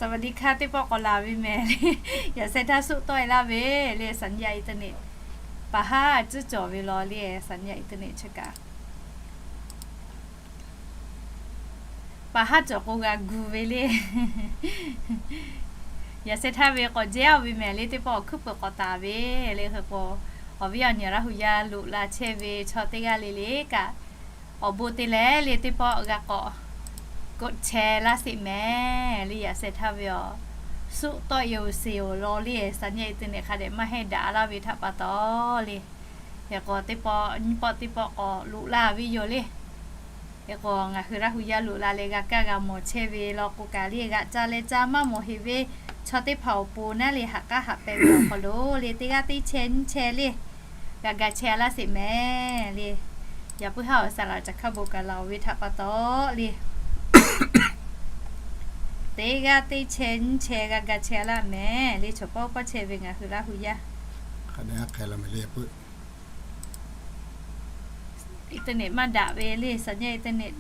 สวัสดีค่ะ teˇ pawˆ k'awꞈ laˬ ve mehˍ le. Yaꞈ sheh htaˇ suhˆ tawˆ e laˇ ve le, สัญญาณอินเทอร์เน็ต paˍ haˉ tcuhˉ cawˬ ve law le, สัญญาณอินเทอร์เน็ต chi kaꞈ paˍ haˉ cawˬ k'o g'a gu ve le. Yaꞈ sheh htaˇ ve k'awꞈ jehˇ-oˬ ve mehˍ le, teˇ pawˆ awˬ hkuiˉ peuˬ k'awꞈ taˍ ve le. Hk'e k'o, awˬ viˉ awˬ nyi Laˇ hu yaˇ loꞈ la chehˇ ve chaw teˇ g'aˇ le le kaꞈ, awˬ bon te leh le teˇ pawˆ g'a k'awꞈ กดแชร์ laˇ sheˍ mehˍ le. Yaꞈ sheh htaˇ ve awˬ suhˆ tawˆ e-oˬ sheˍ-oˬ law le, สัญญาณอินเทอร์เน็ต hk'a dehꞈ maˇ heˆ daꞈ laˇ ve htaꞈ pa taw le. Hk'e k'o teˇ pawˆ nyiˇ pawˆ teˇ pawˆ k'awꞈ loꞈ la ve yoˬ le. Hk'e k'o ngaˬ hui Laˇ hu yaˇ loꞈ la leh g'a kaˇ g'a mawˬ chehˇ ve law k'o kaꞈ le, g'aꞈ ca leh ca maˇ mawˬ heˍ ve chaw teˇ hpaˍ awˬ pon naˉ le, haꞈ k'aˉ haꞈ pehˍ ve awˬ hk'aw lo le, teˇ g'aˇ teˇ chehˇ nyiˇ chehˇ le, g'a ga chehˇ laˇ sheˍ mehˍ le. Yaꞈ puiˉ haˉ awˬ saˍ laꞈ caˬ hkaˇ bon kaꞈ laˬ-oˬ ve htaꞈ pa taw le, teˇ g'aˇ teˇ chehˇ nyiˇ chehˇ g'a ga chehˇ laˇ mehˍ le. Chaw pawˆ pawˆ chehˇ ve ngaˬ hui Laˇ hu yaˇ อินเทอร์เน็ต maˇ daꞈ ve le, สัญญาณอินเทอร์เน็ต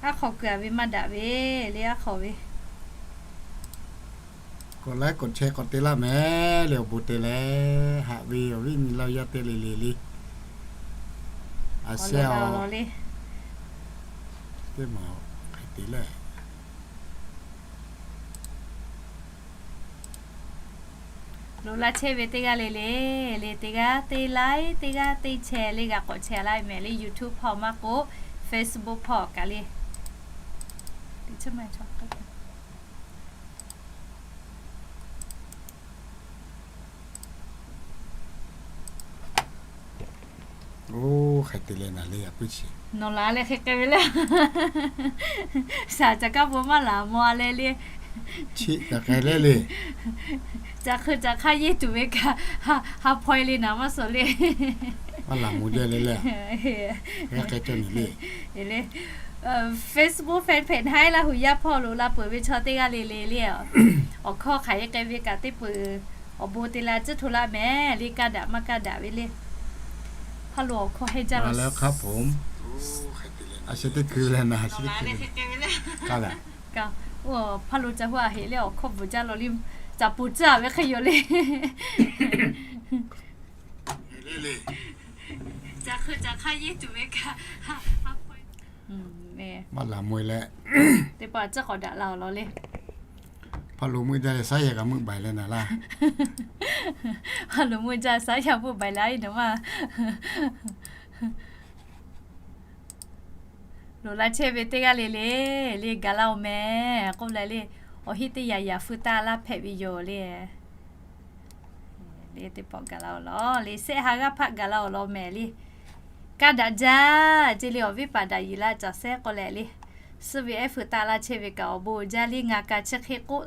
aˉ hk'aw kuiˬ-a ve maˇ daꞈ ve le, aˉ hk'aw ve กดไลค์ กดแชร์ k'awꞈ te laˇ mehˍ le, awˬ bon te leh haꞈ ve awˬ viˉ nyi Laˇ hu yaˇ teˇ le le le. A sheh-oˬ le, teˇ maˬ hk'e te leh loꞈ la chehˇ ve teˇ g'aˇ le le le, teˇ g'aˇ teˇ like, teˇ g'aˇ teˇ share le g'a k'awꞈ chehˇ laˇ mehˍ le. YouTube hpawˇ maˇ k'oˆ, Facebook hpawˇ kaꞈ le. Oˇ, hk'e te leh naˍ le, a puiˉ chi nawˬ laˬ leh hk'e k'ai ve le. Saˍ caˬ kaˇ bon maˇ laˬ mawˬ-a leh le. Chi kaꞈ k'ai leh le. Caˬ hk'e caˬ hk'aˇ yeˇ tuˬ ve kaꞈ ha hpaw-e le naˍ maˇ suhˍ le. Maˇ laˬ mawˬ jaˇ le le. K'ai cawˇ nyi le. Facebook fan page htaꞈ Laˇ hu yaˇ hpawˇ loꞈ la peuˬ ve chaw teˇ g'aˇ le le le, awˬ hkawˇ hk'aˬ hk'e k'ai ve kaꞈ teˇ peuˬ awˬ bon te la tcuhˉ hto laˇ mehˍ le, kaˇ daꞈ maˇ kaˇ daꞈ ve le. Hpaˇ lo awˬ hkawˇ hehnˇ jaˇ leh, a sheh teˇ hkui leh naˍ, a sheh teˇ hkui leh kaˇ daꞈ. Hpaˇ lo ca hu a heꞈ leh awˬ hkawˇ bvuhˬ jaˇ law le, caˍ poˍ tcuhˉ-a ve hk'e yoˬ le. Caˬ hk'e caˬ hk'aˇ yeˇ tuˬ ve kaꞈ maˇ laˬ mawˬ-e leh, teˇ pawˆ tcuhˉ k'awꞈ daꞈ la-oˬ law le. Hpaˇ lo meuˆ jaˇ leh shaˉ yaˇ kaꞈ meuˆ baiˬ leh naˍ laˇ. Hpaˇ lo meuˆ jaˇ shaˉ yaˇ meuˆ baiˬ leh a iˉ nawˬ maˇ loꞈ la chehˇ ve teˇ g'aˇ le le le, gaˬ la-oˬ mehˍ k'oˆ leh le, awˬ hinˉ teˇ yaꞈ yaꞈ feu taˇ laˇ hpehꞈ ve yoˬ le. Le teˇ pawˆ gaˬ la-oˬ law le, shehˆ ha g'aˇ hpaˆ gaˬ la-oˬ law mehˍ le. Kaˇ daꞈ jaˇ ceˇ le, awˬ viˉ paˍ daꞈ yiˍ la caˬ sehˉ k'oˆ leh le, suhˉ ve ehˉ feu taˇ laˇ chehˇ ve kaꞈ awˬ bon jaˇ le, ngaˬ kaꞈ chi hk'e k'oˆ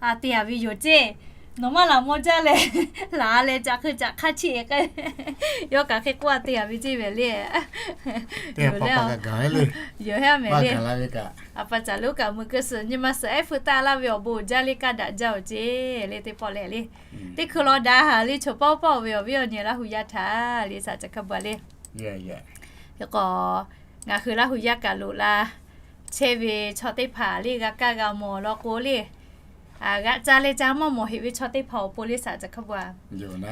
a te-a ve yoˬ ceˇ. Nawˬ maˇ laˬ mawˬ jaˇ leh, laˬ leh caˬ hk'e caˬ hk'aˇ chiˇ-e k'ai, yawˇ kaꞈ hk'e k'oˆ a te-a ve ceˇ mehˍ le. Yoˬ le, yoˬ heˉ mehˍ le. A pa caˬ lonˉ kaꞈ mui keu suhˍ nyi ma suhˍ ehˉ feu taˇ laˇ ve awˬ bon uiˍ jaˇ le, kaˇ daꞈ jaˇ-oˬ ceˇ le. Teˇ pawˆ lehˬ le, teˇ hkui law daꞈ haˍ le, chaw pawˆ pawˆ ve awˬ viˉ awˬ nyi Laˇ hu yaˇ htaꞈ le, saˍ caˬ hkaˇ bvuhꞈ le. Hk'e k'o, ngaˬ hui Laˇ hu yaˇ kaꞈ loꞈ la chehˇ ve chaw teˇ hpaˍ le, g'a kaˇ g'a mawˬ law k'o le, g'aꞈ ca leh ca maˇ mawˬ heꞈ ve chaw teˇ hpaˍ awˬ pon le, saˍ caˬ hk'a bvuhꞈ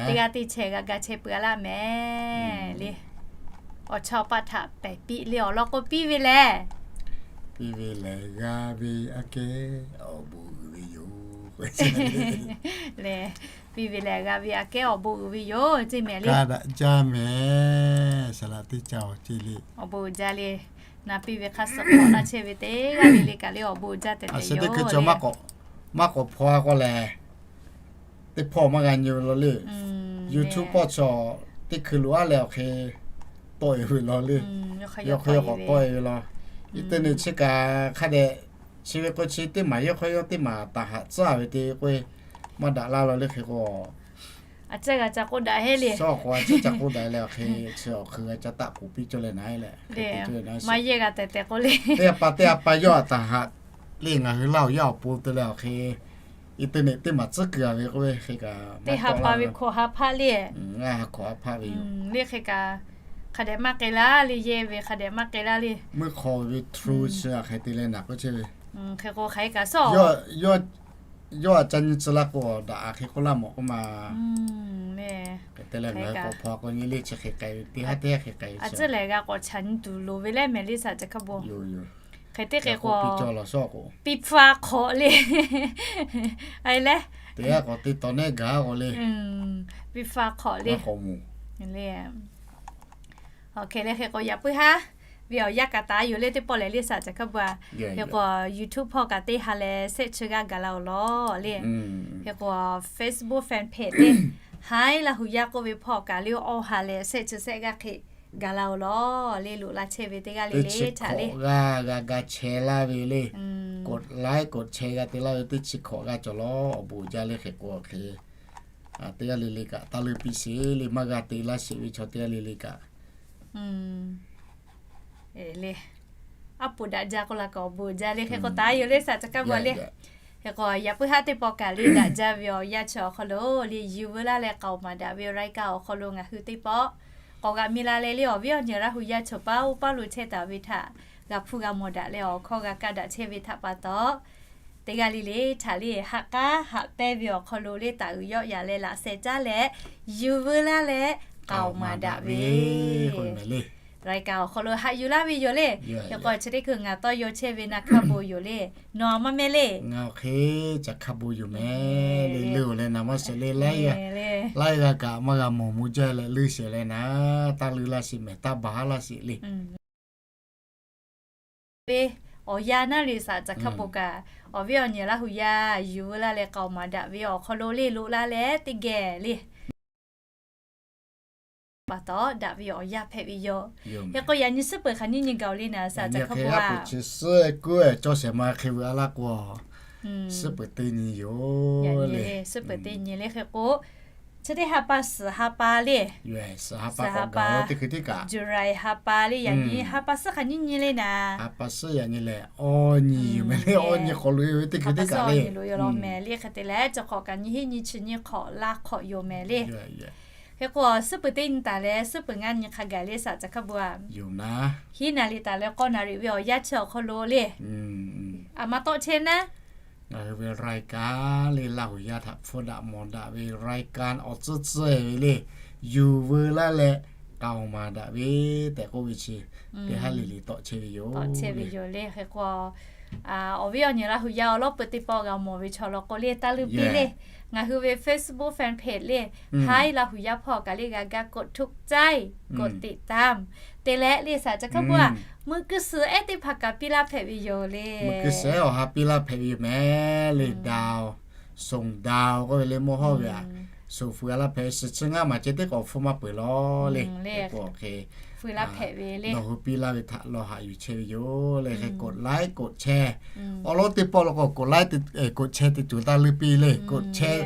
teˇ g'aˇ teˇ chehˇ g'a ga chehˇ peuˬ-a laˇ mehˍ le. Awˬ chawˇ paˆ htaꞈ pehˬ piˇ le, awˬ lawn k'o piˇ ve lehˬ, piˇ ve lehˬ g'a ve aꞈ kehˉ awˬ bon uiˍ ve yoˬ. Lehˬ, piˇ ve lehˬ g'a ve aꞈ kehˉ awˬ bon uiˍ ve yoˬ ceˇ mehˍ le. Kaˇ daꞈ jaˇ mehˍ, saˍ laꞈ teˇ caˇ-oˬ ceˇ le. Awˬ bon uiˍ jaˇ le. Naˍ piˇ ve hk'a suh k'awꞈ laˇ chehˇ ve teˇ g'aˇ le le kaꞈ le, awˬ bon uiˍ jaˇ tehꞈ tehꞈ yoˬ. Maˇ k'awꞈ hpaw-a k'o lehˬ, teˇ hpawˇ maˇ g'a nyi ve law le. YouTube pawˆ chaw teˇ hkui loꞈ-a leh awˬ hk'e tawˆ-e ve law le. Yawˇ hk'e yawˇ k'awꞈ tawˆ-e ve law. Internet chi kaꞈ hk'a dehꞈ, chi ve k'o chi teˇ maˬ yawˇ hk'aˇ yawˇ teˇ maˬ taˍ haꞈ tcuhˉ ve te k'o, maˇ daꞈ laˇ law le. Hk'e k'o, a ciˉ g'a ca k'oˆ daꞈ heˆ le. Shawˉ k'o a ciˉ ca k'oˆ daꞈ leh awˬ hk'e chi awˬ hk'e g'a ca taˆ k'oˍ piˇ cawˇ leh naˍ leh, maˇ yehˇ g'a tehꞈ tehꞈ k'oˆ le. Teˇ ha pa teˇ ha pa yawˇ a taˍ haꞈ le, ngaˬ hui Laˇ hu yaˇ awˬ pon te leh awˬ hk'e internet teˇ maˬ tcuhˉ kuiˬ-a ve k'oˆ ve hk'e kaꞈ, teˇ ha pa ve hkawꞈ ha hpaˆ le. Ngaˬ ha hkawꞈ ha hpaˆ ve yoˬ le. Hk'e kaꞈ, hk'a dehꞈ maˇ k'ai laˇ le, yehˇ ve hk'a dehꞈ maˇ k'ai laˇ le. Meuˇ hk'aw ve through chi a hk'e te leh naˍ k'oˆ chehˇ ve Hk'e k'o hk'aˬ hk'e kaꞈ suhˉ, yawˇ a ca nyi tcuh la k'o daꞈ a hk'e k'oˆ laˇ mawˬ k'oˆ ma. Hk'e te leh ngaˬ hui k'awꞈ hpaw k'o nyi le chi hk'e k'ai ve teˇ haˉ teˇ haˉ hk'e k'ai ve tcuhˉ lehˬ g'a k'awꞈ chaꞈ nyi tuˬ loˍ ve leh mehˍ le saꞈ ca hk'a bon. Hk'e te k'o, piˇ hpfuh hk'awꞈ le. Teˇ g'aˇ k'awꞈ te tawˍ nehˉ gaˬ k'o le, piˇ hpfuh hk'awꞈ le. Hk'e le hk'e k'o yaꞈ puiˉ haˉ ve awˬ yanˇ kaꞈ taˍ yoˬ le teˇ pawˆ lehˬ le saꞈ ca hk'a bon a. Hk'e k'o YouTube hpawˇ kaꞈ teˇ ha leh sehˆ chi g'aˇ gaˬ la-oˬ lawˬ le. Hk'e k'o Facebook fan page le, Haiˉ Laˇ hu Yaˇ k'oˆ ve hpawˇ kaꞈ le awˇ ha leh sehˆ chi sehˆ g'aˇ hk'e gaˬ la-oˬ lawˬ le. Loꞈ la chehˇ ve teˇ g'aˇ le le htaꞈ le g'a g'a g'a chehˇ laˇ ve le, กดไลค์ กดแชร์ g'a te laˇ ve teˇ chi hkawꞈ g'a cawˬ lawˬ. Awˬ bon uiˍ jaˇ le hk'e k'o hk'e teˇ g'aˇ le le kaꞈ taˇ leuˇ piˇ sheˍ le. Maˇ g'a te laˇ sheˍ ve chaw teˇ g'aˇ le le kaꞈ le, aˉ poꞈ daꞈ jaˇ k'oˆ la kaꞈ awˬ bon uiˍ jaˇ le. Hk'e k'o taˍ yoˬ le saꞈ ca hk'a bon le. Hk'e k'o yaꞈ puiˉ haˉ teˇ pawˆ kaꞈ le daꞈ jaˇ ve awˬ yanˇ chi awˬ hk'aw lo le yuˬ veu laˇ leh k'aoˍ maˍ daꞈ ve awˬ รายการ awˬ hk'aw lo ngaˬ hui teˇ pawˆ k'awꞈ g'a mi la leh le awˬ viˉ awˬ nyi Laˇ hu yaˇ chaw paˉ oˇ paˉ lo chehˇ taˍ ve htaꞈ g'a hpuˇ g'a mawˬ daꞈ leh awˬ hkawˇ g'a kaˇ daꞈ chehˇ ve htaꞈ pa taw, teˇ g'aˇ le le htaꞈ le haꞈ k'aˉ haꞈ pehnˇ ve awˬ hk'aw lo le taˍ uiˍ yawˆ yaꞈ leh laꞈ sheh caˉ leh yuˬ veu laˇ leh k'aoˍ maˍ daꞈ ve รายการ awˬ hk'aw lo haꞈ yuˬ laˇ ve yoˬ le. Hk'e k'o chi teˇ hkui ngaˬ tawˇ yaw chehˇ ve na hk'a bon yoˬ le. Nawˬ maˇ meh le. Ngaˬ awˬ hk'e ca hk'a bon yoˬ meh le. Leuˇ-oˬ leh naˍ maˇ sheˍ le. Laiˉ g'a kaꞈ maˇ g'a mawˬ mawˬ jaˇ leh leuˇ sheˍ leh naˍ, taˇ leuˇ laˇ sheˍ mehˍ, taˇ baˬ haˉ laˇ sheˍ le. Ve awˬ yanˇ naˉ le saꞈ ca hk'a bon kaꞈ, awˬ viˉ awˬ nyi Laˇ hu yaˇ yuˬ veu laˇ leh k'aoˍ maˍ daꞈ ve awˬ hk'aw lo le loꞈ la leh teˇ geh le pa taw daꞈ ve awˬ yanˇ hpehꞈ ve yoˬ. Hk'e k'o yaꞈ nyi suhˉ peuˬ hk'aˬ nyiˇ nyi gaˬ-oˬ le naˍ saꞈ ca hk'a bon a. Chi suhˉ kuˉ cawˇ shehˍ ma hk'e veu a laˇ k'o, suhˉ peuˬ teˇ nyi yoˬ le. Suhˉ peuˬ teˇ nyi le hk'e k'o, chi teˇ ha pa suhˍ ha pa le. Suhˍ ha pa teˇ hkui teˇ kaꞈ, July ha pa le. Yaꞈ nyi ha pa suhˉ hk'aˬ nyiˇ nyi le naˍ. Ha pa suhˉ yaꞈ nyi lehˬ awˇ nyi yoˬ meh le. Awˇ nyi hk'awꞈ loꞈ-e ve teˇ hkui teˇ kaꞈ le. Awˇ nyi loꞈ-e law meh le. Hk'e te leh chi hk'awꞈ kaꞈ nyiˇ hinˉ nyiˇ chi nyiˇ hk'awꞈ laˇ hk'awꞈ yoˬ meh le. Hk'e k'o suhˉ peuˬ teˇ nyi taˍ leh suhˉ peuˬ ngaˇ nyi hk'a gaˬ le saꞈ ca hk'a bon a. Hiˉ naˍ riˍ taˍ leh k'awˇ naˍ riˍ ve awˬ yanˇ chi awˬ hk'aw lo le, a ma tawˆ chehˇ naˉ, ngaˬ hui ve รายการ le Laˇ hu yaˇ htaꞈ hpfuhˇ daꞈ mawˬ daꞈ ve รายการ awˬ tcuhˉ tcuhˉ ve le, yuˬ veu laˇ leh k'aoˍ maˍ daꞈ ve tehꞈ k'oˆ ve chi teˇ haˉ le le tawˆ chehˇ ve yoˬ. Tawˆ chehˇ ve yoˬ le. Hk'e k'o awˬ viˉ awˬ nyi Laˇ hu yaˇ awˬ lawˉ peuˬ teˇ pawˆ g'a mawˬ ve chaw law k'o le taˇ leuˇ piˇ le. Ngaˬ hui ve Facebook fan page le, Haiˉ Laˇ hu yaˇ hpawˇ kaꞈ le g'a gaˇ กดถูกใจ กดติดตาม te leh le saꞈ ca hk'a bon a, meuꞈ keu suhˍ ehˉ teˇ hpaˍ kaꞈ piˇ laˇ hpehꞈ ve yoˬ le. Meuꞈ keu suhˍ ehˉ awˬ ha piˇ laˇ hpehꞈ ve yoˬ meh le. Daꞈ-oˬ, ส่งดาว k'oˆ ve le mawˇ hawˇ ve a, suhˍ fuiˍ a laˇ hpehꞈ ve suhˍ chi ngaˇ maˬ ceh teˇ k'awꞈ hpfuhˇ maˇ peuˬ law le. Hk'e k'o hk'e nawˬ hui piˇ laˇ ve htaꞈ lawˬ haꞈ yuˬ chehˇ ve yoˬ le. Hk'e กดไลค์ กดแชร์ awˬ lawn teˇ pawˆ law k'o กดไลค์ กดแชร์ te tuˬ taˇ leuˇ piˇ le. กดแชร์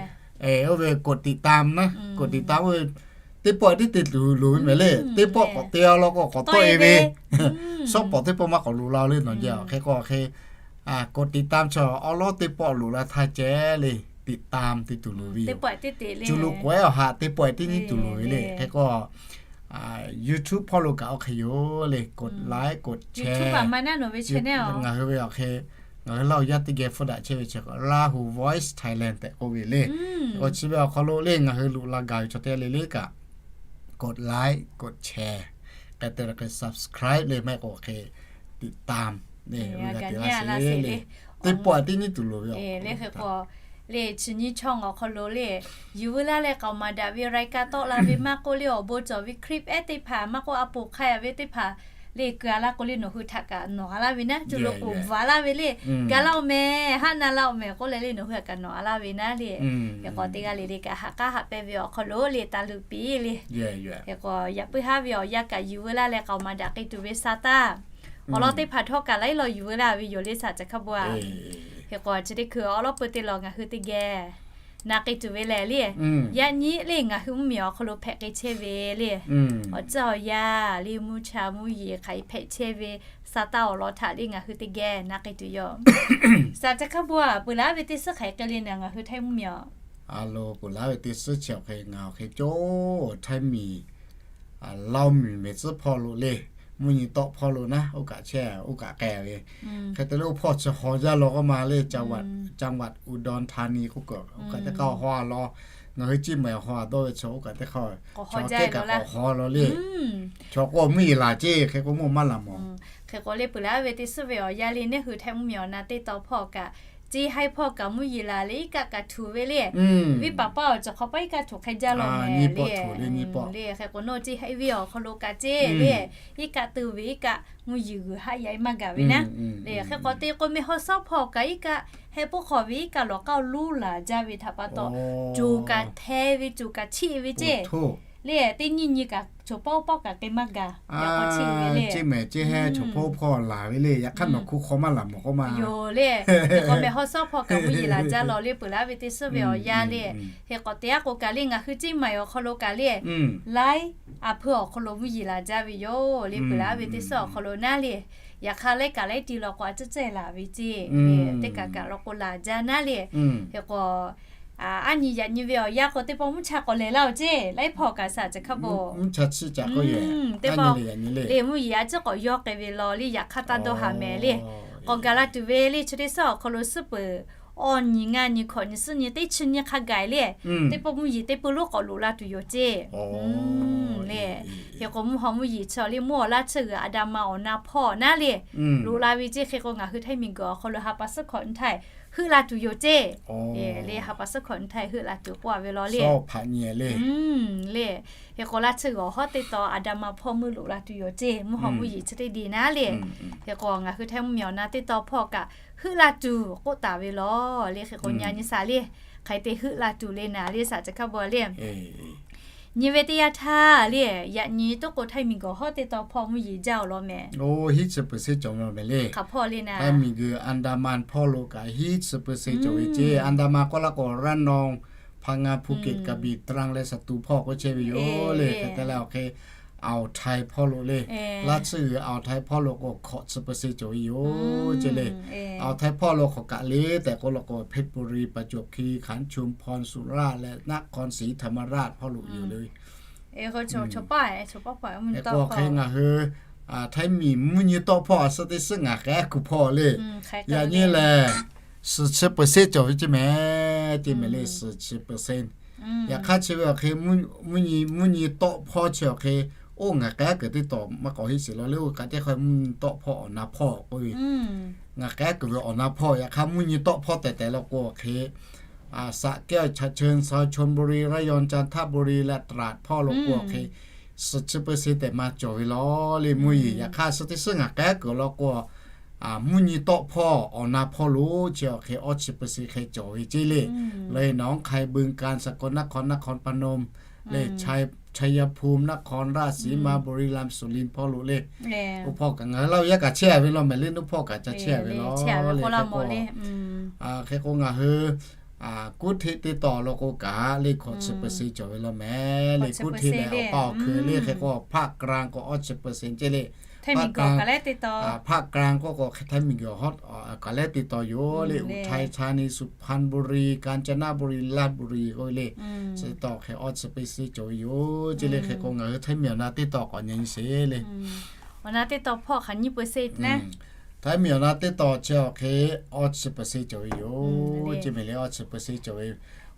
oˇ ve กดติดตาม naˉ, กดติดตาม oˇ ve teˇ pawˆ tiˉ te tuˬ loˍ ve mehˍ le. Teˇ pawˆ k'awꞈ te a law k'o k'awꞈ tawˆ-e ve, shawˉ pawˍ teˇ pawˆ maˇ k'awꞈ loꞈ la le nawˬ jaˇ. Hk'e k'o hk'e กดติดตาม chaw awˬ lawn teˇ pawˆ loꞈ la htaˇ ceh le, ติดตาม te tuˬ loˍ ve yoˬ. Cu lo k'awehˉ awˬ ha teˇ pawˆ tiˉ nyi tuˬ loˍ ve le. Hk'e k'o YouTube hpawˇ lo kaꞈ oˇ hk'e yoˬ le, กดไลค์ กดแชร์ ngaˬ hui ve awˬ hk'e, ngaˬ hui Laˇ hu yaˇ teˇ geh hpfuhˇ daꞈ chehˇ ve chi Lahu Voice Thailand tehꞈ k'oˆ ve le. K'o chi ve awˬ hk'aw lo le ngaˬ hui loꞈ la gaˬ ve chaw teˇ g'aˇ le le kaꞈ กดไลค์ กดแชร์ k'ai te leh hk'e subscribe le maˇ heˆ k'o hk'e ติดตาม le, g'a te laˇ sheˍ le. Teˇ pawˆ tiˉ nyi tuˬ loˍ ve le. Hk'e k'o le chi nyi chaw awˬ hk'aw lo le, yuˬ veu laˇ leh k'aoˍ maˍ daꞈ ve รายการ tawˆ la ve maˇ k'oˆ le, awˬ bon cawˬ ve คลิป ehˉ teˇ hpaˍ maˇ k'oˆ, a poˍ hk'a a ve teˇ hpaˍ le keu a laˇ k'o le nawˬ hui htaꞈ kaꞈ nawˬ a laˇ ve naˉ, cu lo k'oˍ bvuhꞈ a laˇ ve le, ga laˇ-oˬ mehˍ, haˆ na laˇ-oˬ mehˍ k'oˆ leh le nawˬ hui htaꞈ kaꞈ nawˬ a laˇ ve naˉ le. Hk'e k'o teˇ g'aˇ le le kaꞈ haꞈ k'aˉ haꞈ pehnˇ ve awˬ hk'aw lo le taˇ leuˇ piˇ le. Hk'e k'o yaꞈ puiˉ haˉ ve awˬ yanˇ kaꞈ yuˬ veu laˇ leh k'aoˍ maˍ daꞈ k'ai tuˬ ve sa taˇ awˬ lawn teˇ hpaˍ htawˇ kaꞈ laiˉ law yuˬ veu laˇ ve yoˬ le saꞈ ca hk'a bon a. Hk'e k'o chi teˇ hkui awˬ lawn peuˬ teˇ law ngaˬ hui teˇ geh na k'ai tuˬ ve lehˬ le, yaꞈ nyi le ngaˬ hui mvuhˇmiˬ awˬ hk'aw lo hpehꞈ k'ai chehˇ ve le, awˬ tcuhˉ awˬ yaˇ le mvuhˇ cha mvuhˇ yeˬ hk'aˬ hk'e hpehꞈ chehˇ ve sa taˇ awˬ lawn htaꞈ le ngaˬ hui teˇ geh na k'ai tuˬ yoˬ. Saꞈ ca hk'a bon a, peuˬ laˇ ve teˇ suhˉ hk'aˬ hk'e le naˍ ngaˬ hui Htaiˇ mvuhˇmiˬ a. A lo, peuˬ laˇ ve teˇ suhˉ chi awˬ hk'e ngaˬ awˬ hk'e coˇ Htaiˇ miˬ Laoˇ miˬ mehˍ tcuhˉ hpawˇ lo le, mvuhˇ nyi tawˆ hpawˇ lo naˉ oˇ kaꞈ chehˇ oˇ kaꞈ k'ai ve. Hk'e te leh oˇ hpawˇ chi haw jaˇ law k'oˆ ma le, จังหวัด จังหวัดอุดรธานี k'oˆ kaꞈ oˇ kaꞈ teˇ hk'aˇ haw law, ngaˬ hui Ciˇ mehˍ haw dawˇ ve chaw oˇ kaꞈ teˇ hk'aˇ chaw teˇ kaꞈ k'awꞈ haw law le. Chaw k'o mvuhˇ yeˬ laˬ ceˇ hk'e k'o mvuhˇ maˇ laˬ mawˬ. Hk'e k'o le peuˬ leh a ve teˇ suhˉ ve awˬ yanˇ le, neˇ hui Htaiˇ mvuhˇ miˬ awˬ na teˇ taw hpawˇ kaꞈ, Ciˇ haiˇ hpawˇ kaꞈ mvuhˇ yeˬ laˬ le, iˉ kaˆ kaꞈ htuꞈ ve le. Viˉ paˍ paˇ awˬ cawˬ hk'aw paˇ iˉ kaˆ htuꞈ hk'e jaˇ law mehˍ le. Le Htaiˇ ve awˬ hk'aw lo kaꞈ ceˇ le, iˉ kaˆ tuˬ ve iˉ kaˆ mvuhˇ yeˬ g'uiˬ haˆ yaꞈ maˇ gaˬ ve naˉ. Le hk'e k'o te k'o mehˬ haw sawˉ hpawˇ kaꞈ iˉ kaˆ heh puiˉ hk'aw ve iˉ kaˆ lawˬ k'aˇ luˇ laˬ jaˇ ve htaꞈ pa taw, coˬ kaꞈ hteˇ ve coˬ kaꞈ chiˆ ve ceˇ. Le teˇ nyiˇ nyi kaꞈ choˬ pawˆ pawˆ kaꞈ k'ai maˇ gaˬ. Ceˇ mehˍ ceˇ heh choˬ pawˆ hpawˇ laˬ ve le, yaꞈ hk'aˇ nawˬ hku hk'aw maˇ laˬ mawˬ k'oˆ ma yoˬ le. Hk'e k'o mehˬ haw sawˉ hpawˇ kaꞈ mvuhˇ yeˬ laˬ jaˇ law le peuˬ leh a ve teˇ suhˉ ve awˬ yanˇ le. Hk'e k'o te a k'o kaꞈ le ngaˬ hui Ciˇ mehˍ awˬ hk'aw lo kaꞈ le, laiˉ a hpeuˇ awˬ hk'aw lo mvuhˇ yeˬ laˬ jaˇ ve yoˬ le peuˬ leh a ve teˇ suhˉ awˬ hk'aw lo naˉ le. Yaꞈ hk'aˇ laiˉ kaꞈ laiˉ ti law k'o a ciˉ cehˇ laˬ ve ceˇ. Teˇ kaꞈ kaꞈ law k'o laˬ jaˇ naˉ le. Hk'e k'o aˉ nyi yaꞈ nyi ve awˬ yanˇ k'o teˇ pawˆ mvuhˇ cha k'awꞈ lehˬ laˇ oˬ ceˇ, laiˉ hpawˇ kaꞈ shaˍ chi hk'a bvuhˬ. Teˇ pawˆ le mvuhˇ yeˬ a ciˉ k'awꞈ yawˇ k'ai ve law le, yaꞈ hk'aˇ taˇ dawˇ haˍ mehˍ le. K'awꞈ gaˬ la tuˬ ve le chi teˇ suhˉ awˬ hk'aw lo suhˉ peuˬ awˇ nyi ngaˇ nyi hkawꞈ nyi suhˉ nyi teˇ chi nyi hk'a gaˬ le, teˇ pawˆ mvuhˇ yeˬ teˇ peuˬ lonˉ k'awꞈ loꞈ la tuˬ yoˬ ceˇ. Le hk'e k'o mvuhˇ haw mvuhˇ yeˬ chi le mvuhˇ awˬ laˇ tsuhˇ g'uiˬ a da ma awˬ na hpawˇ naˉ le, loꞈ la ve ceˇ. Hk'e k'o ngaˬ hui Htaiˇ miˬ guiˬ awˬ hk'aw lo ha pa suhˉ hkawꞈ nyi htaiˇ heuˆ la tuˬ yoˬ ceˇ. Le ha pa suhˉ hkawꞈ nyi htaiˇ heuˆ la tuˬ k'oˆ a ve law le. Le hk'e k'o laˇ tsuhˇ g'uiˬ awˬ hawˉ teˇ taw a da ma hpawˇ meuˇ loꞈ la tuˬ yoˬ ceˇ, mvuhˇ haw mvuhˇ yeˬ chi teˇ de naˉ le. Hk'e k'o ngaˬ hui Htaiˇ mvuhˇ miˬ awˬ na teˇ taw hpawˇ kaꞈ heuˆ la tuˬ k'oˆ taˍ ve law le. Hk'e k'o nyi a nyi shaˍ le, hk'aˬ hk'e te heuˆ la tuˬ le naˍ le shaˍ chi hk'a bvuhˬ le. Nyi ve teˇ yanˇ htaˇ le, yaꞈ nyi toˉ k'o Htaiˇ miˬ guiˬ awˬ hawˉ teˇ taw hpawˇ mvuhˇ yeˬ jaˇ oˬ law mehˍ. Hiˉ chi เปอร์เซ็นต์ cawˬ ve law mehˍ le. Hk'aˬ hpawˇ le naˉ, Htaiˇ miˬ guiˬ อันดามัน hpawˇ lo kaꞈ hiˉ chi เปอร์เซ็นต์ cawˬ ve ceˇ. อันดามัน k'oˆ laˇ k'o Raˇ naw, Hpa nga, Phu kit, Ka bi, Trang leh Sa tu hpawˇ k'oˆ chehˇ ve yoˬ le. Hk'e te leh awˬ hk'e Aoˬ htaiˇ hpawˇ lo le, laˇ tsuhˇ g'uiˬ Aoˬ htaiˇ hpawˇ lo k'o hkawꞈ chi เปอร์เซ็นต์ cawˬ ve yoˬ ceˇ le. Aoˬ htaiˇ hpawˇ lo hk'aˬ kaꞈ le tehꞈ k'oˆ law k'o เพชรบุรี ประจวบคีรีขันธ์ ชุมพร สุราษฎร์ leh นครศรีธรรมราช hpawˇ lo yoˬ le. Hk'e k'o hk'e ngaˬ hui Htaiˇ miˬ mvuhˇ nyi tawˆ hpawˇ a suhˉ teˇ suhˉ ngaˬ k'ehˉ kuˬ hpawˇ le. Yaꞈ nyi lehˬ suhˍ chi เปอร์เซ็นต์ cawˬ ve ceˇ mehˍ, ceˇ mehˍ le suhˍ chi เปอร์เซ็นต์. Yaꞈ hk'aˇ chi ve awˬ hk'e mvuhˇ nyi tawˆ hpawˇ chi awˬ hk'e oˇ ngaˬ k'ehˉ kuiˬ teˇ tawˍ maˇ k'awꞈ heˆ sheˍ law le. Oˇ kaꞈ teˇ hk'aˇ mvuhˇ nyi tawˆ hpawˇ awˬ na hpawˇ k'oˆ ve, ngaˬ k'ehˉ kuiˬ ve awˬ na hpawˇ yaꞈ hk'aˇ mvuhˇ nyi tawˆ hpawˇ tehˬ tehˬ law k'o awˬ hk'e สระแก้ว ฉะเชิงเซา ชลบุรี ระยอง จันทบุรี และตราด hpawˇ lo k'o awˬ hk'e suhˍ chi เปอร์เซ็นต์ tehꞈ maˇ cawˬ ve law le mvuhˇ yeˬ. Yaꞈ hk'aˇ suhˍ teˇ suhˉ ngaˬ k'ehˉ kuiˬ law k'o mvuhˇ nyi tawˆ hpawˇ awˬ na hpawˇ lo chi awˬ hk'e awˇ chi เปอร์เซ็นต์ hk'e cawˬ ve ceˇ le. Leh nawˬ หนองคาย บึงกาฬ สกลนคร นครพนม leh ชัยภูมิ นครราชสีมา บุรีรัมย์ สุรินทร์ hpawˇ lo le. Oˇ hpawˇ kaꞈ ngaˬ hui laˇ ve yaˇ kaꞈ chehˇ ve law mehˍ le, nuˇ hpawˇ kaꞈ ca chehˇ ve law le. Hk'e k'o ngaˬ hui กรุงเทพ teˇ taw law k'o kaꞈ le hkawꞈ chi เปอร์เซ็นต์ cawˬ ve law mehˍ le. กรุงเทพ leh awˬ pa awˬ hkui le hk'e k'o ภาคกลาง k'o awˇ chi เปอร์เซ็นต์ ceˇ le. ภาคกลาง k'o k'o Htaiˇ miˬ guiˬ awˬ hawˉ kaꞈ lehˉ teˇ taw yoˬ le. อุทัยธานี สุพรรณบุรี กาญจนบุรี ราชบุรี k'oˆ ve le. Chi taw hk'e awˇ chi เปอร์เซ็นต์ cawˬ ve yoˬ ceˇ le. Hk'e k'o ngaˬ hui Htaiˇ miˬ awˬ na teˇ taw k'awꞈ nyi nyi sheˍ le. Awˬ na teˇ taw hpawˇ hk'aˬ nyiˇ เปอร์เซ็นต์ naˉ. Htaiˇ miˬ awˬ na teˇ taw chi awˬ hk'e awˇ chi เปอร์เซ็นต์ cawˬ ve yoˬ ceˇ mehˍ le. Awˇ chi เปอร์เซ็นต์ cawˬ ve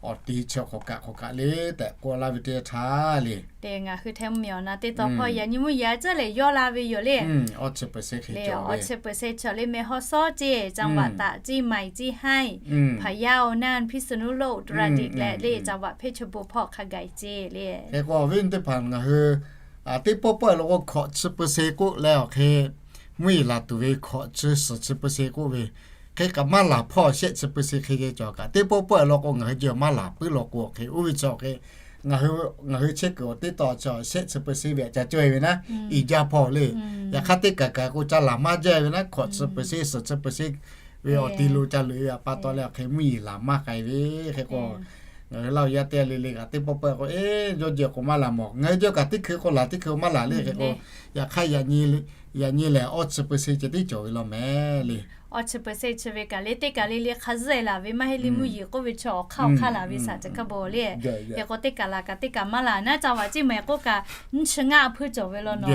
awˬ ti chi hk'aˬ kaꞈ hk'aˬ kaꞈ le tehꞈ k'oˆ laˇ ve teˇ htaˇ le. Ngaˬ hui Htaiˇ miˬ awˬ na teˇ taw hpawˇ yaꞈ nyi mvuhˇ yeˬ a ciˉ lehˬ yawˇ la ve yoˬ le. Awˇ chi เปอร์เซ็นต์ cawˬ ve, awˇ chi เปอร์เซ็นต์ cawˬ le mehˍ haw sawˉ ceˇ จังหวัดตาก เชียงใหม่ เชียงราย พะเยา น่าน พิษณุโลก อุตรดิตถ์ leh le จังหวัดเพชรบูรณ์ hpawˇ hk'a gaˬ ceˇ le. Hk'e k'o awˬ viˉ teˇ hpaˍ ngaˬ hui teˇ pawˆ pawˆ law k'o hkawꞈ chi เปอร์เซ็นต์ k'oˆ leh awˬ hk'e mvuhˇ yeˬ laˬ tuˬ ve hkawꞈ chi suhˍ chi เปอร์เซ็นต์ k'oˆ ve, hk'e kaꞈ maˇ laˬ hpawˇ shehˆ chi เปอร์เซ็นต์ hk'e ceh cawˬ kaꞈ teˇ pawˆ pawˆ law k'o ngaˬ hui jeh maˇ laˬ puiˉ law k'o hk'e oˇ ve chi awˬ hk'e ngaˬ hui chi kuiˬ awˬ teˇ taw chi shehˆ chi เปอร์เซ็นต์ ve aꞈ ca cawˇ e ve naˉ, i jaˇ hpawˇ le. Yaꞈ hk'aˇ teˇ kaˬ kaˬ k'o ca laˬ maˇ jaˇ ve naˉ, hkawꞈ chi เปอร์เซ็นต์ suhˍ chi เปอร์เซ็นต์ ve awˬ ti lo ca loꞈ e ve aꞈ pa taw leh awˬ hk'e mvuhˇ yeˬ laˬ maˇ k'ai ve. Hk'e k'o Ngaˬ hui Laˇ huˍ yaˇ teˇ g'aˇ le le kaꞈ teˇ pawˆ pawˆ k'o, eˇ, yawˇ jehˬ k'o maˇ laˬ mawˬ. Ngaˬ hui jehˬ kaꞈ teˇ hkui k'o laˬ, teˇ hkui k'o maˇ laˬ le. Hk'e k'o, yaꞈ hk'aˇ yaꞈ nyi lehˬ awˇ chi percent ceh tiˉ cawˬ ve law mehˍ le. Awˇ chi percent chi ve kaꞈ le, teˇ kaˬ le le hk'a zuhˆ e laˬ ve maˇ heˆ le. Mvuhˇ yeˬ k'oˆ ve chi awˬ hk'aˇ awˬ hk'aˇ laˬ ve saˍ ca hkaˇ bon le. Hk'e k'o teˇ kaˬ laˬ kaꞈ teˇ kaˬ maˇ laˬ naˉ ca vaꞈ ceˇ mehˍ k'oˆ kaꞈ, nyiˇ chi ngaˇ a hpuiˇ cawˬ ve law nawˬ.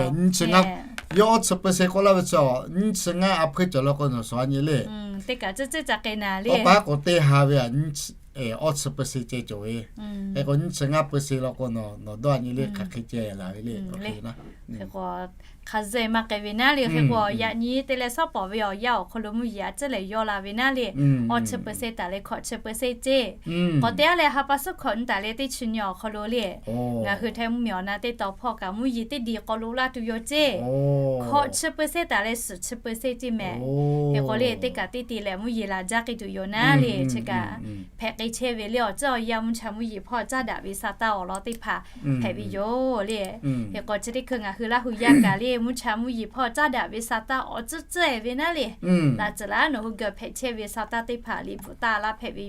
Yawˇ awˇ chi percent k'oˆ laˇ ve chi, nyiˇ chi ngaˇ a hpuiˇ cawˬ law k'o nawˬ shawˍ a nyi le. Teˇ kaˬ ceˇ ceˇ ca k'ai naˍ le. Awˇ paˍ k'o teˇ ha ve a, awˇ chi percent ceh cawˬ ve. Hk'e k'o nyiˇ chi ngaˇ percent law k'o nawˬ dawˇ a nyi le, hk'aˬ hk'e ceh laˬ ve le. Hk'e k'o hk'a zuhˆ e maˇ k'ai ve naˉ le. Hk'e k'o yaꞈ nyi te leh shawˉ pawˍ ve awˬ yanˇ awˬ hk'aw lo mvuhˇ yeˬ a ciˉ lehˬ yaw la ve naˉ le. Awˇ chi percent taˍ leh hkawꞈ chi percent ceˇ. K'awꞈ te a leh ha pa suhˉ hkawꞈ nyi taˍ leh teˇ chi nyi awˬ hk'aw lo le, ngaˬ hui htaiˇ mvuhˇ miˬ awˬ na teˇ taw hpawˇ kaꞈ mvuhˇ yeˬ teˇ diˬ k'awꞈ loꞈ laˇ tuˬ yoˬ ceˇ. Hkawꞈ chi percent taˍ leh suhˍ chi percent ceˇ mehˍ. Hk'e k'o le teˇ kaˬ teˇ te leh mvuhˇ yeˬ laˬ jaˇ k'ai tuˬ yoˬ naˉ le. Chi kaꞈ hpehꞈ k'ai chehˇ ve le awˬ ceuˬ awˬ yanˇ mvuhˇ cha mvuhˇ yeˬ hpawˇ caˉ daꞈ ve sa taˇ awˬ lawn teˇ hpaˍ hpehꞈ ve yoˬ le. Hk'e k'o chi teˇ hkui ngaˬ hui Laˇ huˍ yaˇ kaꞈ le mvuhˇ cha mvuhˇ yeˬ hpawˇ caˉ daꞈ ve sa taˇ awˬ tcuhˉ tcuhˉ e ve naˉ le. Laꞈ tcuhˍ laˉ nawˬ hui geh hpehꞈ chehˇ ve sa taˇ teˇ hpaˍ liꞈ bvuhꞈ taˇ laˇ hpehꞈ ve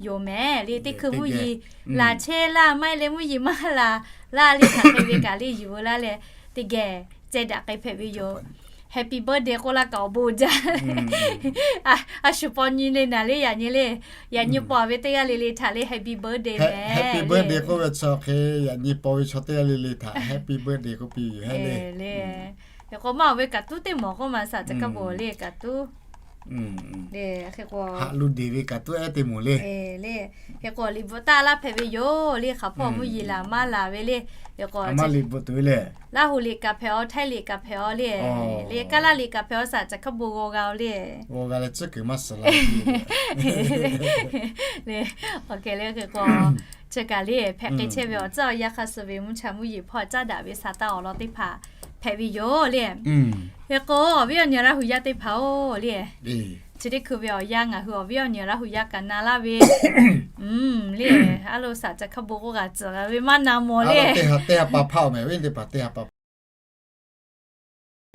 yoˬ mehˍ le. Teˇ hkui mvuhˇ yeˬ laˬ chehˇ laˇ maˇ heˆ leh mvuhˇ yeˬ maˇ laˬ laˇ le hk'aˬ hk'e ve kaꞈ le yuˬ veu laˇ leh teˇ geh ceh daꞈ k'ai hpehꞈ ve yoˬ. Happy birthday k'oˆ laˇ kaꞈ awˬ bon jaˇ. A shu paw nyi le naˍ le yaꞈ nyi le. Yaꞈ nyi paw ve teˇ g'aˇ le le htaꞈ le happy birthday mehˍ. Happy birthday k'oˆ ve chaw hk'e yaꞈ nyi paw ve chaw teˇ g'aˇ le le htaꞈ happy birthday k'oˆ piˇ yoˬ le. Hk'e k'o maˇ awˬ ve kaꞈ tuˉ teˇ mawˬ k'oˆ ma saˍ ca hkaˇ bon le kaꞈ tuˉ le. Hk'e k'o haꞈ lu deˬ ve kaꞈ tuˉ ehˉ teˇ mawˬ le. Le, hk'e k'o liꞈ bvuhꞈ taˇ laˇ hpehꞈ ve yoˬ le. Hk'aˬ hpawˇ mvuhˇ yeˬ laˬ maˇ laˬ ve le. Hk'e k'o liꞈ bvuhꞈ tuˬ ve le. Laˇ huˍ liꞈ kaꞈ hpehꞈ aw, Htaiˇ liꞈ kaꞈ hpehꞈ aw le. Le, Kaˇ laˇ liꞈ kaꞈ hpehꞈ aw saˍ ca hkaˇ bon g'aw g'a aw le. G'aw g'a leh tcuhˉ kuiˬ maˇ suhˍ la le. Awˬ hk'e le hk'e k'o chi kaꞈ le hpehꞈ k'ai chehˇ ve awˬ tcuhˉ awˬ yanˇ hk'a suh ve mvuhˇ cha mvuhˇ yeˬ hpawˇ caˉ daꞈ ve sa taˇ awˬ lawn teˇ hpaˍ hpehꞈ ve yoˬ le. Hk'e k'o awˬ viˉ awˬ nyi Laˇ huˍ yaˇ teˇ hpaˍ oˬ le, chi teˇ hkui ve awˬ yanˇ ngaˬ hui awˬ viˉ awˬ nyi Laˇ huˍ yaˇ kaꞈ na laˇ ve le. A lo saˍ ca hkaˇ bon k'oˆ g'a tcuhˍ g'a ve maˇ na mawˬ le.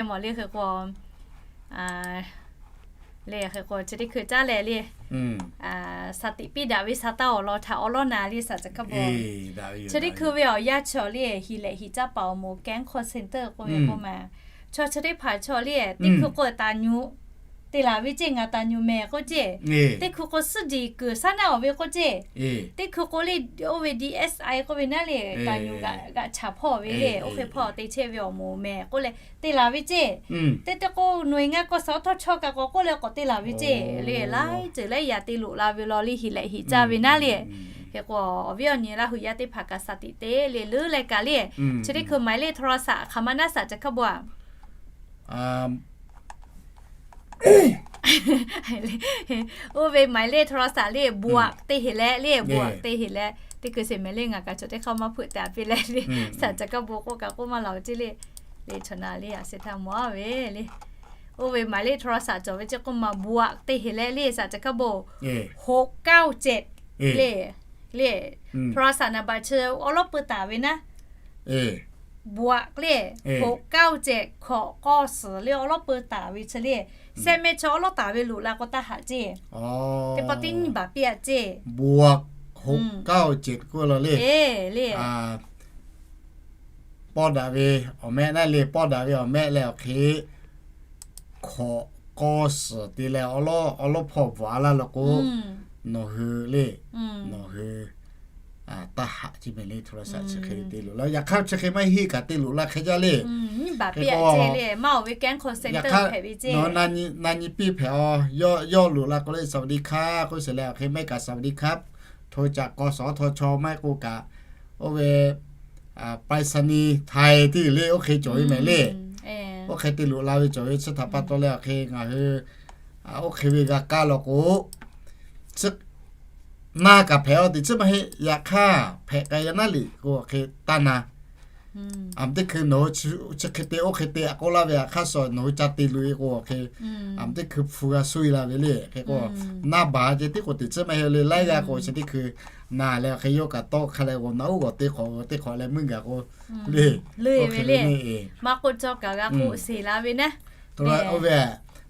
Mawˬ le hk'e k'o, le hk'e k'o chi teˇ hkui caˉ leh le, sa tiꞈ piˇ daꞈ ve sa taˇ awˬ lawn htaꞈ awˬ lawˉ na le saˍ ca hkaˇ bon. Chi teˇ hkui ve awˬ yanˇ chaw le hiˍ lehꞈ hiˍ caˇ paˍ awˬ moˍ kehˉ hkawˇ center k'oˆ ve k'oˆ ma, chaw chi teˇ hpaˍ chaw le teˇ hkui k'o taˍ nyu te laˬ ve ceˇ, ngaˬ taˍ nyu mehˍ k'oˆ ceˇ. Teˇ hkui k'o suhˉ diˍ kuiˬ saˉ naˆ awˬ ve k'oˆ ceˇ. Teˇ hkui k'o le oˇ ve D S I k'oˆ ve naˉ le, taˍ nyu g'aꞈ chaꞈ hpawˇ ve le, oˇ hk'e hpawˇ te chehˇ ve awˬ moˍ mehˍ k'oˆ leh te laˬ ve ceˇ. Teˇ teˇ k'o nawˬ ngaˬ k'awꞈ suh htawˇ chaw kaꞈ k'awꞈ k'oˆ leh k'awꞈ te laˬ ve ceˇ. Le laiˉ ceuˬ laiˉ yaꞈ te loꞈ la ve law le hiˍ lehꞈ hiˍ caˇ ve naˉ le. Hk'e k'o awˬ viˉ awˬ nyi Laˇ huˍ yaˇ teˇ hpaˍ kaꞈ sa tiꞈ te le leuˉ leh kaꞈ le, chi teˇ hkui หมายเลขโทรศัพท์ hk'aˬ ma naˉ saˍ ca hkaˇ bon a. Oˇ ve หมายเลขโทรศัพท์ le บวก te heˍ leh le บวก te heˍ leh teˇ hkui sheˍ mehˍ le ngaˬ kaꞈ chaw teˇ hk'aˇ maˇ hpeuꞈ te a piˇ leh le, saˍ ca hkaˇ bon k'oˆ kaꞈ k'oˆ maˇ laˬ ceˇ le. Le chaw na le a sheˍ htaˇ mawˬ a ve le. Oˇ ve หมายเลขโทรศัพท์ cawˬ ve ceˇ k'oˆ ma บวก te heˍ leh le saˍ ca hkaˇ bon หกเก้าเจ็ด le, le โทรศัพท์ naˍ baꞈ chi awˉ lawˉ peu taˍ ve naˉ บวก le, หกเก้าเจ็ด hkawꞈ k'awˇ suhˍ le awˉ lawˉ peu taˍ ve chi le, seh meh chaw awˉ lawˉ taˍ ve loꞈ la k'o taˇ haꞈ ceˇ. Teˇ pawˆ teˇ nyiˇ baˬ piˇ a ceˇ. บวก หกเก้าเจ็ด k'oˆ la le. Paw daꞈ ve awˬ mehˆ naˉ le, paw daꞈ ve awˬ mehˆ leh awˬ hk'e hkawꞈ k'awˇ suhˍ te leh awˉ lawˉ hpawˇ bvuhꞈ a laˇ law k'o, nawˬ hui le, nawˬ hui taˇ haꞈ ceˇ mehˍ le. โทรศัพท์ chi hk'e te loꞈ la, yaꞈ hk'aˇ chi hk'e maˇ heˆ kaꞈ te loꞈ la hk'e jaˇ le. Hk'e k'o, yaꞈ hk'aˇ nawˬ na nyi piˇ hpehꞈ a, yawˇ loꞈ la k'o le สวัสดีครับ k'oˆ sheˍ leh awˬ hk'e maˇ heˆ kaꞈ สวัสดีครับ โทรจาก กสทช maˇ heˆ k'o kaꞈ, oˇ ve ไปรษณีย์ไทย teˇ g'uiˬ le oˇ hk'e cawˬ ve mehˍ le. Oˇ hk'e te loꞈ la ve cawˬ ve chi htaꞈ pa taw leh awˬ hk'e ngaˬ hui oˇ hk'e ve g'a kaˇ law k'o, na kaꞈ hpehꞈ a teꞈ chiˉ maˇ heˆ. Yaꞈ hk'aˇ hpehꞈ k'ai g'a naˉ liꞈ k'o awˬ hk'e taˇ na. Aˬ teˇ hkui nawˬ hui chi hk'e te oˇ hk'e te a k'oˆ laˇ ve a hk'aˇ suh nawˬ hui ca te loꞈ e k'o awˬ hk'e, aˬ teˇ hkui hpu g'a suˇ e la ve le. Hk'e k'o, na baˬ ceh tiˉ k'o teꞈ chiˉ maˇ heˆ le. Laiˉ g'aˇ k'o chi teˇ hkui na leh awˬ hk'e yawˇ kaꞈ tawˆ hk'a leh k'o na uˉ g'awˬ teˇ hk'awꞈ teˇ hk'awꞈ leh meuˇ gaˬ k'o le, oˇ hk'e le ne. Maˇ k'oˆ cawˇ kaꞈ g'a k'oˆ sheˍ la ve naˉ. Oˇ ve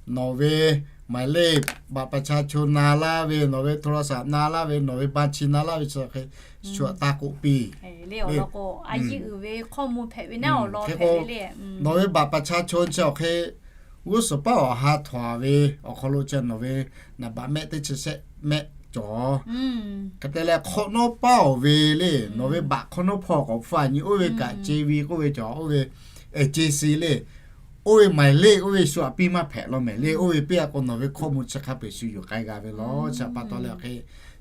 nawˬ ve หมายเลขบัตรประชาชน na laˇ ve, nawˬ ve โทรศัพท์ na laˇ ve, nawˬ ve บัญชี na laˇ ve chi hk'e shu taˇ k'oˆ piˇ. Hk'e k'o, nawˬ ve บัตรประชาชน chi awˬ hk'e g'uˇ suhˍ paˉ awˬ ha htawnˍ ve awˬ hk'aw lo chi nawˬ ve naˍ baꞈ mehˆ teˇ chi shehˆ mehˆ cawˬ. Hk'e te leh hk'awꞈ nawˉ paˉ awˬ ve le, nawˬ ve บัตร hk'awꞈ nawˉ hpawˇ k'awꞈ hpfuhˇ a nyi, oˇ ve kaꞈ ce ve k'oˆ ve cawˬ, oˇ ve ce si le, oˇ ve หมายเลข oˇ ve shu aꞈ piˇ maˇ hpehꞈ law mehˍ le. Oˇ ve piˇ a k'o nawˬ ve ข้อมูล chi hk'a peu-eˬ shu yuˬ k'ai g'a ve law. Chi pa taw leh awˬ hk'e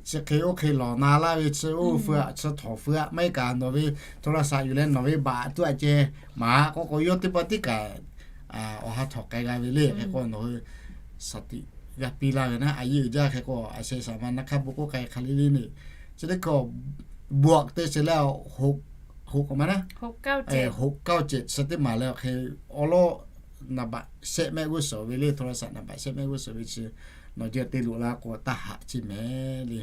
chi hk'e oˇ hk'e lawˬ na laˇ ve chi oˇ feu aꞈ chi htawnˍ feu aꞈ maˇ heˆ kaꞈ nawˬ ve โทรศัพท์ yuˬ leh nawˬ ve บัตร tuˇ aꞈ ceh maˍ k'o k'o yawˇ teˇ pawˆ tiˉ kaꞈ awˬ ha htawnˍ k'ai g'a ve le. Hk'e k'o nawˬ hui สติ g'a piˇ laˇ ve naˉ, a yeˇ uiˍ jaˇ. Hk'e k'o a sheh shaˍ ma naˆ hk'aˇ bon k'oˆ k'ai hk'a le le le, chi teˇ hkui บวก te sheˍ leh, hoꞈ k'awꞈ ma naˉ, hoꞈ kaoˇ ceh chi teˇ maˬ leh awˬ hk'e awˉ lawˉ naˍ baꞈ shehˆ mehˆ g'uˇ suhˍ ve le, โทรศัพท์ naˍ baꞈ shehˆ mehˆ g'uˇ suhˍ ve chi nawˬ jeh te loꞈ la k'o taˇ haꞈ ceˇ mehˍ le.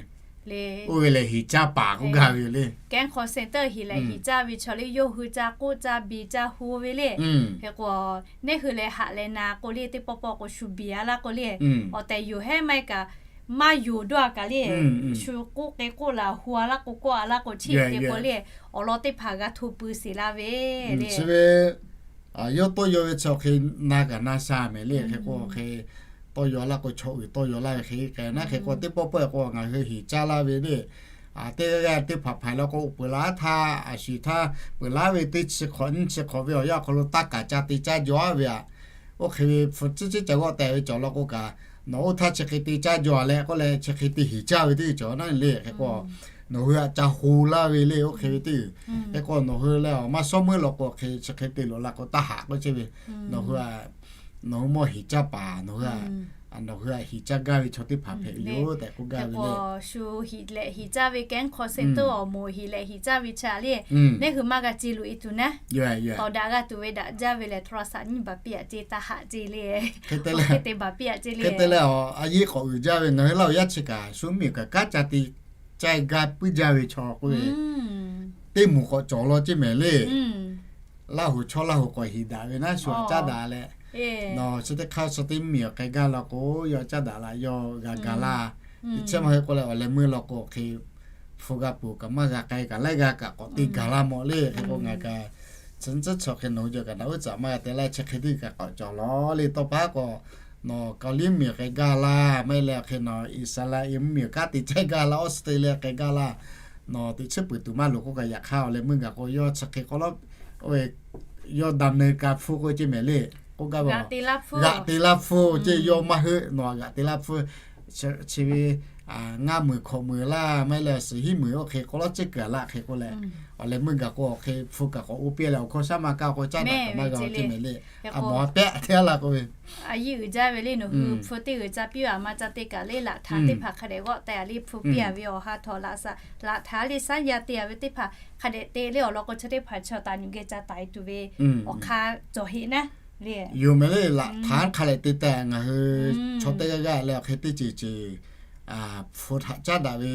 Oˇ ve lehˬ hiˍ caˇ paˍ k'oˆ gaˇ ve yoˬ le. Kehˉ hk'aw sehˍ teuˇ hiˍ lehꞈ hiˍ caˇ ve chaw le, yawˇ hui ca k'oˆ ca biˬ ca hu ve le. Hk'e k'o, neˇ hui lehˬ haꞈ leh na k'o le, teˇ pawˆ pawˆ k'o shu biˬ a laˇ k'o le, awˬ tehˬ yoˬ hehˉ maˇ heˆ kaꞈ maˇ yonˍ dawˇ a kaꞈ le, shu k'oˆ k'e k'oˆ laˬ hu a laˇ k'o k'oˆ a laˇ k'o, chi te k'o le, awˬ lawn teˇ hpaˍ g'a hto pui sheˍ laˇ ve le. Chi ve yawˇ tawˇ yaw ve chi awˬ hk'e na kaꞈ na sha mehˍ le. Hk'e k'o awˬ hk'e tawˇ yaw laˇ k'o chaw uiˍ tawˇ yaw laˇ ve hk'e k'ai naˉ. Hk'e k'o teˇ pawˆ pawˆ k'o ngaˬ hui hiˍ caˇ laˇ ve le. Teˇ g'aˇ g'aˇ teˇ hpaˍ hpaiˍ la k'o, peuˬ laˇ htaˇ a shuˍ htaˇ peuˬ laˇ ve teˇ chi hk'awꞈ nyiˇ chi hk'awꞈ ve awˬ yanˇ awˬ hk'aw lo taˇ kaꞈ ca te caˇ jaw a ve aꞈ, oˇ hk'e ve hpu ciˉ ciˉ ca g'awˆ tehꞈ ve cawˬ law k'o kaꞈ, nawˬ oˇ htaˇ chi hk'e te caˇ jaw a leh k'oˆ leh chi hk'e te hiˍ caˇ ve teˇ cawˬ naˉ le. Hk'e k'o nawˬ hui aꞈ ca hu laˇ ve le, oˇ hk'e ve teˇ. Hk'e k'o nawˬ hui leh awˬ maˇ shawˉ meuˇ law k'o hk'e chi hk'e te loꞈ la k'o taˇ haꞈ k'oˆ chehˇ ve. Nawˬ hui nawˬ hui mawˇ hiˍ caˇ paˍ nawˬ hui, nawˬ hui aꞈ hiˍ caˇ gaˇ ve chaw teˇ hpaˍ hpehꞈ ve yoˬ tehꞈ k'oˆ gaˇ ve le. Shu hiˍ lehꞈ hiˍ caˇ ve kehˉ hk'aw sehˍ teuˇ awˬ moˍ hiˍ lehꞈ hiˍ caˇ ve chi a le, neˇ hui maˇ g'a ce loꞈ e tuˬ naˉ, tawˍ daꞈ g'a tuˬ ve daꞈ jaˇ ve lehˬ, โทรศัพท์ nyiˇ baˬ piˇ aꞈ ce, taˇ haꞈ ce le. Hk'e te leh, hk'e te leh a yeˇ k'awꞈ uiˍ jaˇ ve ngaˬ hui laˇ awˬ yaˇ chi kaꞈ shu miˬ kaꞈ kanˉ ca te caˇ gaˇ puiˉ jaˇ ve chaw k'oˆ ve teˇ moˍ k'awꞈ cawˬ law ceˇ mehˍ le. Laˇ hoˍ chaw Laˇ hoˍ k'awꞈ hiˍ daꞈ ve naˉ shu aꞈ caˉ daꞈ leh, nawˬ chi teˇ hk'aˇ chi teˇ miˬ awˬ k'ai gaˇ law k'o, yawˇ caˉ daꞈ la yawˇ g'a gaˬ laˇ. Teˇ chehˇ maˇ heˆ k'oˆ leh awˬ leh meuˇ law k'o hk'e hpu g'a ponˬ kaꞈ maˇ g'a k'ai kaꞈ laiˉ g'aˇ kaꞈ k'awꞈ te gaˬ laˇ mawˬ le. Hk'e k'o ngaˬ kaꞈ chi nyi tcuhˉ chaw hk'e nawˬ hui cawˬ kaꞈ naꞈ uˉ tcuhꞈ maˇ g'a te laˇ, chi hk'e teˇ kaꞈ k'awꞈ cawˬ law le. Tawˇ pa k'o nawˬ Kaoˍliˇ miˬ k'ai gaˇ laˇ, maˇ heˆ leh hk'e nawˬ Iˉsaˍreˍlaˆ miˬ kanˉ te caˇ gaˇ laˇ, Australia k'ai gaˇ laˇ, nawˬ teꞈ chiˉ peuˬ tuˬ maˇ loˍ k'oˆ kaꞈ yaꞈ hk'aˇ awˬ leh meuˇ gaˬ k'o yawˇ chi hk'e k'o law, yawˇ ดำเนินการ hpu k'oˆ ceˇ mehˍ le. K'oˆ gaˇ ve, g'aꞈ te laˇ hpu ceˇ yawˇ maˇ heuˆ, nawˬ g'aꞈ te laˇ hpu chi ve ngaˇ meunˍ hkawꞈ meunˍ laˇ, maˇ heˆ leh suhˍ hiˉ meunˍ oˇ hk'e k'o law ceˇ kuiˬ laˇ. Hk'e k'oˆ leh awˬ leh meuˇ gaˬ k'o awˬ hk'e hpu kaꞈ k'awꞈ oˇ piˇ leh awˬ hkawˇ shaˉ maˇ kaˇ k'o caˉ daꞈ kaꞈ maˇ g'a ceˇ mehˍ le. A mawˬ a pehˆ te a laˇ k'oˆ ve, a yeˇ uiˍ jaˇ ve le, nawˬ hui hpu teˇ g'uiˬ ca piˇ a maˇ ca te kaꞈ le, laꞈ htaˍ teˇ hpaˍ hk'a dehꞈ g'awˆ teh a le, hpu piˇ a ve awˬ ha htawnˍ laꞈ shaˍ, laꞈ htaˍ le shaˉ yaˇ te a ve teˇ hpaˍ hk'a dehꞈ te le. Awˬ lawn k'o chi teˇ hpaˍ chaw taˍ nyi geh ca taiˍ tuˬ ve awˬ hk'aˇ cawˬ heˆ naˉ le. Yoˬ mehˍ le, laꞈ htaˍ hk'a dehꞈ te teh ngaˬ hui chaw teˇ g'aˇ g'aˇ leh awˬ hk'e teˇ ceuˬ ceuˬ hpu htaꞈ caˉ daꞈ ve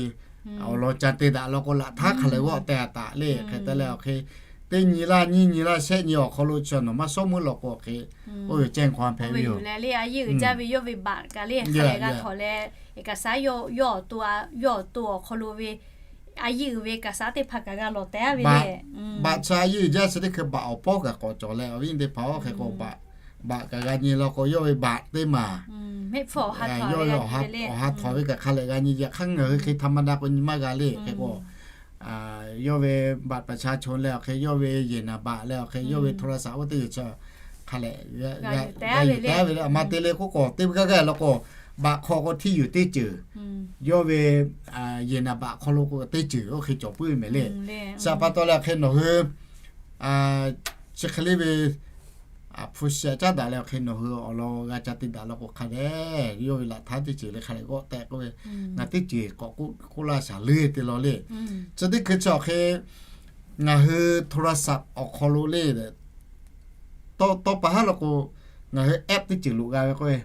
awˬ lawn ca te daꞈ law k'o laꞈ htaˍ hk'a lehˬ g'awˆ teh a taꞈ le. Hk'e te leh awˬ hk'e teˇ nyi laˇ nyiˇ nyi laˇ shehˆ nyi awˬ hk'aw lo chi nawˬ maˇ shawˉ meuˇ law k'o hk'e oˇ ve cehˇ hk'aw hpehꞈ ve yoˬ le. A yeˇ uiˍ jaˇ ve yawˇ ve บัตร kaꞈ le hk'a dehꞈ g'a htawnˍ leh, kaꞈ shaˉ yawˇ awˬ to, yawˇ awˬ to awˬ hk'aw lo ve a yeˇ uiˍ ve kaꞈ shaˉ teˇ hpaˍ kaꞈ g'a lawˬ teh a ve le. บัตร chi a yeˇ uiˍ jaˇ chi teˇ hkui บัตร awˬ pawˇ kaꞈ k'awꞈ cawˬ leh awˬ viˉ teˇ hpaˍ oˇ hk'e k'o บัตร kaꞈ g'a nyi law k'o yawˇ ve บัตร teˇ maˬ awˬ ha htawnˍ ve kaꞈ hk'a lehˬ g'a nyi. Yaꞈ hk'aˇ ngaˬ hui hk'e ธรรมดา k'o nyi maˇ g'a le. Hk'e k'o yawˇ ve บัตรประชาชน leh awˬ hk'e yawˇ ve เหรียญห้าบาท leh awˬ hk'e yawˇ ve โทรศัพท์ oˇ teˇ ceuˬ chi hk'a lehˬ g'a yuˬ teh ve le. A ma te le k'oˆ k'o teˇ g'aˇ g'aˇ law k'o บัตร hk'aw k'o ที่อยู่ teˇ ceuˬ, yawˇ ve เหรียญห้าบาท hk'aw lo k'o teˇ ceuˬ oˇ hk'e cawˬ puiˉ ve mehˍ le. Chi pa taw leh hk'e nawˬ hui chi hk'e le ve hpu shi caˉ daꞈ leh awˬ hk'e nawˬ hui awˬ lawn g'a ca te daꞈ law k'o hk'a dehꞈ yawˇ ve laꞈ htaˇ teˇ ceuˬ le hk'a dehꞈ g'awˆ teh k'oˆ ve, ngaˬ teˇ ceuˬ k'awꞈ k'oˆ laˇ shaˍ le te law le. Chi teˇ hkui chi awˬ hk'e ngaˬ hui โทรศัพท์ awˬ hk'aw lo le tawˇ pa haˉ law k'o ngaˬ hui แอป teˇ ceuˬ loꞈ g'a ve k'o ve,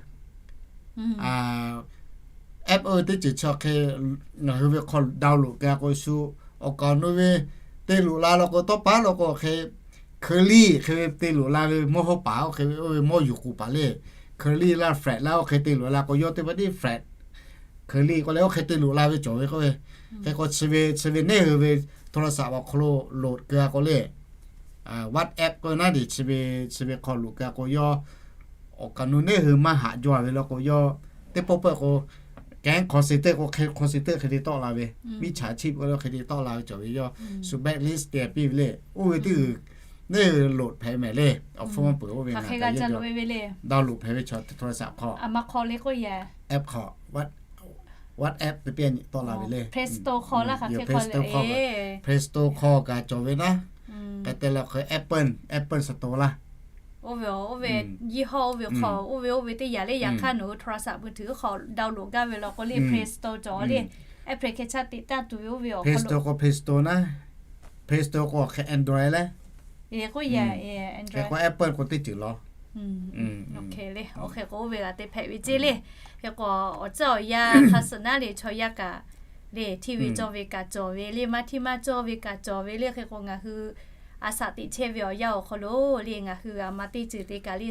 แอป oˇ ve teˇ ceuˬ chi awˬ hk'e ngaˬ hui ve hk'aw download k'ai k'o shu awˬ kaˍ awˬ nu ve te loꞈ la law k'o tawˇ pa haˉ law k'o awˬ hk'e hkeu liˇ hk'e ve te loꞈ la ve mawˇ hawˉ paˍ oˇ hk'e ve oˇ ve mawˇ yuˬ k'oˍ paˍ le. Curly laˇ Fred laˇ oˇ hk'e te loꞈ la k'o, yawˇ teˇ pawˆ tiˉ Fred Curly k'oˆ leh oˇ hk'e te loꞈ la ve cawˬ ve k'oˆ ve. Hk'e k'o chi ve, chi ve neˇ hui ve โทรศัพท์ awˬ hk'aw lo loꞈ keu a k'o le, WhatsApp k'oˆ ve naˉ le, chi ve, chi ve hk'aw loꞈ keu a k'o yawˇ awˬ kaˍ nu neˇ hui maˇ haꞈ jaw ve law k'o yawˇ teˇ pawˆ pawˆ k'o, kehˉ hk'aw suh teˇ k'o hk'e, hk'aw suh teˇ hk'e te tawˆ la ve, มิจฉาชีพ k'oˆ le hk'e te tawˆ la ve cawˬ ve yawˇ shu blacklist te piˇ ve le. Oˇ ve teˇ hui neˇ hui loꞈ hpehꞈ mehˍ le, awˬ hpfuhˇ maˇ peuˬ oˇ ve ngaˬ hk'aˬ hk'e g'a ca loꞈ ve le. Download hpehꞈ ve chaw โทรศัพท์ hk'aw, aˉ maˇ hk'aw le k'oˆ yaꞈ, app hk'aw, WhatsApp teˇ piˇ nyi tawˆ la ve le. Play Store hk'aw laˇ hk'aˬ hk'e hk'aw le, Play Store hk'aw kaꞈ cawˬ ve naˉ. Hk'e te leh hk'e Apple, Apple Store laˇ. Oˇ ve, oˇ ve, ยี่ห้อ oˇ ve hk'aw oˇ ve oˇ ve teˇ yanˇ le, yaꞈ hk'aˇ nawˬ hui โทรศัพท์มือถือ hk'aw download gaˇ ve law k'o le Play Store cawˬ le, Apple hk'e chaˇ teꞈ taˇ tuˬ ve oˇ ve awˬ hk'aw lo Play Store k'o Android le. K'oˆ yaꞈ, hk'e k'o Apple k'o teˇ ceuˬ law. Oˇ hk'e le, oˇ hk'e k'o oˇ ve g'a te hpehꞈ ve ceˇ le. Hk'e k'o awˬ tcuhˉ awˬ yanˇ hk'a suhˍ naˉ le chaw yaˇ kaꞈ le, hteˇ ve cawˇ ve kaꞈ cawˬ ve le, maˇ hteˇ maˇ cawˇ ve kaꞈ cawˬ ve le. Hk'e k'o ngaˬ hui a shaꞈ teꞈ chehˇ ve awˬ yanˇ awˬ hk'aw lo le, ngaˬ hui a ma teˇ ceuˬ te kaꞈ le,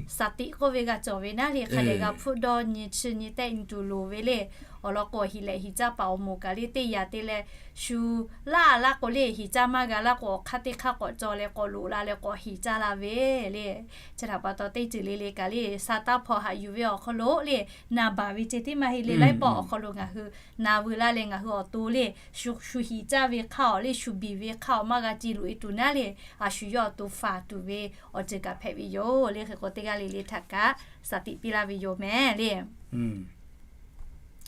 shaˍ tiꞈ k'oˆ ve g'a cawˬ ve naˉ le, hk'a dehꞈ g'a hpfuhˆ dawˇ nyi chi nyi tehˆ nyi tuˬ loˍ ve le. Awˬ lawn k'o hiˍ lehꞈ hiˍ caˇ paˍ awˬ moˍ kaꞈ le teˇ yanˇ te leh shu laˇ laˇ k'o le, hiˍ caˇ maˇ g'a laˇ k'o awˬ hk'aˇ teˇ hk'aˇ k'awꞈ caw leh k'awꞈ loꞈ la leh k'awꞈ hiˍ caˇ la ve le. Chi htaꞈ pa taw teˇ ceuˬ le le kaꞈ le, Saˍtanˍ hpawˇ haꞈ yuˬ ve awˬ hk'aw lo le, na baˬ ve ceh tiˉ maˇ heˆ le. Laiˉ pawˆ awˬ hk'aw lo ngaˬ hui na veu laˇ leh ngaˬ hui awˬ to le, shu hiˍ caˇ ve hk'aˇ awˬ le, shu biˬ ve hk'aˇ awˬ maˇ g'a ce loꞈ e tuˬ naˉ le, a shu yawˇ awˬ to faˍ tuˬ ve awˬ ceuˬ kaꞈ hpehꞈ ve yoˬ le. Hk'e k'o teˇ g'aˇ le le htaꞈ kaꞈ shaˍ tiꞈ piˇ laˇ ve yoˬ mehˍ le.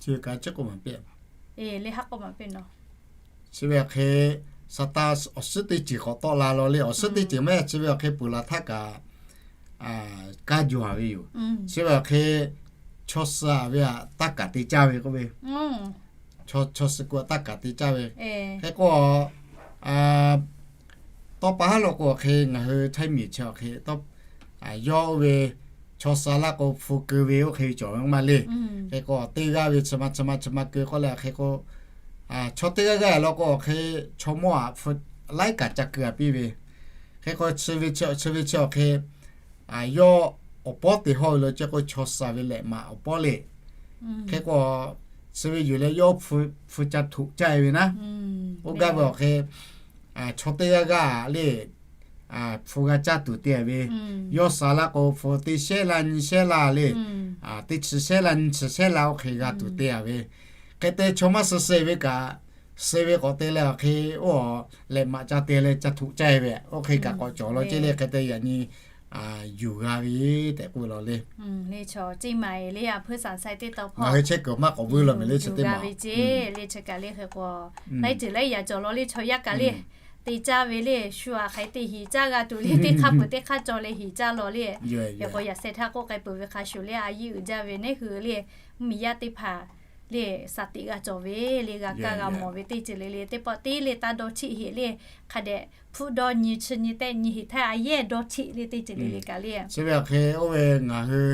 Chi kaꞈ chi k'o maˍ piˇ, le haˉ k'oˆ maˍ piˇ nawˬ. Chi ve awˬ hk'e Saˍtanˍ awˬ suhˉ teˇ ceuˬ k'awꞈ tawˆ la law le, awˬ suhˉ teˇ ceuˬ maˇ heˆ, chi ve awˬ hk'e peuˬ laˬ htaˇ kaꞈ kaˇ jaw ve yoˬ. Chi ve awˬ hk'e chaw suh ve htaꞈ taˇ kaˍ te caˇ ve k'oˆ ve, chaw suh k'o taˇ kaˍ te caˇ ve. Hk'e k'o tawˇ pa haˉ law k'o awˬ hk'e ngaˬ hui Htaiˇ miˬ chi awˬ hk'e yawˇ oˇ ve chaw suh laˇ k'o hpu keu ve oˇ hk'e cawˬ ve maˇ le. Hk'e k'o teˇ g'aˇ ve chi ma chi ma chi ma keu k'oˆ leh hk'e k'o, chaw teˇ g'aˇ g'aˇ law k'o awˬ hk'e chaw mawˇ aꞈ hpu laiˉ kaꞈ ca keu a piˇ ve. Hk'e k'o chi ve chi awˬ hk'e yawˇ awˬ pawˉ te hawˇ ve lo ceh k'o chaw suh ve lehꞈ maꞈ awˬ pawˉ le. Hk'e k'o chi ve yuˬ leh yawˇ hpu ca htoꞈ caˇ e ve naˉ. Oˇ gaˇ ve awˬ hk'e chaw teˇ g'aˇ g'aˇ le hpu g'a caˇ tuˬ te ve. Yawˇ suh laˇ k'o hpu teˇ shehˉ laˇ nyi shehˉ laˇ le, teˇ chi shehˉ laˇ nyi chi shehˉ laˇ oˇ hk'e g'a tuˬ te ve. Hk'e te chaw maˇ suh suh ve kaꞈ, suh ve k'awꞈ te leh awˬ hk'e oˇ lehꞈ maꞈ ca te leh ca htoꞈ caˇ e ve, oˇ hk'e kaꞈ k'awꞈ cawˬ law ceˇ le. Hk'e te yaꞈ nyi yuˬ g'a ve tehꞈ k'oˆ law le. Ngaˬ hui chehˇ kuiˬ maˇ k'awꞈ vuiˇ law mehˍ le, chi teˇ maˬ ve ceˇ le. Chi kaꞈ le hk'e k'o laiˉ ceuˬ laiˉ yaꞈ cawˬ law le chaw yaˇ kaꞈ le, te caˇ ve le shu aꞈ hk'aˬ hk'e te hiˍ caˇ g'a tuˬ le, teˇ hk'aˇ peuˬ teˇ hk'aˇ cawˬ leh hiˍ caˇ law le. Hk'e k'o yaꞈ sheh htaˇ k'oˆ k'ai peuˬ ve hk'a shuˍ le, a yiˇ uiˍ jaˇ ve neˉ hui le, mvuhˇmiˬ yaˇ teˇ hpaˍ le, shaˍ tiꞈ g'a cawˬ ve le, g'a kaˇ g'a mawˬ ve teˇ ceuˬ le le teˇ pawˆ tiˉ le taˇ dawˇ htiˆ heˆ le. Hk'a dehꞈ hpfuhˆ dawˇ nyi chi nyi tehˆ nyi heˍ htaˇ a yehˇ dawˇ htiˆ le teˇ ceuˬ le le kaꞈ le. Chi ve awˬ hk'e oˇ ve ngaˬ hui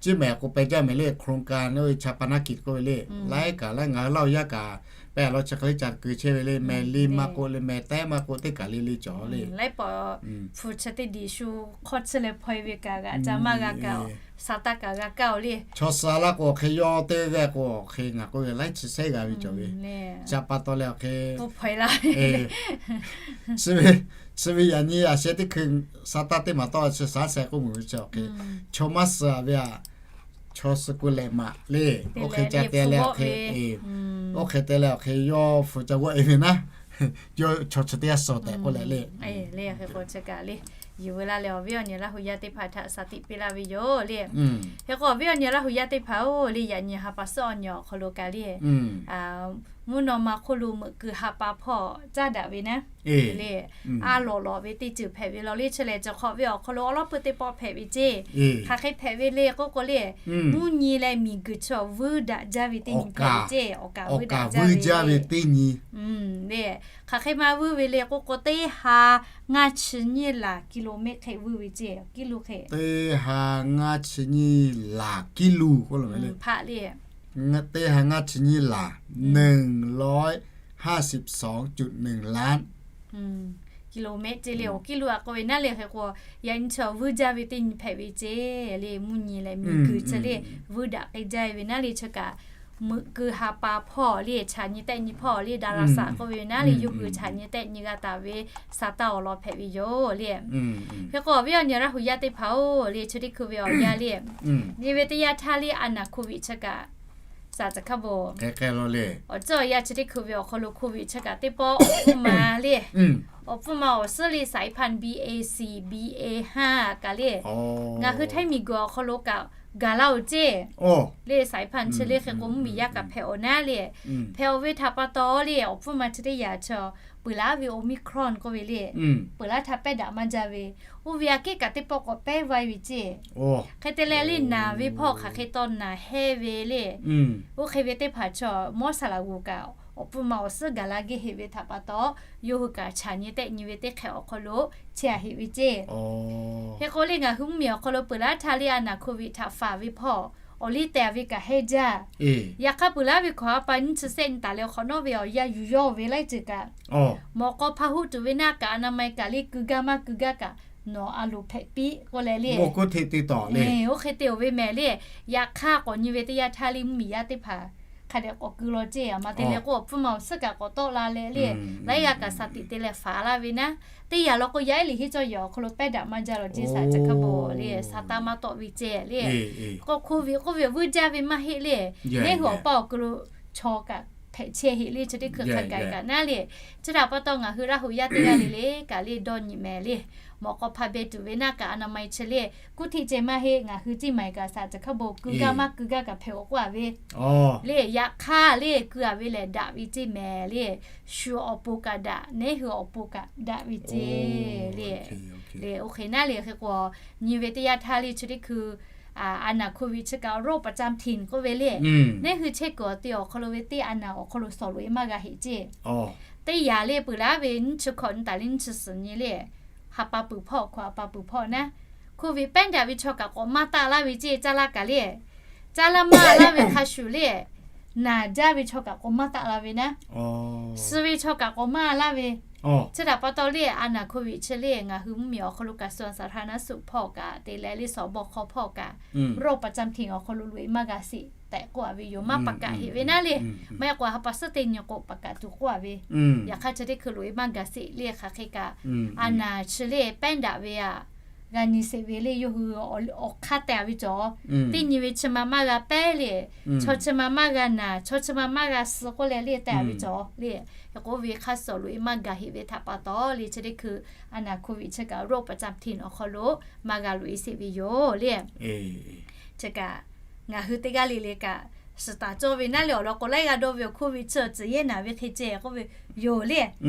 ciˇ mehˍ k'o peh jaˇ mehˍ le, โครงการ oˇ ve ฌาปนกิจ k'oˆ ve le, laiˉ kaꞈ laiˉ ngaˬ hui Laˇ huˍ yaˇ kaꞈ peh a law chi hk'e le ca keu chehˇ ve le, meh liˇ maˇ k'oˆ le, meh tehˉ maˇ k'oˆ teˇ kaˬ le le cawˬ le. Laiˉ pawˆ hpu chi teˇ diˬ shu hk'awˇ chi leh hpaw e ve kaꞈ g'a ca maˇ g'a kaꞈ, Saˍtanˍ kaꞈ g'a kaˇ oˬ le. Chaw suh laˇ k'o awˬ hk'e yawˇ teˇ g'aˇ k'o awˬ hk'e ngaˬ k'oˆ ve laiˉ chi shehˉ g'a ve cawˬ ve. Chi pa taw leh awˬ hk'e chi ve yaꞈ nyi a sheh teˇ hkui Saˍtanˍ teˇ maˬ tawˆ chi shaˉ sheh k'oˆ mui ve chi awˬ hk'e chaw maˇ suh ve a, chaw suh k'o lehꞈ maꞈ le, oˇ hk'e ca te leh awˬ hk'e, oˇ hk'e te leh awˬ hk'e yawˇ hpu ca g'awˆ e ve naˉ, yawˇ chaw chi teˇ g'aˇ suh tehꞈ k'oˆ leh le. Le hk'e k'o chi kaꞈ le, yuˬ veu laˇ leh awˬ viˉ awˬ nyi Laˇ huˍ yaˇ teˇ hpaˍ htaꞈ shaˍ tiꞈ piˇ laˇ ve yoˬ le. Hk'e k'o awˬ viˉ awˬ nyi Laˇ huˍ yaˇ teˇ hpaˍ oˬ le, yaꞈ nyi ha pa suhˉ awˬ nyi awˬ hk'aw lo kaꞈ le, mvuhˇ naw ma hk'oˆ lo meuꞈ kuiˬ ha pa hpawˇ caˇ daꞈ ve naˉ le, a lawꞈ lawꞈ ve teˇ ceuˬ hpehꞈ ve law le. Chi lehˬ cawˬ hk'awꞈ ve awˬ hk'aw lo awˉ lawˉ peuˇ teˇ pawˆ hpehꞈ ve ceˇ. Hk'aˬ hk'e hpehꞈ ve le k'oˆ k'o le, mvuhˇ nyi leh miˬ guiˬ chi awˬ vuiˇ daꞈ jaˇ ve teˇ nyi hpehꞈ ve ceˇ. Awˬ kaˍ vuiˇ jaˇ ve teˇ nyi le. Hk'aˬ hk'e ma vuiˇ ve le k'oˆ k'o teˇ ha ngaˇ chi nyiˇ laˬ กิโลเมตร hk'e vuiˇ ve ceˇ. กิโล hk'e teˇ ha ngaˇ chi nyiˇ laˬ กิโล k'oˆ lo ve le. Hpaˆ le, teˇ ha ngaˇ chi nyiˇ laˬ หนึ่งร้อยห้าสิบสองจุดหนึ่งล้าน กิโลเมตร kilometer ce le awˬ kiˇ lo a k'oˆ ve naˉ le hk'e k'o, yaꞈ nyi chi vuiˇ jaˇ ve teˇ nyi hpehꞈ ve ce le, mvuhˇ nyi leh miˬguiˬ chi le vuiˇ daꞈ k'ai jaˇ ve naˉ le chi kaꞈ, meuꞈ keu ha pa hpawˇ le chaꞈ nyi tehˆ nyi hpawˇ le ดาราศาสตร์ k'oˆ ve naˉ le yawˇ hui chaꞈ nyi tehˆ nyi g'a taˍ ve สตาร์ awˬ lawn hpehꞈ ve yoˬ le. Hk'e k'o awˬ viˉ awˬ nyi Laˇ hu yaˇ teˇ hpaˍ-oˬ le, chi teˇ hkui ve awˬ yanˇ le, nyi ve teˇ yanˇ htaˇ le a naˬ โควิด chi kaꞈ สา caˬ hkaˇ bon awˬ ceuˬ awˬ yanˇ chi teˇ hkui ve awˬ hk'aw lo โควิด chi kaꞈ teˇ pawˆ awˬ hpfuhˇ ma le, awˬ hpfuhˇ ma awˬ suhˉ le สายพันธุ์ B A C, B A ห้า kaꞈ le, ngaˬ hui Htaiˇ miˬguiˬ awˬ hk'aw lo kaꞈ gaˬ laˇ-oˬ ceˇ le. สายพันธุ์ chi le hk'e k'o mvuhˇmiˬ yaˇ kaꞈ hpehꞈ awˬ naˉ le, hpehꞈ awˬ ve htaꞈ pa taw le awˬ hpfuhˇ ma chi teˇ yanˇ chi peuˬ laˉ ve Omicron k'oˆ ve le, peuˬ laˉ htaˇ pehˉ daꞈ maˇ jaˇ ve, oˇ ve aꞈ kehˉ kaꞈ teˇ pawˆ k'awꞈ pehˉ vaiˇ ve ceˇ. Hk'e te leh le naˬ ve hpawˇ hk'aˬ hk'e taw naˬ hehnˇ ve le, oˇ hk'e ve teˇ hpaˍ chi mawˇ saˍ laꞈ g'uˬ kaꞈ awˬ hpfuhˇ ma awˬ suhˉ gaˬ la geh heꞈ ve htaꞈ pa taw, yawˇ hui kaꞈ chaꞈ nyi tehˆ nyi ve teˇ hk'ehꞈ awˬ hk'aw lo chehˇ a heꞈ ve ceˇ. Hk'e k'o le ngaˬ hui mvuhˇmiˬ awˬ hk'aw lo peuˬ laˉ htaˇ le a naˬ โควิด htaꞈ faˍ ve hpawˇ awˬ liˇ teh ve kaꞈ hehnˇ jaˇ. Yaꞈ hk'aˇ peuˬ laˉ ve hkawꞈ ha pa nyiˇ chi sehˆ nyi taˍ leh awˬ hk'awꞈ nawˉ ve awˬ yanˇ yuˬ yawˇ ve laiˉ ceuˬ kaꞈ, mawꞈ k'aw hpa huˆ tuˬ ve naˆ kaꞈ a na ma e kaꞈ le keu gaˇ maˇ keu gaˇ kaꞈ nawˬ a loˍ hpehꞈ piˇ k'oˆ leh le, oˇ hk'e te awˬ ve mehˍ le. Yaꞈ hk'aˇ k'awꞈ nyi ve teˇ yanˇ htaˇ le mvuhˇmiˬ yaˇ teˇ hpaˍ hk'a dehꞈ k'awꞈ keu law ceˇ. A ma te leh k'o awˬ hpfuhˇ ma awˬ suhˉ kaꞈ k'awꞈ tawˆ la leh le, laiˉ g'aˇ kaꞈ shaˍ tiꞈ te leh faˍ laˇ ve naˉ, teˇ yanˇ law k'o yaˇ ehˉ liꞈ henˇ cawˇ yaꞈ awˬ hk'aw lo pehˉ daꞈ maˇ jaˇ law ceˇ สา caˬ hk'a bon le สตาร์ maˇ tawˆ ve ceˇ le. K'o โควิด k'oˆ ve vuiˇ jaˇ ve maˇ heˆ le, neˉ hui awˬ pa awˬ keu lo chaw kaꞈ hpehꞈ chehˇ heˆ le chi teˇ hkui hk'a gaˬ kaꞈ naˉ le. Chi htaꞈ pa taw ngaˬ hui Laˇ hu yaˇ teˇ g'aˇ le le kaꞈ le dawˇ nyi mehˍ le, mawꞈ k'aw hpa beh tuˬ ve naˆ kaꞈ a na ma e chi le kuˇ hteˆ ceh maˇ heˆ, ngaˬ hui ceˇ maˬ kaꞈ สาม caˬ hk'a bon keu gaˇ maˇ keu gaˇ kaꞈ hpehꞈ awˬ k'oˆ a ve le. Yaꞈ hk'aˇ le keu a ve lehˬ daꞈ ve ceˇ mehˍ le, shu awˬ pon kaꞈ daꞈ, neˉ hui awˬ pon kaꞈ daꞈ ve ceˇ le. Le oˇ hk'e naˉ le hk'e k'o nyi ve teˇ yanˇ htaˇ le chi teˇ hkui a naˬ โควิด chi kaꞈ โรคประจำถิ่น k'oˆ ve le, neˉ hui chehˇ kuiˬ awˬ te awˬ hk'aw lo ve teˇ a naˬ awˬ hk'aw lo sawˍ loꞈ e maˇ g'a heˆ ceˇ. Teˇ yanˇ le peuˬ laˉ ve nyiˇ chi hkawꞈ nyi taˍ le nyiˇ chi suhˍ nyi le, ha pa peuˬ hpawˇ hkawꞈ ha pa peuˬ hpawˇ naˉ, โควิด pehˉ daꞈ ve chaw kaꞈ k'awꞈ maˇ taˆ laˇ ve ceˇ. Caˇ laˇ kaꞈ le, caˇ laˇ maˇ laˇ ve hk'a shuˍ le, naˬ jaˇ ve chaw kaꞈ k'awꞈ maˇ taˆ la ve naˉ, suh ve chaw kaꞈ k'awꞈ maˇ laˇ ve. Chi htaꞈ pa taw le a naˬ โควิด chi le ngaˬ hui mvuhˇmiˬ awˬ hk'aw lo kaꞈ สวนสาธารณสุข hpawˇ kaꞈ te leh le sawˍ baw hk'aw hpawˇ kaꞈ โรคประจำถิ่น awˬ hk'aw lo loꞈ e maˇ g'a sheˍ tehꞈ k'oˆ a ve yoˬ. Maˇ paˍ kaꞈ heˆ ve naˉ le, maˇ heˆ k'o ha pa suhˉ teˇ nyi k'o paˍ kaꞈ tuˬ k'oˆ a ve, yaꞈ hk'aˇ chi teˇ hkui loꞈ e maˇ g'a sheˍ le hk'aˬ hk'e kaꞈ a naˬ chi le pehˉ daꞈ ve aꞈ g'a nyi sheˍ ve le yawˇ hui awˬ hk'aˇ teh a ve cawˬ. Teˇ nyi ve chi ma maˇ g'a pehˉ le, chaw chi ma maˇ g'a naˬ, chaw chi ma maˇ g'a suh k'oˆ leh le teh a ve cawˬ le. Hk'e k'oˆ ve hk'aˇ suh loꞈ e maˇ g'a heˆ ve htaꞈ pa taw le chi teˇ hkui a naˬ โควิด chi kaꞈ โรคประจำถิ่น awˬ hk'aw lo maˇ g'a loꞈ e sheˍ ve yoˬ le. Chi kaꞈ ngaˬ hui teˇ g'aˇ le le kaꞈ suhˍ taˍ cawˇ ve naˉ le awˬ lawn k'o laiˉ g'aˇ dawˇ ve awˬ โควิด chi awˬ ceuˬ yehˇ naˬ ve hk'e ceh k'oˆ ve yoˬ le.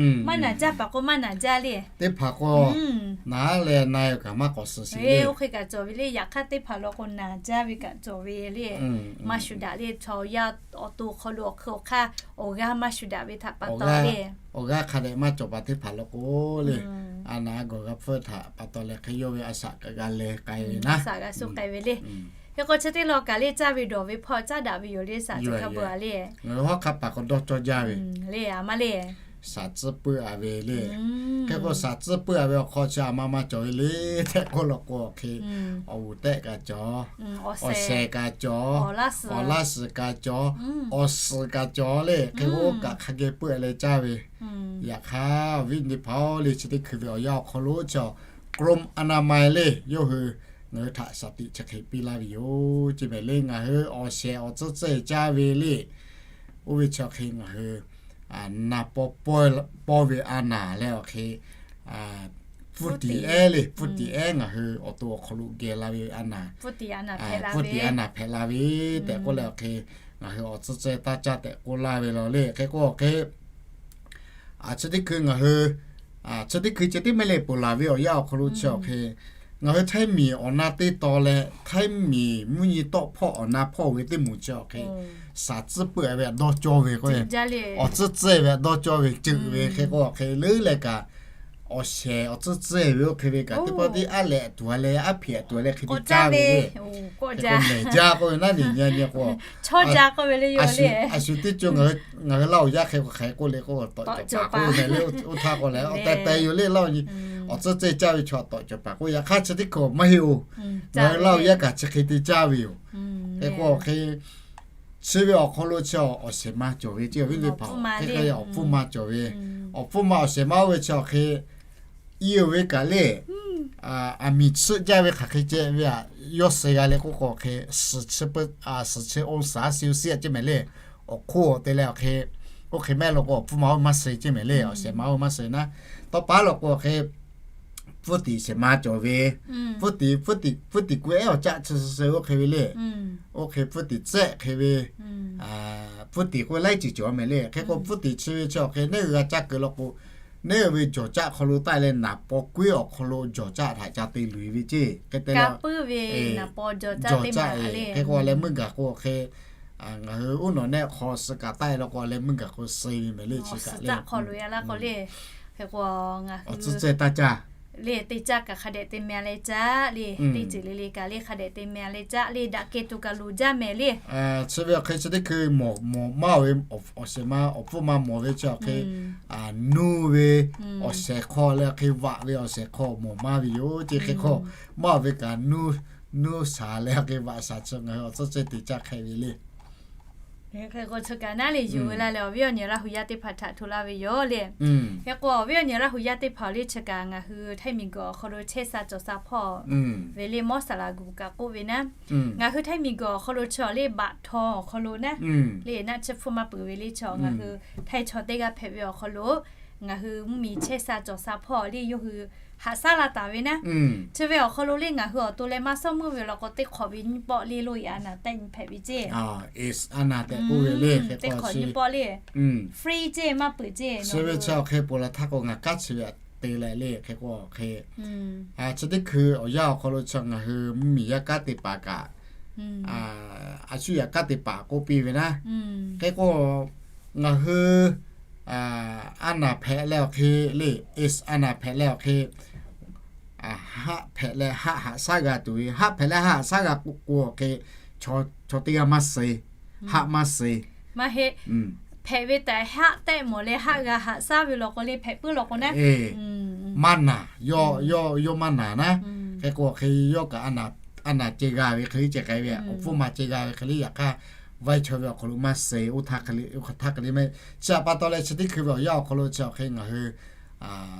Maˇ naˬ jaˇ paˍ k'o maˇ naˬ jaˇ le. Teˇ hpaˍ k'o naˬ leh na yoˬ kaꞈ maˇ k'awꞈ suhˍ sheˍ le. Oˇ hk'e kaꞈ cawˬ ve le. Yaꞈ hk'aˇ teˇ hpaˍ law k'o naˬ jaˇ ve kaꞈ cawˬ ve le. Maˇ shuˍ daꞈ le. Chaw yaˇ awˬ to hk'aw lo awˬ hk'e awˬ hk'aˇ awˬ g'aˇ maˇ shuˍ daꞈ ve htaꞈ pa taw le, awˬ g'aˇ hk'a dehꞈ maˇ cawˬ paˍ teˇ hpaˍ law k'o le, a naˬ a gawˬ g'a hpfuhˇ htaꞈ pa taw leh hk'e yawˇ ve a shaꞈ kaꞈ g'a leh k'ai ve naˉ, a shaꞈ g'a suh k'ai ve le. Hk'e k'o chi teˇ law kaꞈ le caˇ ve dawˬ ve hpawˇ caˇ daꞈ ve yoˬ le สาม caˬ hk'a bon a le. Ngaˬ hui hawˉ hk'aˇ paˍ k'o dawˇ cawˇ jaˇ ve le, a maˇ le, shaˍ tcuhˉ puiˉ a ve le. Hk'e k'o shaˍ tcuhˉ puiˉ a ve awˬ hk'aw chi a ma maˇ cawˬ ve le tehꞈ k'oˆ law k'o hk'e, awˬ g'uˬ tehˆ kaꞈ cawˬ, awˬ shehˍ kaꞈ cawˬ, awˬ laˇ suhˍ kaꞈ cawˬ, awˬ suhˍ kaꞈ cawˬ le. Hk'e k'o kaꞈ hk'a geh puiˉ a leh caˇ ve. Yaꞈ hk'aˇ awˬ viˉ nyi teˇ hpaˍ-oˬ le chi teˇ hkui ve awˬ yanˇ awˬ hk'aw lo chi กรมอนามัย le yawˇ hui ngaˬ hui htaꞈ shaˍ tiꞈ chi hk'e piˇ laˇ ve yoˬ. Chi mehˍ le ngaˬ hui awˬ shehˍ awˬ tcuhˉ tcuhˉ e caˇ ve le. Oˇ ve chi awˬ hk'e ngaˬ hui na paw paw ve a naˬ leh awˬ hk'e ผู้ติดเชื้อ le ผู้ติดเชื้อ ngaˬ hui awˬ to awˬ hk'aw lo geh la ve a naˬ, ผู้ติด a naˬ hpehꞈ la ve tehꞈ k'oˆ leh awˬ hk'e ngaˬ hui awˬ tcuhˉ tcuhˉ taˇ caˇ tehꞈ k'oˆ laˇ ve law le. Hk'e k'o awˬ hk'e chi teˇ hkui ngaˬ hui, chi teˇ hkui ceh tiˉ maˇ le peuˬ laˬ ve awˬ yanˇ awˬ hk'aw lo chi awˬ hk'e ngaˬ hui Htaiˇ miˬ awˬ na teˇ taw leh Htaiˇ miˬ mvuhˇ nyi tawˆ hpawˇ awˬ na hpawˇ ve teˇ moˍ chi awˬ hk'e shaˍ tcuhˉ puiˉ a ve htaꞈ dawˇ cawˇ ve k'o, awˬ tcuhˉ tcuhˉ ve htaꞈ dawˇ cawˇ ve ceuˬ ve hk'e k'o awˬ hk'e leuˉ leh kaꞈ awˬ shehˍ awˬ tcuhˇ tcuhˇ ve oˇ hk'e ve kaꞈ teˇ pawˆ tiˉ aˉ leh tuˬ a leh aˉ hpehꞈ tuˬ a leh hk'e te caˇ ve le. Hk'e k'o mehˬ jaˇ k'oˆ ve naˉ nyi nyi k'o, a shu teˇ co ngaˬ hui Laˇ huˍ yaˇ hk'e k'o hk'aˬ hk'e k'oˆ le k'o, tawꞈ cawˬ paˍ k'oˆ ve mehˍ le. Oˇ htaˇ k'o leh awˬ tehˬ tehˬ yoˬ le, Laˇ huˍ nyi awˬ tcuhˇ cehˇ caˇ ve chaw tawꞈ cawˬ paˍ k'oˆ. Yaꞈ hk'aˇ chi teˇ hkui maˇ heˆ oˬ. Ngaˬ hui Laˇ huˍ yaˇ kaꞈ chi hk'e te caˇ ve yoˬ. Hk'e k'o hk'e, chi ve awˬ hk'aw lo chi awˬ shehˍ ma cawˬ ve ceˇ, awˬ viˉ teˇ hpaˍ hk'e k'o awˬ hpfuhˇ ma cawˬ ve, awˬ hpfuhˇ ma awˬ shehˍ ma oˇ ve chi awˬ hk'e, i oˬ ve kaꞈ le, aˬ miˍ tsuhˆ jaˇ ve hk'aˬ hk'e ceh ve aꞈ, yawˇ suh g'a le k'oˆ k'o hk'e, suhˍ chi องศาเซลเซียส ceˇ mehˍ le. Awˬ hk'oˆ te leh awˬ hk'e, oˇ hk'e mehˆ law k'o awˬ hpfuhˇ ma oˇ maˇ suh ceˇ mehˍ le. Awˬ shehˍ ma oˇ maˇ suh naˉ, tawˇ paˉ law k'o hk'e, hpfuhˇ tiˍ shehˍ ma cawˬ ve, hpfuhˇ tiˍ, hpfuhˇ tiˍ, hpfuhˇ tiˍ ku ehˉ awˬ caˆ chi suh suh oˇ hk'e ve le. Oˇ hk'e hpfuhˇ tiˍ tcuhˆ hk'e ve, hpfuhˇ tiˍ k'o laiˉ ceuˬ cawˬ mehˍ le. Hk'e k'o hpfuhˇ tiˍ chi ve chi awˬ hk'e neˇ g'a caˇ kuiˬ law k'o, neˇ ve jawˬ caˆ hk'aw lo taˆ leh naˍ paw kuiˉ awˬ hk'aw lo jawˬ caˆ htaꞈ ca te luˬ ve ceˇ. Hk'e te leh, jawˬ caˆ, hk'e k'o leh meuˇ gaˬ k'o hk'e, ngaˬ hui uˉ nawˬ nehˆ hk'aw suh kaꞈ taˆ e law k'o leh meuˇ gaˬ k'o suh ve mehˍ le chi kaꞈ le. Awˬ tcuhˇ cehˇ taˇ caˇ le, teˇ caˇ kaꞈ hk'a dehꞈ te meh leh caˇ le, teˇ ceuˬ le le kaꞈ le hk'a dehꞈ te meh leh caˇ le, daꞈ kehˬ tuˬ kaꞈ loˍ jaˇ mehˍ le. Chi ve awˬ hk'e chi teˇ hkui mawˬ maˇ oˬ ve, awˬ shehˍ ma awˬ hpfuhˇ ma mawˬ ve chi awˬ hk'e, nuˇ ve awˬ shehˍ hk'aw leh hk'e vaꞈ ve awˬ shehˍ hk'aw mawˬ maˇ ve yoˬ ceˇ. Hk'e k'o maˇ oˬ ve kaꞈ nuˇ shaˍ leh hk'e vaꞈ shaˍ chi ngaˬ hui awˬ tcuhˇ cehˇ te caˇ hk'e ve le. Hk'e k'o chi kaꞈ naˉ le yuˬ ve la leh awˬ viˉ awˬ nyi Laˇ huˍ yaˇ teˇ hpaˍ htaꞈ hto laˇ ve yoˬ le. Hk'e k'o awˬ viˉ awˬ nyi Laˇ huˍ yaˇ teˇ hpaˍ le chi kaꞈ ngaˬ hui Htaiˇ miˬguiˬ awˬ hk'aw lo chehˇ sha cawˬ sha hpawˇ ve le, mawˇ saˍ laˍ guˬ kaꞈ k'oˆ ve naˉ, ngaˬ hui Htaiˇ miˬguiˬ awˬ hk'aw lo chi awˬ le baꞈ htaw awˬ hk'aw lo naˉ, le naˉ chi hpfuhˇ maˇ peuˬ ve le chi ngaˬ hui Htaiˇ chaw teˇ g'aˇ hpehꞈ ve awˬ hk'aw lo ngaˬ hui mvuhˇmiˬ chehˇ sha cawˬ sha hpawˇ le yawˇ hui haꞈ shaˉ la taˍ ve naˉ, chi ve awˬ hk'aw lo le ngaˬ hui awˬ to leh maˇ shawˉ meuˇ ve law k'o teˇ hk'awꞈ ve nyiˇ pawˆ le loˇ yaꞈ a naˍ tehˆ nyi hpehꞈ ve ceˇ. Teˇ hk'awꞈ nyiˇ pawˆ le free ceˇ maˇ peuˬ ceˇ. Chi ve chi awˬ hk'e ponˬ laˬ htaˇ k'o ngaˬ kanˉ chi ve te leh le hk'e k'o hk'e, chi teˇ hkui awˬ yanˇ awˬ hk'aw lo chi ngaˬ hui mvuhˇmiˬ yaˇ kanˉ te paˍ kaꞈ, a shu yaꞈ kanˉ te paˍ k'oˆ piˇ ve naˉ, hk'e k'o ngaˬ hui a naˍ hpehꞈ leh awˬ hk'e le, a naˍ hpehꞈ leh awˬ hk'e, haˆ hpehꞈ leh haˆ haꞈ shaˉ g'a tuˬ ve, haˆ hpehꞈ leh haˆ haꞈ shaˉ g'a k'o k'o awˬ hk'e, chaw teˇ g'aˇ maˇ suh, haˆ maˇ suh, maˇ heˆ. Hpehꞈ ve tehꞈ haˆ tehˆ mawˬ leh haˆ g'a haꞈ shaˉ ve law k'o le hpehꞈ puiˉ law k'o naˉ, maˇ naˍ, yawˇ maˇ naˍ naˉ, hk'e k'o awˬ hk'e yawˇ kaꞈ a naˍ ceh g'a ve hk'e le ceh k'ai ve, awˬ hpfuhˇ ma ceh g'a ve hk'e le yaꞈ hk'aˇ, vaiˇ chaw ve awˬ hk'aw lo maˇ suh, oˇ htaˇ hk'e le, oˇ hk'e htaˇ hk'e le maˇ heˆ. Chi htaꞈ pa taw leh chi teˇ hkui ve awˬ yanˇ awˬ hk'aw lo chi awˬ hk'e ngaˬ hui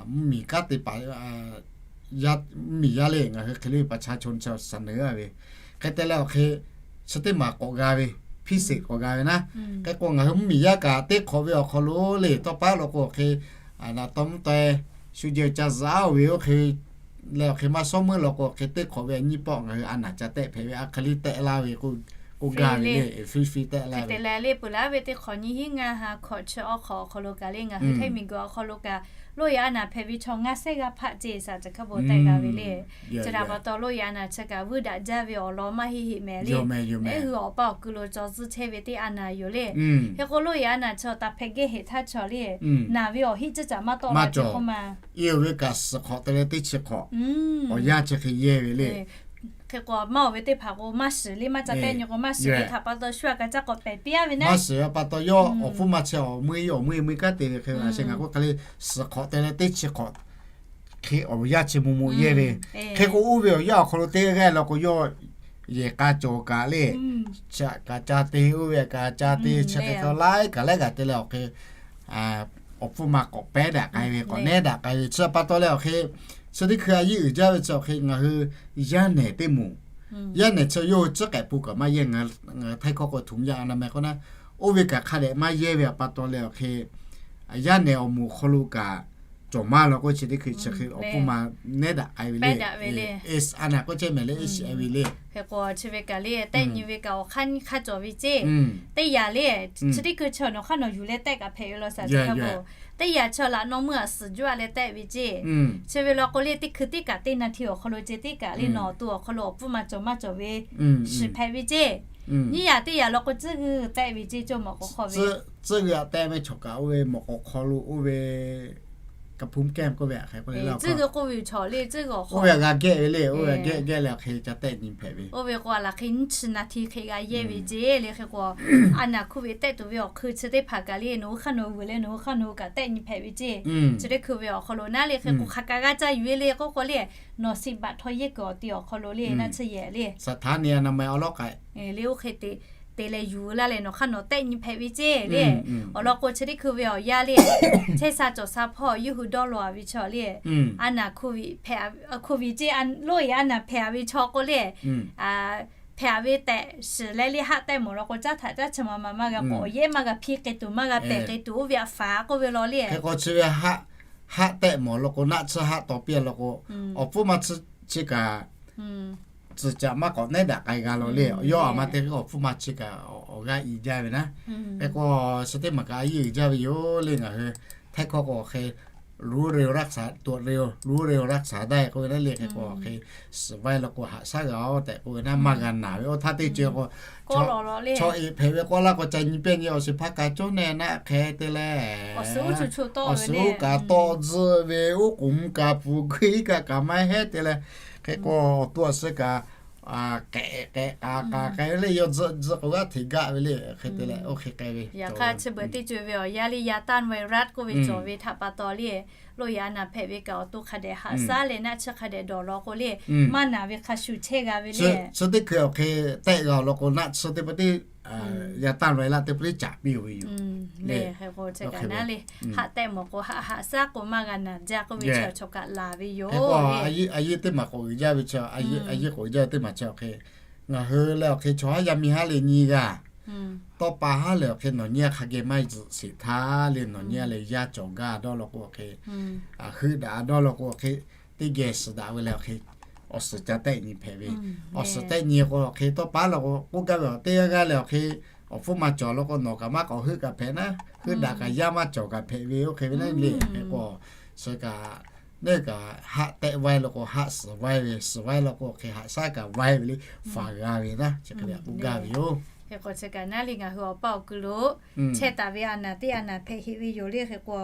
mvuhˇmiˬ kanˉ te paˍ, mvuhˇmiˬ yaˇ le ngaˬ hui hk'e le ve ประชาชน chi awˬ shaˍ neˍ a ve, hk'e te leh awˬ hk'e chi teˇ maˬ k'awꞈ g'a ve, พิเศษ k'awꞈ g'a ve naˉ, hk'e k'o ngaˬ hui mvuhˇmiˬ yaˇ kaꞈ teˇ hk'awꞈ ve awˬ hk'aw lo le tawˇ paˉ law k'o awˬ hk'e, a naˍ tawˇ mvuhˇ taweh shu jeh ca zuhꞈ a oˬ ve oˇ hk'e leh awˬ hk'e maˇ shawˉ meuˇ law k'o awˬ hk'e teˇ hk'awꞈ ve nyiˇ pawˆ ngaˬ hui a naˍ ca tehˆ hpehꞈ ve a hk'e le tehˆ laˇ ve k'o, k'oˆ gaˇ ve le, free free tehˆ laˇ ve te leh le peuˬ laˇ ve teˇ hk'awꞈ nyiˇ hinˉ ngaˇ ha hk'awꞈ chi awˬ hk'aw lo kaꞈ le ngaˬ hui Htaiˇ miˬguiˬ awˬ hk'aw lo kaꞈ loˇ yaꞈ a naˍ hpehꞈ ve chaw ngaˇ shehˆ g'aˇ hpaˆ ceˇ shaˍ caˬ hk'aˇ bon tehˆ g'a ve le. Chi htaꞈ pa taw loˇ yaꞈ a naˍ chi kaꞈ vuiˇ daꞈ jaˇ ve awˬ lawn maˇ heˆ heˆ mehˍ le. Eˉ hui awˬ pa awˬ kuiˬ lo caw zuhˇ chehˇ ve teˇ a naˍ yoˬ le. Hk'e k'o loˇ yaꞈ a naˍ chi taˍ hpehꞈ gehˇ heˆ htaˇ chaw le, naˍ ve awˬ heˆ ciˉ caꞈ maˇ tawˆ la ceˇ k'oˆ ma. Eˉ oˬ ve kaꞈ suhˍ hk'awꞈ te leh teˇ chi hk'awꞈ awˬ yanˇ chi hk'e yehˇ ve le. Hk'e k'o maˇ oˬ ve teˇ hpaˍ k'o maˇ shiˍ le, maˇ ca tehˆ nyi k'o maˇ shiˍ ve htaꞈ pa taw shu a kaꞈ ca k'awꞈ pehˬ piˇ a ve naˉ. Maˇ shiˍ ve pa taw yawˇ awˬ hpfuhˇ ma chi awˬ meuˇ awˬ meuˇ meuˇ kanˉ te ve hk'e a chi ngaˬ k'oˆ hk'e le, suhˍ hk'awꞈ te leh teˇ chi hk'awꞈ hk'e awˬ yanˇ chi mvuh mvuh yehˇ ve. Hk'e k'o oˇ ve awˬ yanˇ awˬ hk'aw lo teˇ g'aˇ law k'o yawˇ yehˬ k'a cawˬ kaꞈ le, chi kaꞈ ca te, oˇ ve kaꞈ ca te, chi hk'e k'o laiˉ kaꞈ laiˉ kaꞈ te leh awˬ hk'e awˬ hpfuhˇ ma k'awꞈ pehˉ daꞈ k'ai ve, k'awꞈ nehˉ daꞈ k'ai ve chi pa taw leh awˬ hk'e, chi teˇ hkui a yeˇ uiˍ jaˇ ve chi awˬ hk'e ngaˬ hui yaˇ nehˬ teˇ moˍ, yaˇ nehˬ chi yawˇ hui tcuhˉ k'ehꞈ pun kaꞈ maˇ yehˇ, ngaˬ hui Htaiˇ hkawˇ k'o ถุงยางอนามัย k'oˆ naˉ, oˇ ve kaꞈ hk'a dehꞈ maˇ yehˇ ve pa taw leh awˬ hk'e yaˇ nehˬ awˬ moˍ awˬ hk'aw lo kaꞈ cawˬ maˇ law k'o chi teˇ hkui chi hk'e awˬ hpfuhˇ ma nehˉ daꞈ k'ai ve le. Aˬ naˍ k'oˆ chehˇ mehˍ le, HIV le. Hk'e k'o chi ve kaꞈ le tehˆ nyi ve kaꞈ awˬ hk'aˇ nyi hk'aˇ cawˬ ve ceˇ. Teˇ yanˇ le, chi teˇ hkui chi awˬ nawˬ hk'aˇ nawˬ yuˬ leh tehˆ kaꞈ hpehꞈ ve law shaˍ teˇ hk'aˇ k'o, teˇ yanˇ chi laꞈ nawˇ meuˇ a suhˍ juˇ a leh tehˆ ve ceˇ. Chi ve law k'o le teˇ hkui teˇ kaꞈ teˇ naˍ hti awˬ hk'aw lo ceh teˇ kaꞈ le nawˬ awˬ to awˬ hk'aw lo awˬ hpfuhˇ ma cawˬ maˇ cawˬ ve shiˍ hpehꞈ ve ceˇ. Nyiˇ yanˇ teˇ yanˇ law k'o tcuhˉ g'uiˬ tehˆ ve ceˇ cawˇ mawꞈ k'awꞈ hk'aw ve, tcuhˉ g'uiˬ a tehˆ ve chaw kaꞈ oˇ ve mawꞈ k'awꞈ hk'aw lo oˇ ve กระพุ้มแก้ม k'oˆ ve hk'e k'oˆ le, oˇ ve g'a gehˆ ve le, oˇ ve g'a gehˆ gehˆ leh hk'e ca tehˆ nyi hpehꞈ ve. Oˇ ve k'o a laˬ hk'e nyiˇ chi naˍ htiˍ hk'e g'a yehˇ ve ceˇ le. Hk'e k'o a naˍ hkuˇ ve tehˆ tuˬ ve awˬ hk'eun chi teˇ hpaˍ kaꞈ le, nawˬ hui hk'aˇ nawˬ hui vuiˬ leh nawˬ hui hk'aˇ nawˬ hui kaꞈ tehˆ nyi hpehꞈ ve ceˇ. Chi teˇ hkui ve awˬ hk'aw lo naˉ le, hk'e k'o hk'aˬ kaꞈ g'a ca yuˬ ve le k'oˆ k'o le, nawˬ siˍ baꞈ htawˇ yehˇ kuiˬ awˬ ti awˬ hk'aw lo le, naˆ tsuhˇ yehˬ le, สถานีอนามัย awˬ lawn k'ai le, oˇ hk'e te te leh yuˬ laˇ leh nawˬ hk'aˇ nawˬ tehˆ nyi hpehꞈ ve ceˇ le. Awˬ lawn k'o chi teˇ hkui ve awˬ yanˇ le, chehˇ sha cawˬ sha hpawˇ yawˇ hui dawˇ law a ve chaw le, a naˍ hkuˇ ve ceˇ, loˇ e a naˍ hpehꞈ a ve chaw k'o le, hpehꞈ a ve tehꞈ shiˍ leh le, haˆ tehˆ mawˬ law k'o caˉ htaꞈ caˉ chi ma ma maˇ g'a k'awꞈ yehˇ, maˇ g'a hpiˇ k'ai tuˬ, maˇ g'a pehˬ k'ai tuˬ, oˇ ve a faˍ k'oˆ ve law le. Hk'e k'o chi ve haˆ tehˆ mawˬ law k'o naˆ tsuhˇ haˆ taw piˇ a law k'o, awˬ hpfuhˇ ma chi kaꞈ tcuhˍ caꞈ maˇ k'awꞈ nehˉ daꞈ k'ai g'a law le. Yawˇ a ma te hk'e k'o awˬ hpfuhˇ ma chi kaꞈ awˬ g'aˇ i jaˇ ve naˉ. Hk'e k'o chi teˇ maˬ kaꞈ a yeˇ uiˍ jaˇ ve yoˬ le. Ngaˬ hui Htaiˇ hkawˇ k'o hk'e รู้เร็วรักษาตัวเร็ว รู้เร็วรักษาได้ k'oˆ ve naˉ le. Hk'e k'o hk'e suhˍ vaiˇ law k'o haꞈ shaˉ g'a-oˬ tehꞈ k'oˆ ve naˉ, maˇ g'a naˬ ve oˇ htaˇ teˇ ceuˬ k'o, chaw e hpehꞈ ve k'oˆ laˇ k'o ca nyi pehˇ nyi awˬ shiˍ hpaˇ kaꞈ cawˇ nehˆ naˆ hk'e te leh, awˬ suhˍ uˉ kaꞈ tawˆ tzuhˆ ve, oˉ k'oˍ mvuh kaꞈ pfuhˍ kuiˬ kaꞈ kaꞈ maˇ heˆ te leh, hk'e k'o awˬ to awˬ suhˍ kaꞈ k'ehꞈ k'ehꞈ k'a k'a k'ai ve le, yawˇ tzuhˆ tzuhˆ k'o g'aˇ hteꞈ gaˆ ve le. Hk'e te leh oˇ hk'e k'ai ve. Yaꞈ hk'aˇ chi beuꞈ teˇ ceuˬ ve awˬ yanˇ le, yaꞈ tanˇ virus k'oˆ ve cawˬ ve htaꞈ pa taw le, loˇ e a naˍ hpehꞈ ve kaꞈ awˬ to hk'a dehꞈ haꞈ shaˉ leh naˆ tsuhˇ hk'a dehꞈ dawˬ law k'o le, maˇ naˬ ve hk'a shuˍ chehˇ g'a ve le. Chi teˇ hkui awˬ hk'e tehˆ g'a law k'o naˆ tsuhˇ teˇ pa teˇ yaꞈ tanˇ virus teˇ pa teˇ caˍ piˇ ve yoˬ le. Hk'e k'o chi kaꞈ naˉ le, haˆ tehˆ mawˬ k'o haˆ haꞈ shaˉ k'o maˇ g'a naˬ jaˇ k'oˆ ve chi chaw kaꞈ laˬ ve yoˬ. Hk'e k'o a yeˇ teˇ maˬ k'awꞈ uiˍ jaˇ ve chi, a yeˇ k'awꞈ uiˍ jaˇ ve teˇ maˬ chi awˬ hk'e, ngaˬ hui leh awˬ hk'e chaw haˉ yaˇ miˇ haˉ le nyi g'a, tawˇ pa haˉ leh awˬ hk'e nawˬ nyi a hk'a geh maˇ zuhꞈ sheˍ htaˇ le, nawˬ nyi a leh yaˇ cawˬ gaˇ dawˇ law k'o awˬ hk'e, heuˆ daꞈ dawˇ law k'o awˬ hk'e, teˇ geh suhˍ daꞈ ve leh awˬ hk'e, awˬ suhˍ ca tehˆ nyi hpehꞈ ve. Awˬ suhˍ tehˆ nyi k'o awˬ hk'e tawˇ pa law k'o k'oˆ gaˇ ve awˬ teˇ g'aˇ g'aˇ leh awˬ hk'e, awˬ hpfuhˇ ma cawˬ law k'o nawˬ kaꞈ maˇ k'awꞈ heuˆ kaꞈ hpehꞈ naˉ, heuˆ daꞈ kaꞈ yaˇ maˇ cawˬ kaꞈ hpehꞈ ve oˇ hk'e ve naˉ le. Hk'e k'o, suhˍ kaꞈ, neˇ kaꞈ haˆ tehˆ vaiˇ law k'o haˆ suhˍ vaiˇ ve, suhˍ vaiˇ law k'o awˬ hk'e haꞈ shaˉ kaꞈ vaiˇ ve le, faˍ g'a ve naˉ chi hk'e ve k'oˆ gaˇ ve yoˬ. Hk'e k'o chi kaꞈ naˉ le ngaˬ hui awˬ paˇ awˬ kuiˬ lo chehˇ taˍ ve a naˍ teˇ a naˍ hpehꞈ heˆ ve yoˬ le. Hk'e k'o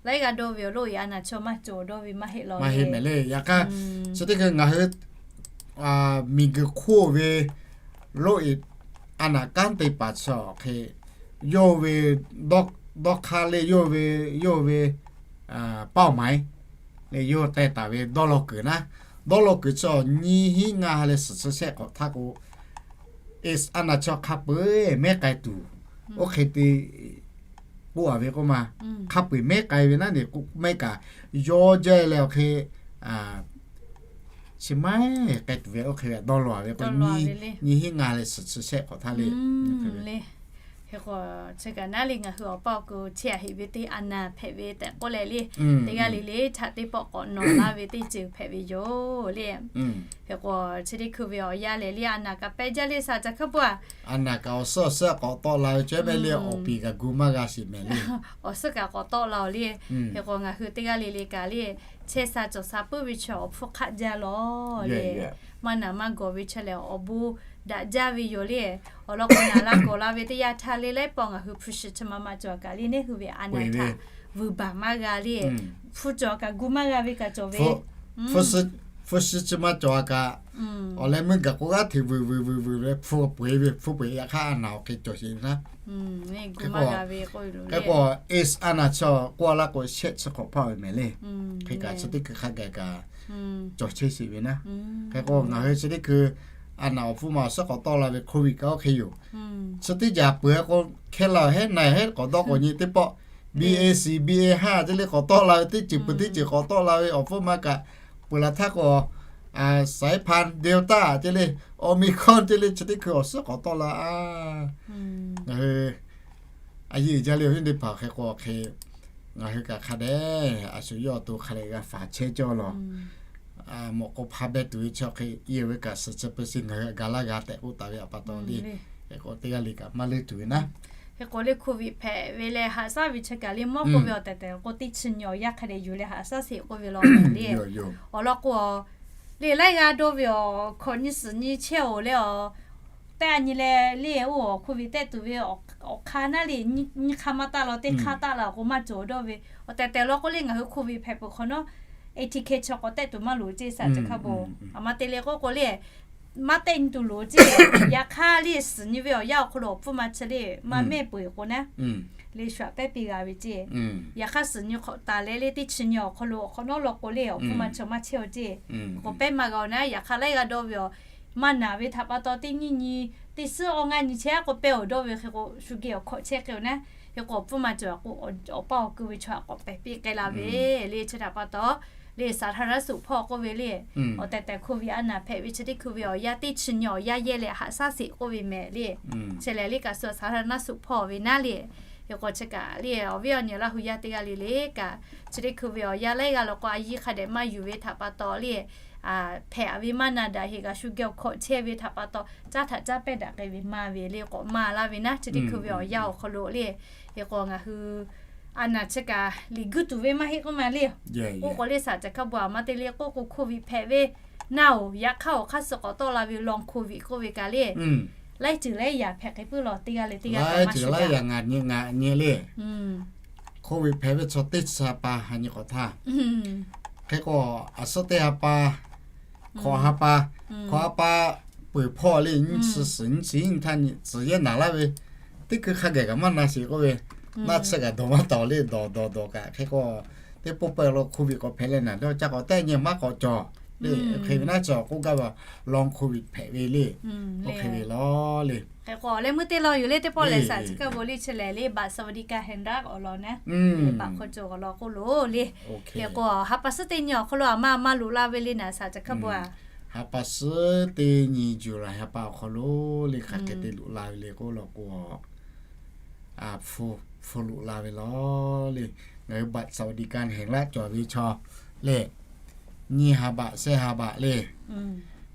laiˉ g'aˇ dawˇ ve awˬ loˇ e a naˍ chaw maˇ cawˬ dawˇ ve maˇ heˆ law, maˇ heˆ mehˍ le. Yaꞈ hk'aˇ chi teˇ hkui ngaˬ hui miˬguiˬ hk'oˆ ve loˇ e a naˍ kanˉ te paˍ chi awˬ hk'e, yawˇ ve dawˇ hk'aˇ le, yawˇ ve, yawˇ ve เป้าหมาย le, yawˇ teh taˍ ve dawˇ law kuiˬ naˉ, dawˇ law kuiˬ chi awˬ nyiˇ hinˉ ngaˇ ha leh suhˍ chi shehˆ k'awꞈ htaˇ k'o, a naˍ chaw hk'a peu-eˬ mehˉ k'ai tuˬ, oˇ hk'e te k'oˆ a ve k'oˆ ma, hk'a peu-eˬ mehˉ k'ai ve naˉ ne k'o mehˉ kaꞈ, yawˇ jaˇ leh awˬ hk'e chi maiˉ k'ai tuˬ ve oˇ hk'e ve dawˇ law ve k'o, nyiˇ hinˉ ngaˇ leh suhˍ chi shehˆ k'awꞈ htaˇ le. Hk'e k'o chi kaꞈ naˉ le ngaˬ hui awˬ paˇ awˬ kuiˬ chehˇ a heˆ ve teˇ a naˍ hpehꞈ ve tehꞈ k'oˆ leh le, teˇ g'aˇ le le htaꞈ teˇ pawˆ k'awꞈ nawˬ laˇ ve teˇ ceuˬ hpehꞈ ve yoˬ le. Hk'e k'o chi teˇ hkui ve awˬ yanˇ lehˬ le a naˍ kaꞈ pehˇ jaˇ le, shaˍ ca hk'aˇ pawˆ a naˍ kaꞈ awˬ suhˉ awˬ suhˉ k'awꞈ tawˆ la ve cawˇ mehˍ le, awˬ piˍ kaꞈ gu maˇ g'a shiˍ mehˍ le. Awˬ suhˉ kaꞈ k'awꞈ tawˆ la oˬ le. Hk'e k'o ngaˬ hui teˇ g'aˇ le le kaꞈ le, chehˇ sha cawˬ sha puiˉ ve chi awˬ hpfuhˇ hk'aˆ jaˇ law le. Maˇ naˍ maˇ gawˬ ve chi lehˬ awˬ bon daꞈ jaˇ ve yoˬ le. Awˬ lawn k'o naˍ la gawˬ la ve teˇ yanˇ htaˇ le laiˉ pawˆ ngaˬ hui hpu shi chi ma ma cawˬ kaꞈ le neˇ hui ve a naˍ htaꞈ vuiˬ baˬ maˇ g'a le. Hpu cawˬ kaꞈ gu maˇ g'a ve kaꞈ cawˬ ve. Hpu shi chi ma cawˬ a kaꞈ, awˬ leh meuˇ gaˬ k'o g'aˇ hteꞈ vuiˬ vuiˬ vuiˬ vuiˬ leh hpu peu-eˬ ve, hpu peu-eˬ yaꞈ hk'aˇ a naˍ awˬ hk'e cawˬ sheˍ ve naˉ. Hk'e k'o, hk'e k'o a naˍ chi k'oˆ laˇ k'o shehˆ chi hk'awꞈ hpaˇ ve mehˍ le. Hk'e kaꞈ chi teˇ hkui hk'a gaˬ kaꞈ cawˬ chehˇ sheˍ ve naˉ. Hk'e k'o ngaˬ hui chi teˇ hkui a naˍ awˬ hpfuhˇ ma awˬ suhˉ k'awꞈ tawˆ la ve โควิด kaꞈ oˇ hk'e yoˬ. Chi teˇ jaꞈ peuˬ k'o hkehˇ la hehˉ na hehˉ k'awꞈ dawˇ k'o nyi teˇ pawˆ, BA สี่ BA ห้า teˇ le k'awꞈ tawˆ la ve teˇ ceuˬ peuˬ teˇ ceuˬ k'awꞈ tawˆ la ve awˬ hpfuhˇ ma kaꞈ peuˬ laˬ htaˇ k'o, สายพันธุ์ Delta teˇ le, Omicron teˇ le chi teˇ hkui awˬ suhˉ k'awꞈ tawˆ la a. Ngaˬ hui a yeˇ uiˍ jaˇ le awˬ viˉ teˇ hpaˍ hk'e k'o hk'e, ngaˬ hui kaꞈ hk'a dehꞈ a shu yawˇ awˬ to hk'a dehꞈ g'a faˍ chehˇ cawˇ law. Mawꞈ k'o hpa beh tuˬ ve chi hk'e, yehˬ ve kaꞈ suhˍ chi peu shi ngaˬ hui a ga laˇ g'a tehꞈ k'oˆ taˍ ve a pa taw le. Hk'e k'o teˇ g'aˇ le kaꞈ maˇ leuˇ tuˬ ve naˉ. Hk'e k'o le โควิด hpehꞈ ve leh haꞈ shaˉ ve chi kaꞈ le mawˇ k'oˆ ve awˬ tehˬ tehˬ k'o teˇ chi nyi awˬ yanˇ hk'a dehꞈ yuˬ leh haꞈ shaˉ sheˍ k'oˆ ve law le. Awˬ lawn k'o le laiˉ g'aˇ dawˇ ve awˬ hkawꞈ nyi suhˍ nyi chehˇ oˬ leh awˬ pehˇ a nyi leh le, oˇ โควิด tehˆ tuˬ ve awˬ hk'aˇ naˉ le, nyiˇ hk'aˇ maˇ taˆ la, teˇ hk'aˇ taˆ la k'o maˇ cawˬ dawˇ ve. Awˬ tehˬ tehˬ law k'o le, ngaˬ hui โควิด hpehꞈ peuˬ hk'awꞈ nawˉ, A T K chaw k'awꞈ tehˆ tuˬ maˇ loˍ ceˇ, saˍ chi hk'a bon. Aˬ ma te le k'oˆ k'o le, maˇ tehˆ nyi tuˬ loˍ ceˇ. Yaꞈ hk'aˇ le, suhˍ nyi ve awˬ yanˇ awˬ hk'aw lo awˬ hpfuhˇ ma chi le, maˇ mehˆ peuˬ k'o naˉ, le shu aꞈ pehˉ piˇ g'a ve ceˇ. Yaꞈ hk'aˇ suhˍ nyi hk'awꞈ taˍ leh le, teˇ chi nyi awˬ hk'aw lo awˬ hk'awꞈ nawˉ law k'o le, awˬ hpfuhˇ ma chi maˇ chehˇ aw ceˇ. K'awꞈ pehˉ maˇ g'a oˬ naˉ, yaꞈ hk'aˇ laiˉ g'aˇ dawˇ ve awˬ maˇ naˍ ve htaꞈ pa taw, teˇ nyiˇ nyi, teˇ suhˉ awˬ ngaˇ nyi chehˇ k'awꞈ pehˉ awˬ dawˇ ve hk'e k'o, shu geh awˬ hkawꞈ chehˇ k'ai oˬ naˉ. Hk'e k'o awˬ hpfuhˇ ma cawˬ k'o, awˬ paˇ awˬ ku ve chaw htaꞈ k'awꞈ pehˬ piˇ k'ai la ve le. Chi htaꞈ pa taw le, สาธารณสุข hpawˇ k'oˆ ve le, awˬ tehˬ tehˬ โควิด a naˍ hpehꞈ ve chi teˇ hkui ve awˬ yanˇ teˇ chi nyi awˬ yanˇ yehˇ leh haꞈ shaˉ sheˍ k'oˆ ve mehˍ le. Chi lehˬ le kaꞈ shu สาธารณสุข hpawˇ ve naˉ le. Hk'e k'o chi kaꞈ le, awˬ viˉ awˬ nyi Laˇ hu yaˇ teˇ g'aˇ le le kaꞈ, chi teˇ hkui ve awˬ yanˇ laiˉ g'aˇ law k'o a yiˇ hk'a dehꞈ maˇ yuˬ ve htaꞈ pa taw le, hpehꞈ ve maˇ na daꞈ heˆ, g'a shu geh awˬ hkawꞈ chehˇ ve htaꞈ pa taw, caˇ htaꞈ caˇ pehˇ daꞈ k'ai ve maˇ ve le, k'awꞈ maˍ laˇ ve naˉ, chi teˇ hkui ve awˬ yanˇ awˬ hk'aw lo le. Hk'e k'o ngaˬ hui a naˍ chi kaꞈ liꞈ guiˇ tuˬ ve maˇ heˆ k'oˆ ma le. Oˇ k'o le, saˍ chi hk'a bon aˬ ma te le k'oˆ k'o, โควิด hpehꞈ ve naˉ oˬ, yaꞈ hk'aˇ awˬ hk'aˇ suh k'awꞈ tawˆ la ve ลองโควิด k'oˆ ve kaꞈ le, laiˉ ceuˬ laiˉ yaꞈ hpehꞈ k'ai puiˉ law, teˇ g'aˇ leh teˇ g'aˇ kaꞈ maˇ shuˍ gaˇ. Laiˉ ceuˬ laiˉ yaꞈ ngaˬ nyi le. โควิด hpehꞈ ve chaw teˇ chi ha pa ha nyi k'awꞈ htaˇ, hk'e k'o, aˬ suhˉ teˇ ha pa, hkawꞈ ha pa, hkawꞈ ha pa peuˬ hpawˇ le, nyiˇ chi suhˍ nyiˇ chi nyi htaˇ nyi tcuhˍ yehˇ naˍ laˇ ve, teˇ hkui hk'a geh kaꞈ maˇ na sheˍ k'oˆ ve, naˆ tsuhˇ kaꞈ dawˬ maˇ tawˍ le, dawˬ dawˬ dawˬ kaꞈ hk'e k'o, teˇ pawˆ pawˆ lo โควิด k'awꞈ hpehꞈ leh naˍ dawˇ ca k'awꞈ tehˆ nyi maˇ k'awꞈ cawˬ le. Hk'e ve naˉ cawˬ k'oˆ gaˇ ve, ลองโควิด hpehꞈ ve le. Oˇ hk'e ve law le. Hk'e k'o leh meuˇ teˇ law yoˬ le, teˇ pawˆ lehˬ saˍ chi hk'a bon le, chi lehˬ le บัตรสวัสดิการแห่งรัฐ awˬ lawn naˉ, baꞈ hk'aw cawˬ awˬ lawn k'oˆ lo le. Hk'e k'o ha pa suhˉ teˇ nyi awˬ hk'aw lo aˬ ma aˬ ma loꞈ la ve le naˍ, saˍ chi hk'a bon aˬ. Ha pa suhˉ teˇ nyi July ha pa awˬ hk'aw lo le hk'aˬ hk'e te loꞈ la ve le k'oˆ law k'o, hpu, hpu loꞈ la ve law le. Ngaˬ hui บัตรสวัสดิการแห่งรัฐ cawˬ ve chaw le, nyiˇ ha baꞈ shehˆ ha baꞈ le.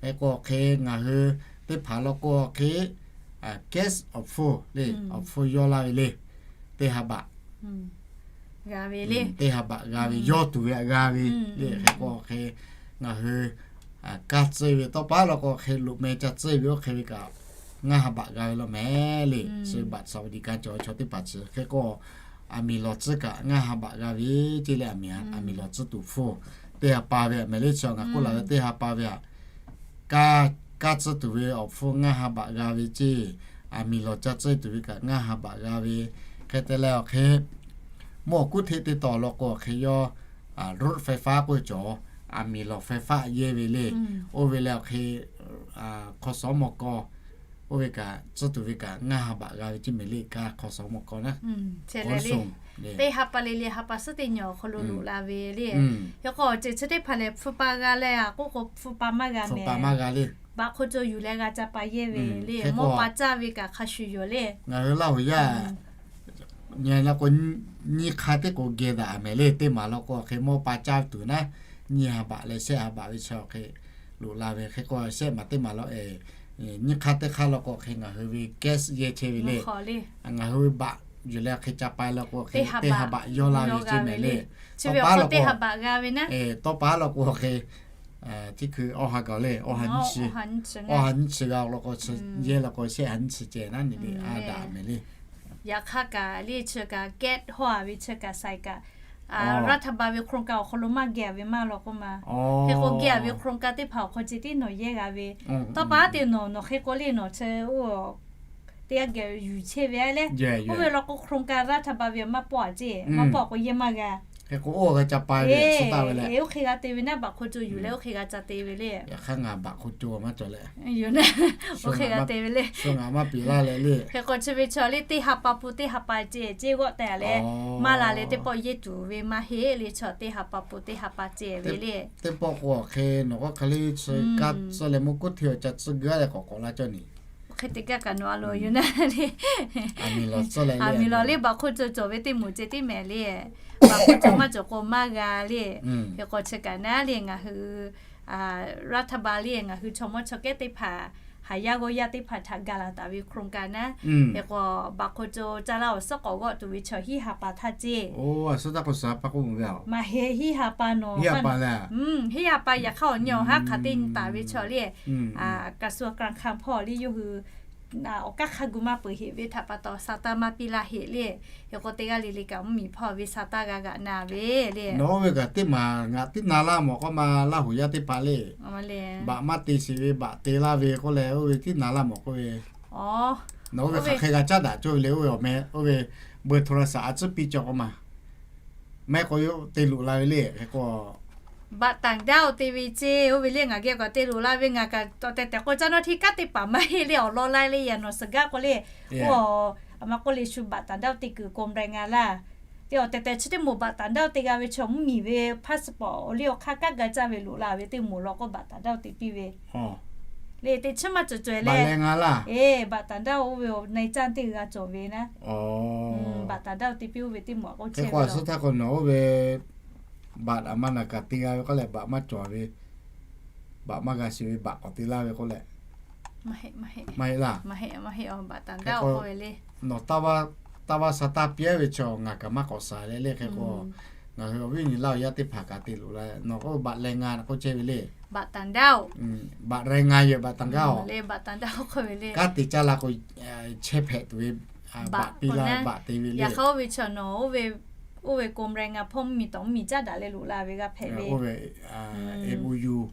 Hk'e k'o hk'e ngaˬ hui teˇ hpaˍ law k'o hk'e, cash awˬ hpu le, awˬ hpu yawˇ laˇ ve le, teˇ ha baꞈ g'a ve le. Teˇ ha baꞈ g'a ve, yawˇ tuˬ ve htaꞈ g'a ve le. Hk'e k'o hk'e ngaˬ hui kaˇ tcuhˇ ve tawˇ pa law k'o hk'e loꞈ meh ca tcuhˇ ve oˇ hk'e ve kaꞈ ngaˇ ha baꞈ g'a ve law mehˍ le. Chi บัตรสวัสดิการ cawˬ ve chaw teˇ hpaˍ chi hk'e k'o, aˬ miˍ lawˬ tcuhˇ kaꞈ ngaˇ ha baꞈ g'a ve ceˇ le. Aˬ miˍ, aˬ miˍ lawˬ tcuhˇ tuˬ hpu teˇ ha pa ve mehˍ le. Chi ngaˬ k'oˆ la ve teˇ ha pa ve aꞈ, kaˇ, kaˇ tcuhˇ tuˬ ve awˬ hpu ngaˇ ha baꞈ g'a ve ceˇ. Aˬ miˍ lawˬ ca tcuhˇ tuˬ ve kaꞈ ngaˇ ha baꞈ g'a ve. Hk'e te leh awˬ hk'e mawˇ kuˉ hteˆ teˇ tawˬ law k'o hk'e yawˇ รถไฟฟ้า k'oˆ ve cawˬ, aˬ miˍ lawˬ ไฟฟ้า yehˇ ve le. Oˇ ve leh awˬ hk'e ขอสมก oˇ ve kaꞈ tcuhˇ tuˬ ve kaꞈ ngaˇ ha baꞈ g'a ve ceˇ mehˍ le. Kaˇ ขอสมก naˉ, teˇ ha pa le le ha pa suhˉ teˇ nyi awˬ hk'aw lo loꞈ la ve le. Hk'e k'o awˬ ceuˬ chi teˇ hpaˍ lehˬ hpu pa g'a leh a k'oˆ k'o hpu pa maˇ g'a mehˍ. Baꞈ hk'aw cawˬ yuˬ leh g'a ca pa yehˇ ve le. Mawˇ pa caˇ ve kaꞈ hk'a shuˍ yoˬ le. Ngaˬ hui Laˇ hu yaˇ nyi la k'o, nyiˇ hk'aˇ teˇ k'o geh daꞈ mehˍ le. Teˇ maˬ law k'o hk'e mawˇ pa caˇ tuˬ naˉ, nyiˇ ha baꞈ leh shehˆ ha baꞈ ve chi awˬ hk'e loꞈ la ve. Hk'e k'o shehˆ maˬ teˇ maˬ law, nyiˇ hk'aˇ teˇ hk'aˇ law k'o hk'e ngaˬ hui ve cash yehˇ chehˇ ve le. Ngaˬ hui ve baꞈ yuˬ leh hk'e ca pa law k'o hk'e teˇ ha baꞈ yawˇ laˇ ve ceˇ mehˍ le. Tawˇ pa law k'o, tawˇ pa law k'o hk'e teˇ hkui awˇ ha gaˬ le, awˇ ha nyiˇ chi, awˇ ha nyiˇ chi g'a law k'o, yehˇ law k'o shehˆ ha nyiˇ chi ceh naˉ nyi le, a daꞈ mehˍ le. Yaꞈ hk'aˇ kaꞈ le chi kaꞈ gas hawˇ a ve chi kaꞈ sai kaꞈ, รัฐบาล ve โครงการ awˬ hk'aw lo maˇ geh a ve maˇ law k'oˆ ma. Hk'e k'o geh a ve โครงการ teˇ hpaˍ awˬ hk'aw ceh tiˉ nawˬ yehˇ g'a ve. Tawˇ pa teˇ nawˬ, nawˬ hk'e k'o le nawˬ chi oˇ teˇ g'aˇ geh yuˬ chehˇ ve a leh, oˇ ve law k'o โครงการ รัฐบาล ve maˇ pawˆ a ceˇ, maˇ pawˆ k'o yehˇ maˇ g'a. Hk'e k'o oˇ g'a ca pa ve, oˇ hk'e g'a te ve naˉ, baꞈ hk'aw cawˬ yuˬ leh oˇ hk'e g'a ca te ve le. Yaꞈ hk'aˇ ngaˬ baꞈ hk'aw cawˬ maˇ cawˬ leh, oˇ hk'e g'a te ve le. Shu ngaˬ maˇ piˍ laˇ leh le. Hk'e k'o chi ve chaw le teˇ ha pa pu teˇ ha pa ceh ceh g'awˆ tehꞈ leh, maˇ la leh teˇ pawˆ yehˇ tuˬ ve maˇ heˆ le. Chaw teˇ ha pa pu teˇ ha pa ceh ve le. Teˇ pawˆ k'o hk'e nawˬ k'o hk'e le chi kaˇ tcuhˇ leh mawˇ kuˉ hteˇ awˬ ca tcuhˇ g'aˇ leh k'awꞈ k'awꞈ la cawˇ nyi. Hk'e te gaˇ kaꞈ nawˬ a lo yuˬ naˉ le. Aˬ miˍ lawˬ le baꞈ hk'oˆ cawˬ cawˬ ve teˇ moˍ ceh tiˉ mehˍ le. Baꞈ hk'oˆ cawˬ maˇ cawˬ k'o maˇ g'a le. Hk'e k'o chi kaꞈ naˉ le ngaˬ hui รัฐบาล le ngaˬ hui chaw mawˇ chaw kehˉ teˇ hpaˍ, haˍ yaˇ g'awˇ yaˇ teˇ hpaˍ htaꞈ ga laˬ taˍ ve โครงการ naˉ. Hk'e k'o baꞈ hk'oˆ co caˇ laˇ awˬ suhˉ k'awꞈ g'awˆ tuˬ ve chaw hiˉ ha pa htaˇ ceˇ. Maˇ heˆ, hiˉ ha pa nawˬ, hiˉ ha pa yaꞈ hk'aˇ awˬ nyi awˬ haˉ hk'aˬ te nyi taˍ ve chaw le. กระทรวงการคลัง hpawˇ le yawˇ hui awˬ kaˉ hk'a gu maˇ peuˬ heꞈ ve htaꞈ pa taw, sa taˇ maˇ piˇ laˇ heꞈ le. Hk'e k'o, teˇ g'aˇ le le kaꞈ mvuhˇmiˬ hpawˇ ve sa taˇ g'a g'aꞈ na ve le. Nawˬ oˇ ve kaꞈ teˇ maˬ ngaˬ tiˉ na laˇ mawˬ k'oˆ ma, Laˇ huˍ yaˇ teˇ hpaˍ le, baꞈ maˇ te sheˍ ve, baꞈ te laˇ ve k'oˆ leh, oˇ ve tiˉ na laˇ mawˬ k'oˆ ve. Nawˬ oˇ ve hk'aˬ hk'e g'a caˉ daꞈ cawˇ ve le, oˇ ve awˬ meh, oˇ ve เบอร์โทรศัพท์ a tcuhˉ piˇ cawˬ k'oˆ ma. Maˇ heˆ k'o, yawˇ te loꞈ la ve le, hk'e k'o, บัตรต่างด้าว te ve ceˇ, oˇ ve le ngaˬ geh kaꞈ te loꞈ la ve, ngaˬ kaꞈ tawꞈ tehˬ tehˬ k'o caˇ nawˇ hteˇ kaˉ teˇ hpaˍ maˇ heˆ le, awˬ lawn laˇ le, yaꞈ nawˬ suhˍ gaˇ k'o le, oˇ, a ma k'oˆ le shu บัตรต่างด้าว te kuiˬ กรมแรงงาน laˇ. Te awˬ tehˬ tehˬ chi teˇ moˍ บัตรต่างด้าว te g'a ve chaw mvuhˇmiˬ ve passport awˬ liˇ awˬ hk'aˇ kaꞈ g'a caˇ ve loꞈ la ve teˇ moˍ law k'o บัตรต่างด้าว te piˇ ve le. Teˇ chiˉ maˇ cawˬ cawˬ e le. Eˬ, บัตรต่างด้าว oˇ ve awˬ na e caˇ teˇ g'aˇ cawˬ ve naˉ. บัตรต่างด้าว te piˇ oˇ ve teˇ moˍ k'oˆ chehˇ ve. Suh htaˇ k'o nawˬ oˇ ve บัตร a ma naˬ kaꞈ te g'a ve k'oˆ leh, baꞈ maˇ cawˬ ve, baꞈ maˇ g'a sheˍ ve, baꞈ k'awꞈ te laˇ ve k'oˆ leh, maˇ heˆ laˇ. Nawˬ taˇ vaˇ sa taˇ piˇ ve chaw ngaˬ kaꞈ maˇ k'awꞈ suhˍ leh le. Hk'e k'o, ngaˬ hui awˬ viˉ nyi Laˇ huˍ yaˇ teˇ hpaˍ kaꞈ te loꞈ la, nawˬ k'oˆ บัตรแรงงาน k'oˆ chehˇ ve le. บัตรต่างด้าว บัตรแรงงาน yoˬ, บัตรต่างด้าว le, บัตรต่างด้าว k'oˆ ve le. Kanˉ te caˇ la k'o, chehˇ hpehꞈ tuˬ ve, baꞈ piˇ laˇ, baꞈ te ve le. Yaꞈ hk'aˇ oˇ ve chaw nawˬ oˇ ve กรมแรงงาน hpawˇ mvuhˇmiˬ tawꞈ mvuhˇmiˬ caˉ daꞈ leh loꞈ la ve g'a hpehꞈ ve. Oˇ ve,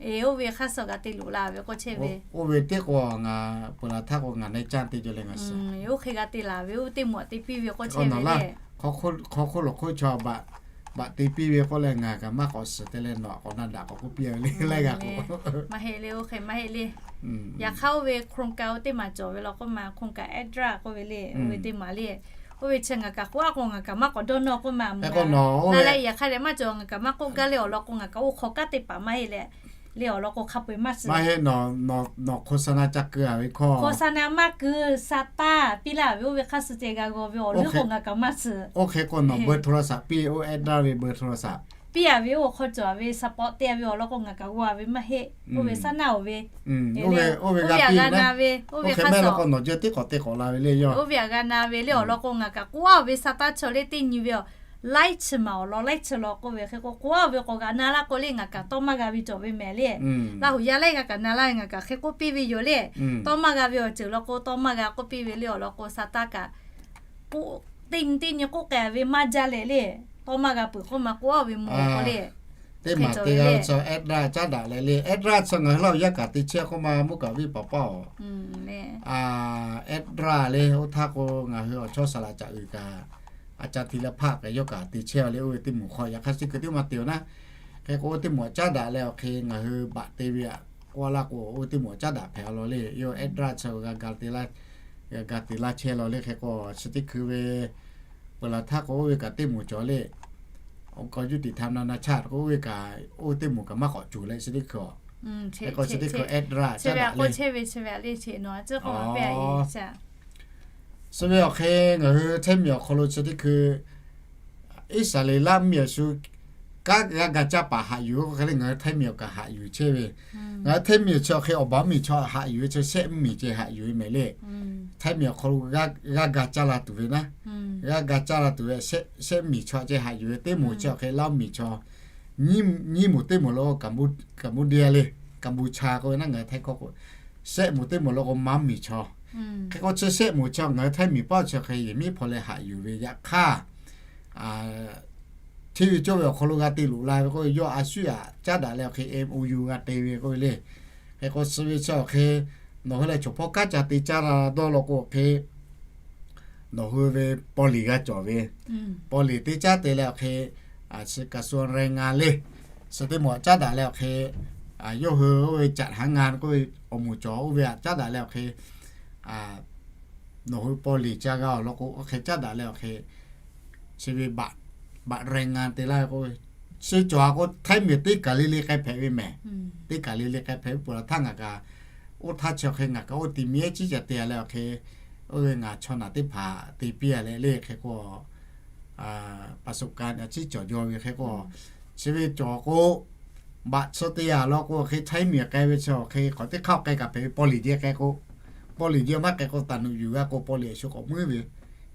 e, oˇ ve hk'aˇ suh g'a te loꞈ la ve k'oˆ chehˇ ve. Oˇ ve teˇ k'o ngaˬ peuˬ laˬ htaˇ k'o ngaˬ na e caˇ te cawˬ leh ngaˬ suhˍ. Oˇ hk'e g'a te laˬ ve, oˇ teˇ moˍ te piˇ ve k'oˆ chehˇ ve le. Hk'aw hk'oˆ lo hk'oˆ chaw baꞈ, baꞈ te piˇ ve k'oˆ leh ngaˬ kaꞈ maˇ k'awꞈ suhˍ te leh nawˬ k'awꞈ na daꞈ k'awꞈ k'oˆ piˇ ve le, laiˉ g'aˇ k'o. Maˇ heˆ le, oˇ hk'e maˇ heˆ le. Yaꞈ hk'aˇ oˇ ve โครงการ oˇ teˇ maˬ cawˬ ve law k'oˆ ma, โครงการ แอดดรา k'oˆ ve le, oˇ ve teˇ maˬ le. Oˇ ve chi ngaˬ kaꞈ k'oˆ a k'o ngaˬ kaꞈ maˇ k'awꞈ dawˇ nawˇ k'oˆ ma. Hk'e k'o nawˬ oˇ ve yaꞈ hk'aˇ leh maˇ cawˬ, ngaˬ kaꞈ maˇ k'oˆ gaˇ le, awˬ lawn k'o ngaˬ kaꞈ oˇ hk'aw kaˉ teˇ hpaˍ maˇ heˆ leh, le awˬ lawn k'o hk'a peu-eˬ maˇ suhˍ. Maˇ heˆ, nawˬ โฆษณา ca keu a ve hkawˇ. โฆษณา maˇ keu, sa taˇ piˇ laˇ ve oˇ ve hk'aˇ suh ceh g'a g'aw ve awˬ leuˉ k'o ngaˬ kaꞈ maˇ suhˍ. Oˇ hk'e k'o nawˬ เบอร์โทรศัพท์ piˇ, oˇ แอดดรา ve เบอร์โทรศัพท์ piˇ a ve oˇ hk'aw cawˬ a ve สปอต te a ve awˬ lawn k'o ngaˬ kaꞈ g'aw a ve maˇ heˆ. Oˇ ve saˉ naˇ oˬ ve, oˇ ve g'a na ve, oˇ ve hk'aˇ suh k'o nawˬ jeh teˇ k'awꞈ te k'awꞈ la ve le yoˬ. Oˇ ve a g'a na ve le awˬ lawn k'o ngaˬ kaꞈ k'oˆ a oˬ ve sa taˇ chaw le teˇ nyi ve awˬ laiˉ chi maˬ awˬ lawn laiˉ chi law k'oˆ ve hk'e k'o k'oˆ a oˬ ve k'awꞈ g'a na laˇ k'o le ngaˬ kaꞈ tawˇ maˇ g'a ve cawˬ ve mehˍ le. Laˇ huˍ yaˇ laiˉ g'a kaꞈ na laˇ ngaˬ kaꞈ hk'e k'oˆ piˇ ve yoˬ le. Tawˇ maˇ g'a ve awˬ ceuˬ law k'o tawˇ maˇ g'a k'oˆ piˇ ve le awˬ lawn k'o sa taˇ kaꞈ k'oˆ, teˇ nyi teˇ nyi k'oˆ k'ai ve maˇ jaˇ leh le. Tawˇ maˇ g'a peuˬ k'oˆ ma k'oˆ a oˬ ve mawˬ k'o le. Teˇ maˬ te g'a ve chaw แอดดรา caˉ daꞈ leh le, แอดดรา chaw ngaˬ hui Laˇ huˍ yaˇ kaꞈ te chehˇ k'oˆ ma mvuhˇ kaꞈ viˇ paˍ paˇ oˬ. แอดดรา le oˇ htaˇ k'o ngaˬ hui awˬ chawˇ saˍ laꞈ caꞈ uiˍ kaꞈ, a ca ti leh hpaˆ kaꞈ yawˇ kaꞈ te chehˇ a le, oˇ ve teˇ moˍ hk'aw yaꞈ hk'aˇ suh keu teˇ maˇ te oˬ naˉ. Hk'e k'o oˇ teˇ moˍ caˉ daꞈ leh awˬ hk'e ngaˬ hui baꞈ te ve aꞈ k'oˆ laˇ k'o oˇ ve teˇ moˍ caˉ daꞈ hpehꞈ a law le. Yawˇ แอดดรา chaw g'a ga te laˇ, g'a ga te laˇ chehˇ law le. Hk'e k'o chi teˇ hkui ve peuˬ laˬ htaˇ k'o oˇ ve kaꞈ teˇ moˍ cawˬ le. Awˬ k'aw juˇ tiꞈ htaꞈ na na chaˇ k'o oˇ ve kaꞈ, oˇ ve teˇ moˍ kaꞈ maˇ k'awꞈ cuˬ leh chi teˇ hkui a. Hk'e k'o chi teˇ hkui แอดดรา caˉ daꞈ le. Suh ve awˬ hk'e ngaˬ hui Htaiˇ miˬ awˬ hk'aw lo chi teˇ hkui Iˉsaˍreˍlaˆ mvuhˇmiˬ awˬ shu kanˉ g'a ga caˇ paˍ haꞈ yuˬ k'o hk'e le ngaˬ hui Htaiˇ miˬ awˬ kaꞈ haꞈ yuˬ chehˇ ve. Ngaˬ hui Htaiˇ miˬ awˬ chi awˬ hk'e awˬ baˬ mvuhˇmiˬ chaw haꞈ yuˬ ve chi shehˆ mvuhˇmiˬ ceh haꞈ yuˬ ve mehˍ le. Htaiˇ miˬ awˬ hk'aw lo g'a ga caˇ la tuˬ ve naˉ, g'a ga caˇ la tuˬ ve shehˆ mvuhˇmiˬ chaw ceh haꞈ yuˬ ve. Teˇ moˍ chi awˬ hk'e Laˇ huˍ miˬ chaw, nyiˇ moˍ teˇ moˍ lo Cambodia le, Kampuchea k'oˆ ve naˉ ngaˬ hui Htaiˇ hkawˇ k'o, shehˆ moˍ teˇ moˍ lo k'o Manˇ miˬ chaw. Hk'e k'o chi shehˆ moˍ chaw ngaˬ hui Htaiˇ miˬ paˇ chi awˬ hk'e yehˬ miˉ hpaw leh haꞈ yuˬ ve yaꞈ hk'aˇ, chi ve cawˇ ve awˬ hk'aw lo g'a te loꞈ la ve k'oˆ ve yawˇ a shuˉ aꞈ caˉ daꞈ leh awˬ hk'e MOU g'a te ve k'oˆ ve le. Hk'e k'o chi ve chi awˬ hk'e nawˬ hui leh chaw hpawˇ kanˉ ca te caˇ la dawˇ law k'o awˬ hk'e nawˬ hui ve paw liˍ g'a cawˬ ve, paw liˍ teˇ caˉ te leh awˬ hk'e, chi กระทรวงแรงงาน le, suh teˇ moˍ caˉ daꞈ leh awˬ hk'e, yawˇ hui oˇ ve จัดหางาน k'oˆ ve awˬ moˍ cawˬ oˇ ve aꞈ caˉ daꞈ leh awˬ hk'e nawˬ hui paw liˍ ca g'a awˬ lawn k'o awˬ hk'e caˉ daꞈ leh awˬ hk'e, chi ve บัตรแรงงาน te laˇ ve k'o, chi cawˬ a k'o Htaiˇ miˬ teˇ kaˬ le le k'ai hpehꞈ ve mehˍ. Teˇ kaˬ le le k'ai hpehꞈ ve peuˬ laˬ htaˇ ngaˬ kaꞈ, oˇ htaˇ chi awˬ hk'e ngaˬ kaꞈ oˇ ti mi ehˉ ciˉ ca te a leh awˬ hk'e, oˇ ve ngaˬ chaw naˬ teˇ hpaˍ te piˇ a leh le hk'e k'o, ประสบการณ์ a ciˉ cawˬ jaw ve hk'e k'o, chi ve cawˬ k'o, baꞈ chi te a lawn k'o hk'e Htaiˇ miˬ k'ai ve chi awˬ hk'e k'awꞈ teˇ hk'aˇ k'ai kaꞈ hpehꞈ ve paw liˍ jeh k'ai k'o, paw liˍ jeh maˇ k'ai k'o taˍ nuꞈ yuˬ g'a k'o paw liˍ a shu k'awꞈ muiˉ ve,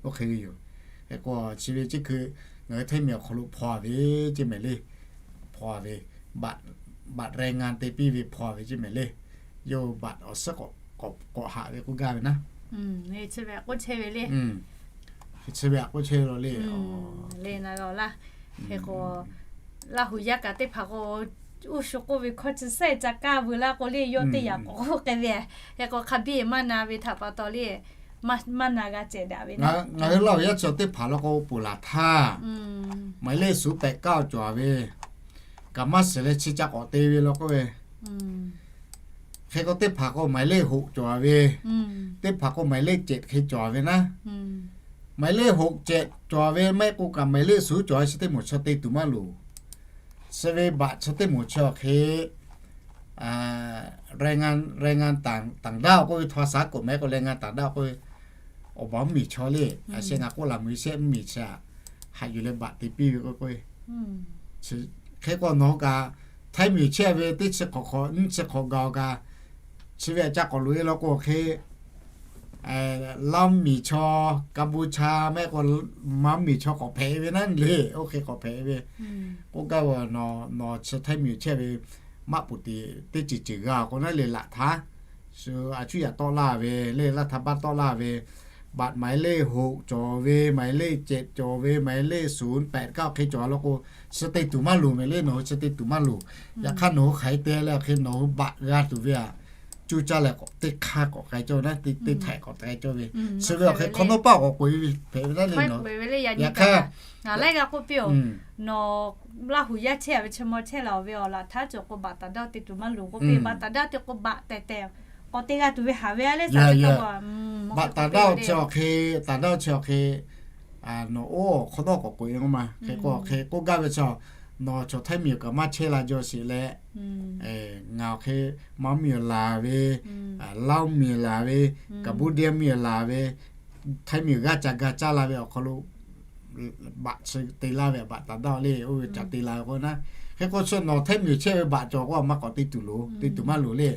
oˇ hk'e ve yoˬ. Hk'e k'o chi ve chi hkui ngaˬ hui Htaiˇ miˬ awˬ hk'aw lo hpaw a ve ceˇ mehˍ le. Hpaw a ve, บัตรแรงงาน te piˇ ve hpaw a ve ceˇ mehˍ le. Yawˇ baꞈ awˬ suhˉ k'awꞈ haꞈ ve k'oˆ gaˇ ve naˉ. Chi ve k'oˆ chehˇ ve le. Chi ve k'oˆ chehˇ ve le. Hk'e k'o, Laˇ huˍ yaˇ kaꞈ teˇ hpaˍ k'o, uˉ shu k'oˆ ve hkawˇ chi sehˉ ca kaˇ veu laˇ k'o le, yawˇ teˇ yanˇ k'awꞈ k'oˆ k'ai ve. Hk'e k'o, hk'a biˇ maˇ na ve htaꞈ pa taw le, maˇ na g'a cehˬ daꞈ ve. Ngaˬ hui Laˇ huˍ yaˇ chi teˇ hpaˍ law k'o, ponˬ laˬ htaˇ, หมายเลข suhˍ pehꞈ kaˇ cawˬ ve, kaꞈ maˇ shiˍ leh chi ca k'awꞈ te ve law k'oˆ ve. Hk'e k'o, teˇ hpaˍ k'o หมายเลข hoꞈ cawˬ ve, teˇ hpaˍ k'o หมายเลข cehꞈ hk'e cawˬ ve naˉ. หมายเลข hoꞈ cehꞈ cawˬ ve maˇ heˆ k'o kaꞈ หมายเลข suhˍ cawˬ ve chi teˇ moˍ chi te tuˬ maˇ loˍ. Chi ve baꞈ chi teˇ moˍ chi awˬ hk'e, แรงงาน แรงงานต่าง ต่างด้าว k'oˆ ve ภาษา กฎหมาย k'o แรงงานต่างด้าว k'oˆ ve, awˬ baˬ mvuhˇ miˬ chaw le, a sheh ngaˬ k'oˆ laˬ mui shehˆ mvuhˇ miˬ chi aꞈ, haꞈ yuˬ leh baꞈ te piˇ ve k'oˆ k'oˆ ve. Hk'e k'o nawˬ hui kaꞈ, ไทย miˬ chehˇ ve teˇ chi hk'awꞈ hk'awꞈ nyiˇ chi hk'awꞈ gaˬ-oˬ kaꞈ, chi ve aꞈ ca k'awꞈ loꞈ e law k'o hk'e, Laˇ miˬ chaw, Kaˇ buˇ chaw, maˇ heˆ k'o Manˇ miˬ chaw k'awꞈ hpehꞈ ve naˉ le, oˇ hk'e k'awꞈ hpehꞈ ve. K'oˆ gaˇ ve, nawˬ chi ไทย miˬ chehˇ ve maˆ puˍ tiꞈ teˇ ceuˬ ceuˬ g'a k'o naˉ le laꞈ htaˇ, shu a cuˉ yaꞈ tawˆ laˇ ve le, laˇ htaˇ baˆ tawˆ laˇ ve, บัตรหมายเลข hoꞈ cawˬ ve, หมายเลข cehꞈ cawˬ ve, หมายเลข suhˍ pehꞈ kaˇ hk'e cawˬ law k'o, chi te tuˬ maˇ loˍ mehˍ le, nawˬ hui chi te tuˬ maˇ loˍ. Yaꞈ hk'aˇ nawˬ hui hk'aˬ hk'e te leh hk'e nawˬ hui baꞈ g'a tuˬ ve aꞈ, cuˇ caˇ leh k'awꞈ teˇ hk'aˇ k'awꞈ k'ai cawˇ naˉ, teˇ htaiꞈ k'awꞈ k'ai cawˇ ve. Chi ve awˬ hk'e hk'awꞈ nawˉ paˆ k'awꞈ k'oꞈ e ve hpehꞈ ve naˉ le. Yaꞈ hk'aˇ, laiˉ g'aˇ k'oˆ piˇ-oˬ, nawˬ Laˇ huˍ yaˇ chehˇ ve chi maw chehˇ la ve awˬ laꞈ htaˇ cawˬ k'o baꞈ taˍ daˇ te tuˬ maˇ loˍ k'oˆ piˇ, baꞈ taˍ daˇ te k'o baꞈ tehˬ tehˬ k'awꞈ te g'a tuˬ ve haˍ ve a le. Baꞈ taˍ daˇ chi awˬ hk'e, taˍ daˇ chi awˬ hk'e, nawˬ oˇ hk'awꞈ nawˉ k'awꞈ k'oꞈ e ma. Hk'e k'o hk'e k'oˆ gaˇ ve chi, nawˬ chaw ไทย miˬ kaꞈ maˇ chehˇ la jaw sheˍ leh, ngaˬ awˬ hk'e Manˇ miˬ laˬ ve, Laˇ miˬ laˬ ve, Kaˇ buˇ diˇ miˬ laˬ ve, ไทย miˬ g'aˇ ca ga caˇ la ve awˬ hk'aw lo baꞈ chi te laˇ ve baꞈ taˍ daˇ le, oˇ ve ca te la ve k'o naˉ. Hk'e k'o chi nawˬ ไทย miˬ chehˇ ve baꞈ cawˬ k'o maˇ k'awꞈ te tuˬ loˍ, te tuˬ maˇ loˍ le.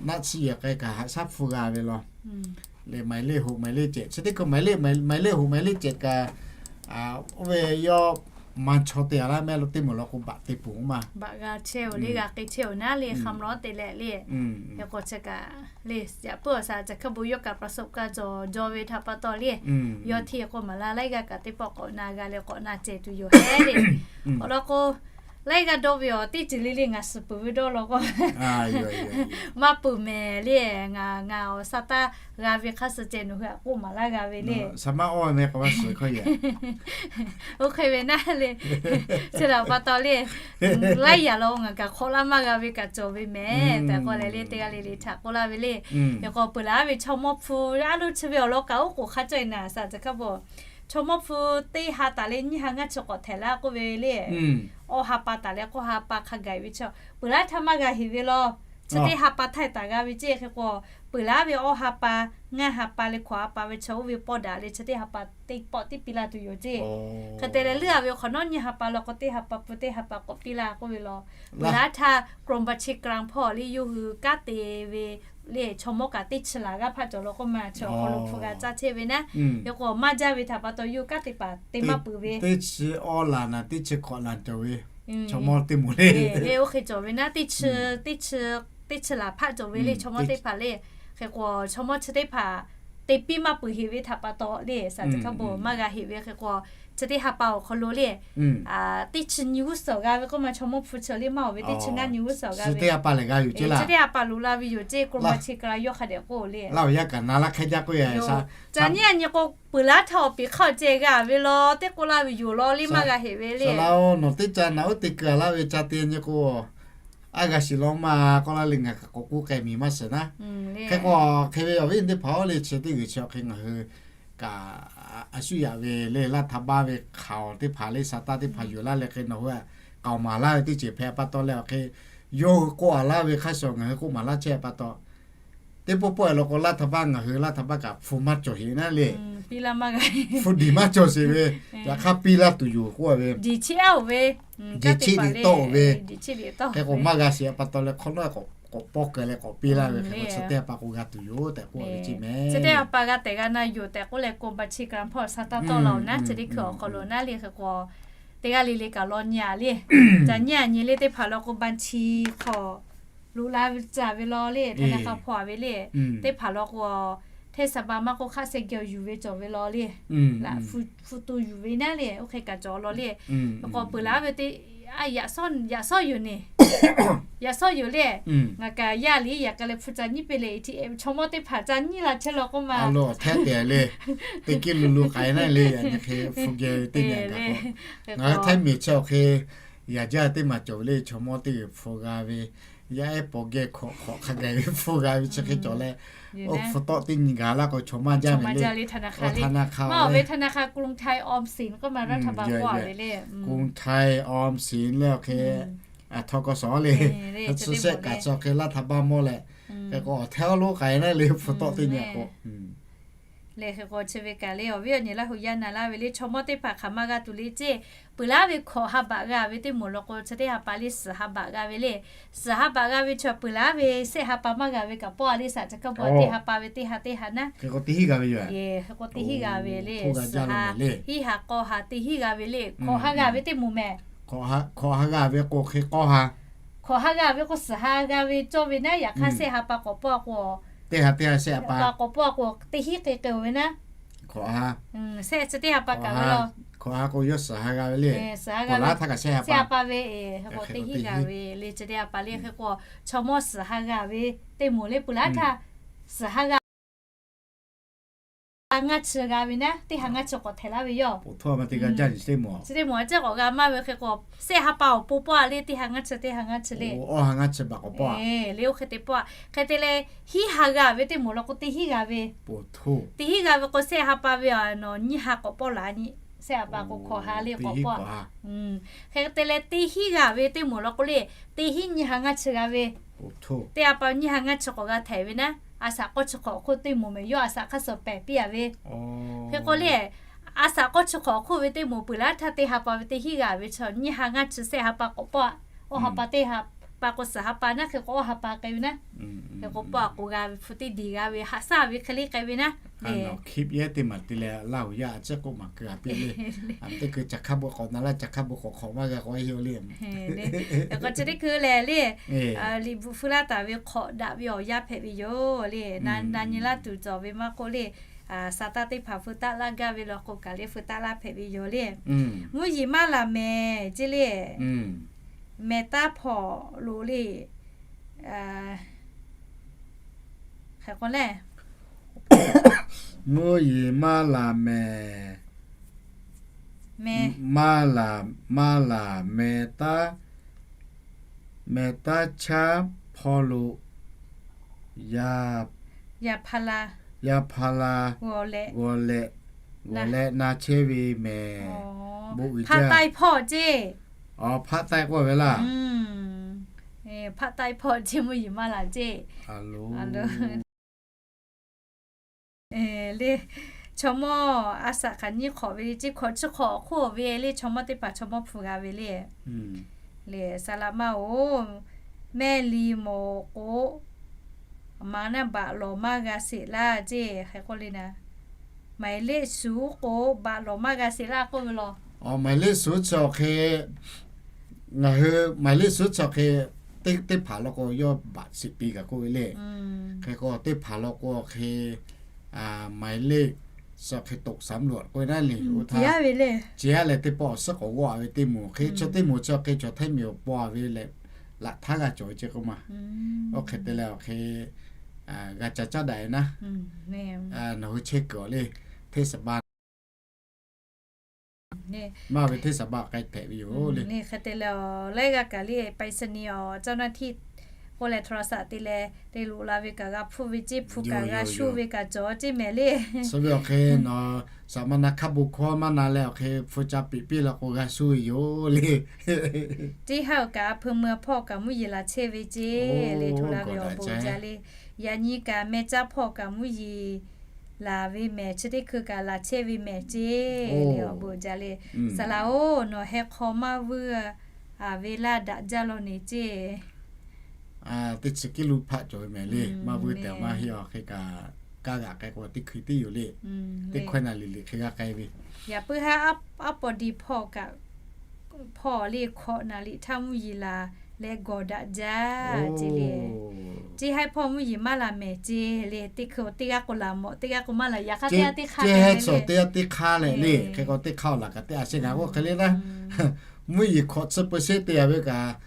Naˆ tsuhˇ yehˬ k'ai kaꞈ haꞈ shaˉ hpu g'a ve law. Le หมายเลข hoꞈ หมายเลข cehꞈ chi teˇ hkui หมายเลข หมายเลข hoꞈ หมายเลข cehꞈ kaꞈ, oˇ ve yawˇ maˇ chaw te a laˇ mehˆ lo teˇ moˍ law k'o baꞈ te peuˬ ma. Baꞈ g'a chehˇ-oˬ le, g'a k'ai chehˇ-oˬ naˉ le, hk'a mawˬ te leh le. Hk'e k'o chi kaꞈ le, yaꞈ puiˉ awˬ shaˍ caˬ hk'a bon yawˇ kaꞈ ประสบการณ์ cawˬ jaw ve htaꞈ pa taw le, yawˇ hteˇ k'o maˍ laˇ laiˉ g'aˇ kaꞈ teˇ pawˆ k'awꞈ na g'a leh k'awꞈ na cehˬ tuˬ yoˬ hehˉ le. Awˬ lawn k'o, laiˉ g'aˇ dawˇ ve awˬ teˇ ceuˬ le le ngaˬ suhˍ peuˬ ve dawˇ law k'o, maˇ peuˬ mehˍ le. Ngaˬ, ngaˬ awˬ sha taˇ g'a ve hk'a suh ceh nawˬ hui aꞈ k'oˆ maˍ laˇ g'a ve le. Oˇ hk'e ve naˉ le. Chi htaꞈ pa taw le, laiˉ yaꞈ law ngaˬ kaꞈ hk'awꞈ laˇ maˇ g'a ve kaꞈ cawˬ ve mehˍ tehꞈ k'oˆ leh le, teˇ g'aˇ le le htaꞈ k'oˆ laˇ ve le. Hk'e k'o peuˬ laˇ ve chaw mawˇ hpu a loˉ chi ve awˬ lawn kaꞈ oˉ k'oˍ hk'a cawˇ e naˍ shaˍ caˬ hk'a bon. Chaw mawˇ hpu teˇ ha taˍ leh nyiˇ ha ngaˇ chi k'awꞈ htehꞈ laˇ k'oˆ ve le. Awˇ ha pa taˍ leh k'awˇ ha pa hk'a gaˬ ve chaw peuˬ laˇ htaˇ maˇ g'a heˍ ve law. Chi teˇ ha pa htaiˇ taˍ g'a ve ceˇ. Hk'e k'o peuˬ laˇ ve awˇ ha pa, ngaˇ ha pa leh hkawꞈ ha pa ve chaw oˇ ve pawˆ daꞈ leh chi teˇ ha pa teˇ pawˆ tiˉ piˇ laˇ tuˬ yoˬ ceˇ. Hk'e te leh leuˉ a ve hk'awꞈ nawˉ nyiˇ ha pa law k'o teˇ ha pa peuˬ teˇ ha pa k'awꞈ piˇ laˇ k'oˆ ve law. Peuˬ laˇ htaˇ กรมบัญชีกลาง hpawˇ le yawˇ hui kanˉ te ve le chaw mawˇ kaꞈ teˇ chi laˬ g'aˇ hpaˆ cawˬ law k'oˆ ma, chaw awˬ hk'aw lo hpu g'a caˇ chehˇ ve naˉ. Hk'e k'o maˇ jaˇ ve htaꞈ pa taw yawˇ kanˉ te paˍ te maˇ peuˬ ve. Teˇ chi awˇ laˬ naˍ teˇ chi hk'awꞈ laˬ cawˬ ve chaw mawˇ teˇ moˍ le. Oˇ hk'e cawˬ ve naˉ, teˇ chi, teˇ chi, teˇ chi laˬ hpaˆ cawˬ ve le chaw mawˇ teˇ hpaˍ le. Hk'e k'o chaw mawˇ chi teˇ hpaˍ te piˇ maˇ peuˬ heˍ ve htaꞈ pa taw le shaˍ caˬ hk'a bon maˇ g'a heˍ ve. Hk'e k'o chi teˇ ha pa awˬ hk'aw lo le teˇ chi nyi g'uˇ suhˍ g'a ve k'oˆ ma, chaw mawˇ hpu chi le maˇ oˬ ve teˇ chi ngaˇ nyi g'uˇ suhˍ g'a ve. Chi teˇ ha pa loꞈ la ve yoˬ ceˇ. กรมบัญชีกลาง yawˇ hk'a dehꞈ k'oˆ le. Laˇ awˬ yaˇ kaꞈ na laˇ hk'e jaˇ k'oˆ e. Ca nyiˇ a nyi k'o peuˬ laˇ htaˇ awˬ piˍ hk'aˇ awˬ ceh g'a ve law teˇ k'oˆ laˇ ve yoˬ law le maˇ g'a heˍ ve le. Nawˬ teˇ ca naˬ oˉ te keu a laˇ ve ca te nyi k'o, a g'a shiˍ law ma k'oˆ laˇ le, ngaˬ kaꞈ k'awꞈ k'oˆ k'ai miˬ maˇ shiˍ naˉ. Hk'e k'o hk'e ve awˬ viˉ teˇ hpaˍ oˇ le chi teˇ g'uiˬ chi awˬ hk'e ngaˬ hui kaꞈ a shu yaꞈ ve le Laˇ htaˇ baˆ ve hk'aˬ teˇ hpaˍ le sa taˇ teˇ hpaˍ yuˬ laˇ leh hk'e nawˬ hui k'aoˍ maˍ laˇ ve teˇ ceuˬ hpehꞈ pa taw leh awˬ hk'e, yawˇ hui k'oˆ a laˇ ve hk'a shuˍ ngaˬ hui k'oˆ maˍ laˇ chehˇ pa taw, teˇ pawˆ pawˆ e law k'o Laˇ htaˇ baˆ ngaˬ hui Laˇ htaˇ baˆ kaꞈ hpu maˇ cawˬ sheˍ naˉ le. Hpu diˬ maˇ cawˬ sheˍ ve, yaꞈ hk'aˇ piˇ laˇ tuˬ yoˬ k'oˆ ve. Jeˬ chiˆ tiꞈ tawˆ ve, hk'e k'o maˇ g'a sheˍ pa taw leh hk'awꞈ nawˉ k'awꞈ pawˆ keu leh k'awꞈ piˇ laˇ ve hk'e k'o chi teˇ ha pa k'o g'a tuˬ yoˬ tehꞈ k'oˆ ve ceˇ mehˍ. Chi teˇ ha pa g'a tehꞈ g'a na yoˬ tehꞈ k'oˆ leh กรมบัญชีกลาง hpawˇ sa taˇ tawˆ la oˬ naˉ, chi teˇ hkui awˬ hk'aw lo naˉ le. Hk'e k'o teˇ g'aˇ le le kaꞈ law nyi a le. Ca nyi a nyi le teˇ hpaˍ law k'o บัญชี hk'aw loꞈ la ve tcuh ve law le, ธนาคาร hpawˇ a ve le. Teˇ hpaˍ law k'o Hteˇ saˍ baˍ maˇ k'oˆ hk'aˆ seh geh awˬ yuˬ ve cawˬ ve law le. Laꞈ hpu to yuˬ ve naˉ le, oˇ hk'e kaꞈ cawˬ law le. K'awꞈ peuˬ laˇ ve teˇ, yaꞈ sawˉ yoˬ neˬ, yaꞈ sawˉ yoˬ le. Ngaˬ kaꞈ yaˇ liꞈ yaꞈ k'a leh hpu ca nyiˉ piˇ leh, chaw mawˇ teˇ hpaˍ ca nyiˉ la chehˇ law k'oˆ ma. Hteˇ tehˬ le, teˇ kiˇ lu lu k'ai naˉ le, yaꞈ nyi hk'e hpu geh ve teˇ nyi gaˬ k'o, ngaˬ hui Htaiˇ miˬ chi awˬ hk'e yaꞈ jaˇ teˇ maˬ cawˬ ve le. Chaw mawˇ teˇ g'uiˬ hpu g'a ve, yaˇ ehˉ paw geh hk'awꞈ hk'awꞈ hk'a gaˬ ve hpu g'a ve chi hk'e cawˬ leh, oˇ hpu tawˆ teˇ nyi gaˬ laˇ k'o chaw maˇ jaˇ ve le. Hta na hk'a ve, ธนาคารกรุงไทย ออมสิน k'oˆ ma, รัฐบาล k'oˆ ve le. กรุงไทย ออมสิน le awˬ hk'e, a htawˇ k'awˇ shawˍ le, a tcuh shehˆ kaꞈ chi awˬ hk'e รัฐบาล mawˇ leh, hk'e k'o awˬ hteˇ awˉ lonˉ k'ai naˉ le hpu tawˆ teˇ nyi k'o. Leh hk'e k'o chi ve kaꞈ le, awˬ viˉ awˬ nyi Laˇ hu yaˇ na laˇ ve le, chaw mawˇ teˇ hpaˍ hk'aˬ maˇ g'a tuˬ le ceˇ. Peuˬ laˉ ve hkawꞈ ha baꞈ g'a ve teˇ moˍ law k'o, chi teˇ ha pa le suhˍ ha baꞈ g'a ve le. Suhˍ ha baꞈ g'a ve chi peuˬ laˉ ve shehˆ ha pa maˇ g'a ve kaꞈ pawˆ a le, saꞈ ca kaˇ bu teˇ ha pa ve teˇ ha teˇ ha naˉ, hk'e k'o teˇ hinˉ g'a ve yoˬ. Hk'e k'o teˇ hinˉ g'a ve le, suhˍ ha, hinˉ ha k'awˇ ha teˇ hinˉ g'a ve le. Hkawꞈ ha g'a ve teˇ moˍ mehˍ. Hkawꞈ ha g'a ve k'o hk'e k'awˇ ha. Hkawꞈ ha g'a ve k'o suhˍ ha g'a ve cawˇ ve naˉ, yaꞈ hk'aˇ shehˆ ha pa k'awꞈ pawˆ a k'o, teˇ ha teˇ ha shehˆ ha pa k'awꞈ pawˆ a k'o teˇ hinˉ hk'e k'ai-oˬ ve naˉ. Hkawꞈ ha, shehˆ chi teˇ ha pa kaꞈ ve law. Hkawꞈ ha k'o yawˇ suhˍ ha g'a ve le. Suhˍ ha g'a ve, shehˆ ha pa ve, hk'e k'o teˇ hinˉ g'a ve le, chi teˇ ha pa le. Hk'e k'o chaw mawˇ suhˍ ha g'a ve teˇ moˍ le, peuˬ laˉ htaˇ suhˍ ha g'a ngaˇ chi g'a ve naˉ, teˇ ha ngaˇ chi k'awꞈ htehꞈ laˇ ve yoˬ. Chi teˇ moˍ a ciˉ k'awꞈ g'a maˇ ve hk'e k'o, shehˆ ha pa awˬ pon pawˆ a le, teˇ ha ngaˇ chi, teˇ ha ngaˇ chi le. Awˬ ha ngaˇ chi baꞈ k'awꞈ pawˆ a le, oˇ hk'e te pawˆ a. Hk'e te leh, hinˉ ha g'a ve teˇ moˍ law k'o teˇ hinˉ g'a ve. Teˇ hinˉ g'a ve k'o shehˆ ha pa ve a nawˬ nyiˇ ha k'awꞈ pawˆ laˬ nyi. Shehˆ ha pa k'o hkawꞈ ha le k'awꞈ pawˆ a. Hk'e te leh teˇ hinˉ g'a ve teˇ moˍ law k'o le, teˇ hinˉ nyiˇ ha ngaˇ chi g'a ve. Teˇ ha pa nyiˇ ha ngaˇ chi k'awꞈ g'a htehꞈ ve naˉ, a shaꞈ k'awˇ chi hk'awꞈ hk'oˆ teˇ moˍ mehˍ yawˇ a shaꞈ hk'aˇ suh pehˬ piˇ a ve. Hk'e k'o le, a shaꞈ k'awˇ chi hk'awꞈ hk'oˆ ve teˇ moˍ peuˬ laˉ htaˇ teˇ ha pa ve teˇ hinˉ g'a ve chi nyiˇ ha ngaˇ chi shehˆ ha pa k'awꞈ pawˆ a. Awˬ ha pa teˇ ha pa k'o suhˍ ha pa naˉ, hk'e k'o awˬ ha pa k'ai ve naˉ. Hk'e k'o pawˆ a k'o g'a ve hpu teˇ diˬ g'a ve, haꞈ shaˉ ve hk'e le k'ai ve naˉ. Hk'e yehˉ teˇ maˬ te leh Laˇ hu yaˇ a ciˉ k'oˆ maˬ keu a piˇ le. A teˇ hkui ca hk'aˇ bon k'awꞈ na laˇ, ca hk'aˇ bon k'awꞈ hk'awꞈ maˇ g'a k'awꞈ e yoˬ le. K'o chi teˇ hkui lehˬ le, liꞈ bvuhꞈ feu laˇ taˍ ve hk'awꞈ daꞈ ve awˬ yanˇ hpehꞈ ve yoˬ le. Na nyi laˇ tuˬ cawˬ ve maˇ k'oˆ le, Saˍtanˍ teˇ hpaˍ feu taˆ laˇ gaˇ ve law k'o kaꞈ le feu taˆ laˇ hpehꞈ ve yoˬ le. Mvuhˇ yeˬ maˇ laˬ mehˍ ceˇ le. Mehˍ taˉ hpawˍ lo le. Hk'e k'o le, mvuhˇ yeˬ maˇ laˬ mehˍ, maˇ laˬ, maˇ laˬ mehˍ taˉ, mehˍ taˉ chaˉ hpawˇ lo, yaˇ, yaˇ hpa la g'awˬ leh, g'awˬ leh na chehˇ ve mehˍ. Hpaˆ taiˇ hpawˇ ceˇ. Hpaˆ taiˇ k'oˆ ve laˇ. Hpaˆ taiˇ hpawˇ ceˇ, mvuhˇ yeˬ maˇ laˬ ceˇ. Le, chaw mawˇ a shaꞈ hk'aˬ nyiˇ hk'awꞈ ve le ceˇ, hkawꞈ chi hk'awꞈ awˬ hk'oˆ ve le, chaw mawˇ teˇ hpaˍ chaw mawˇ hpu g'a ve le. Le, saˍ laꞈ ma-oˬ, mehˆ li mawˬ k'o, maˍ naˉ baꞈ lawˬ maˇ g'a sheˍ laˇ ceˇ. Hk'e k'oˆ le na, หมายเลขศูนย์ k'o baꞈ lawˬ maˇ g'a sheˍ laˇ k'oˆ ve law. Awˬ, หมายเลขศูนย์ chi awˬ hk'e, ngaˬ hui หมายเลขศูนย์ chi awˬ hk'e teˇ hpaˍ law k'o yawˇ baꞈ shiˍ piˇ kaꞈ k'oˆ ve le. Hk'e k'o teˇ hpaˍ law k'o awˬ hk'e, หมายเลข chi awˬ hk'e ตกสำรวจ k'oˆ ve naˉ le. Oˇ htaˇ, ceˬ-a leh teˇ pawˆ awˬ suhˉ k'awꞈ g'awˆ-a ve teˇ moˍ hk'e, chaw teˇ moˍ chi awˬ hk'e chaw Htaiˇ miˬ awˬ paw-a ve leh, laꞈ htaˇ g'a cawˬ ve ceˇ k'oˆ ma. Oˇ hk'e te leh awˬ hk'e g'a ca caˉ daꞈ ve naˉ. Nawˬ hui chehˇ kuiˬ awˬ le, hteˇ saˍ baˆ maˇ ve hteˇ saˍ baˆ k'ai hpehꞈ ve yoˬ le. Hk'e te leh, laiˉ g'aˇ kaꞈ le ไปรษณีย์ awˬ เจ้าหน้าที่ k'oˆ leh โทรศัพท์ te leh te loꞈ la ve kaꞈ g'a hpuˇ ve ceˇ, hpu kaꞈ g'a shuˇ ve kaꞈ cawˬ ceˇ mehˍ le. Chi ve awˬ hk'e nawˬ saˍ maˇ na hkaˇ bon hkawˇ maˇ na leh awˬ hk'e hpu ca piꞈ piˇ la k'o g'a shuˇ ve yoˬ le. Teˇ haˉ-oˬ kaꞈ a hpu mui hpawˇ kaꞈ mvuhˇ yeˬ laˬ chehˇ ve ceˇ le, hto la ve awˬ bon jaˇ le. Yaꞈ nyi kaꞈ meh caˇ hpawˇ kaꞈ mvuhˇ yeˬ laˬ ve mehˍ, chi teˇ hkui kaꞈ laˬ chehˇ ve mehˍ ceˇ le, awˬ bon jaˇ le. Saˍ laꞈ-oˬ, nawˬ heh hk'aw maˇ vuiˇ a ve laˇ daꞈ jaˇ law neˬ ceˇ. Teˇ chi kiˇ lu hpaˆ cawˬ ve mehˍ le, maˇ vuiˇ tehꞈ maˇ heˆ, awˬ hk'e kaꞈ kaˇ g'aꞈ k'ai k'o teˇ hkui tiˉ yoˬ le. Teˇ hkawehˇ naˍ liꞈ liꞈ hk'e g'a k'ai ve. Yaꞈ puiˉ haˉ aˉ paw di hpawˇ kaꞈ, hpawˇ le hkawꞈ naˍ liꞈ htaˇ mvuhˇ yeˬ laˬ leh gawˬ daꞈ jaˇ ceˇ le. Ceˇ haiˉ hpawˇ mvuhˇ yeˬ maˇ laˬ mehˍ ceˇ le. Teˇ hkui teˇ g'aˇ k'o laˬ mawꞈ, teˇ g'aˇ k'o maˇ laˬ. Yaꞈ hk'aˇ teˇ g'aˇ teˇ hk'aˇ ceˇ haiˉ hpawˇ teˇ g'aˇ teˇ hk'aˇ leh le. Hk'e k'o teˇ hk'aˇ laˬ kaꞈ teˇ a sheh ngaˬ k'oˆ hk'e le naˉ, mvuhˇ yeˬ hkawꞈ tsuhˇ peuˬ sheˉ te a ve kaꞈ,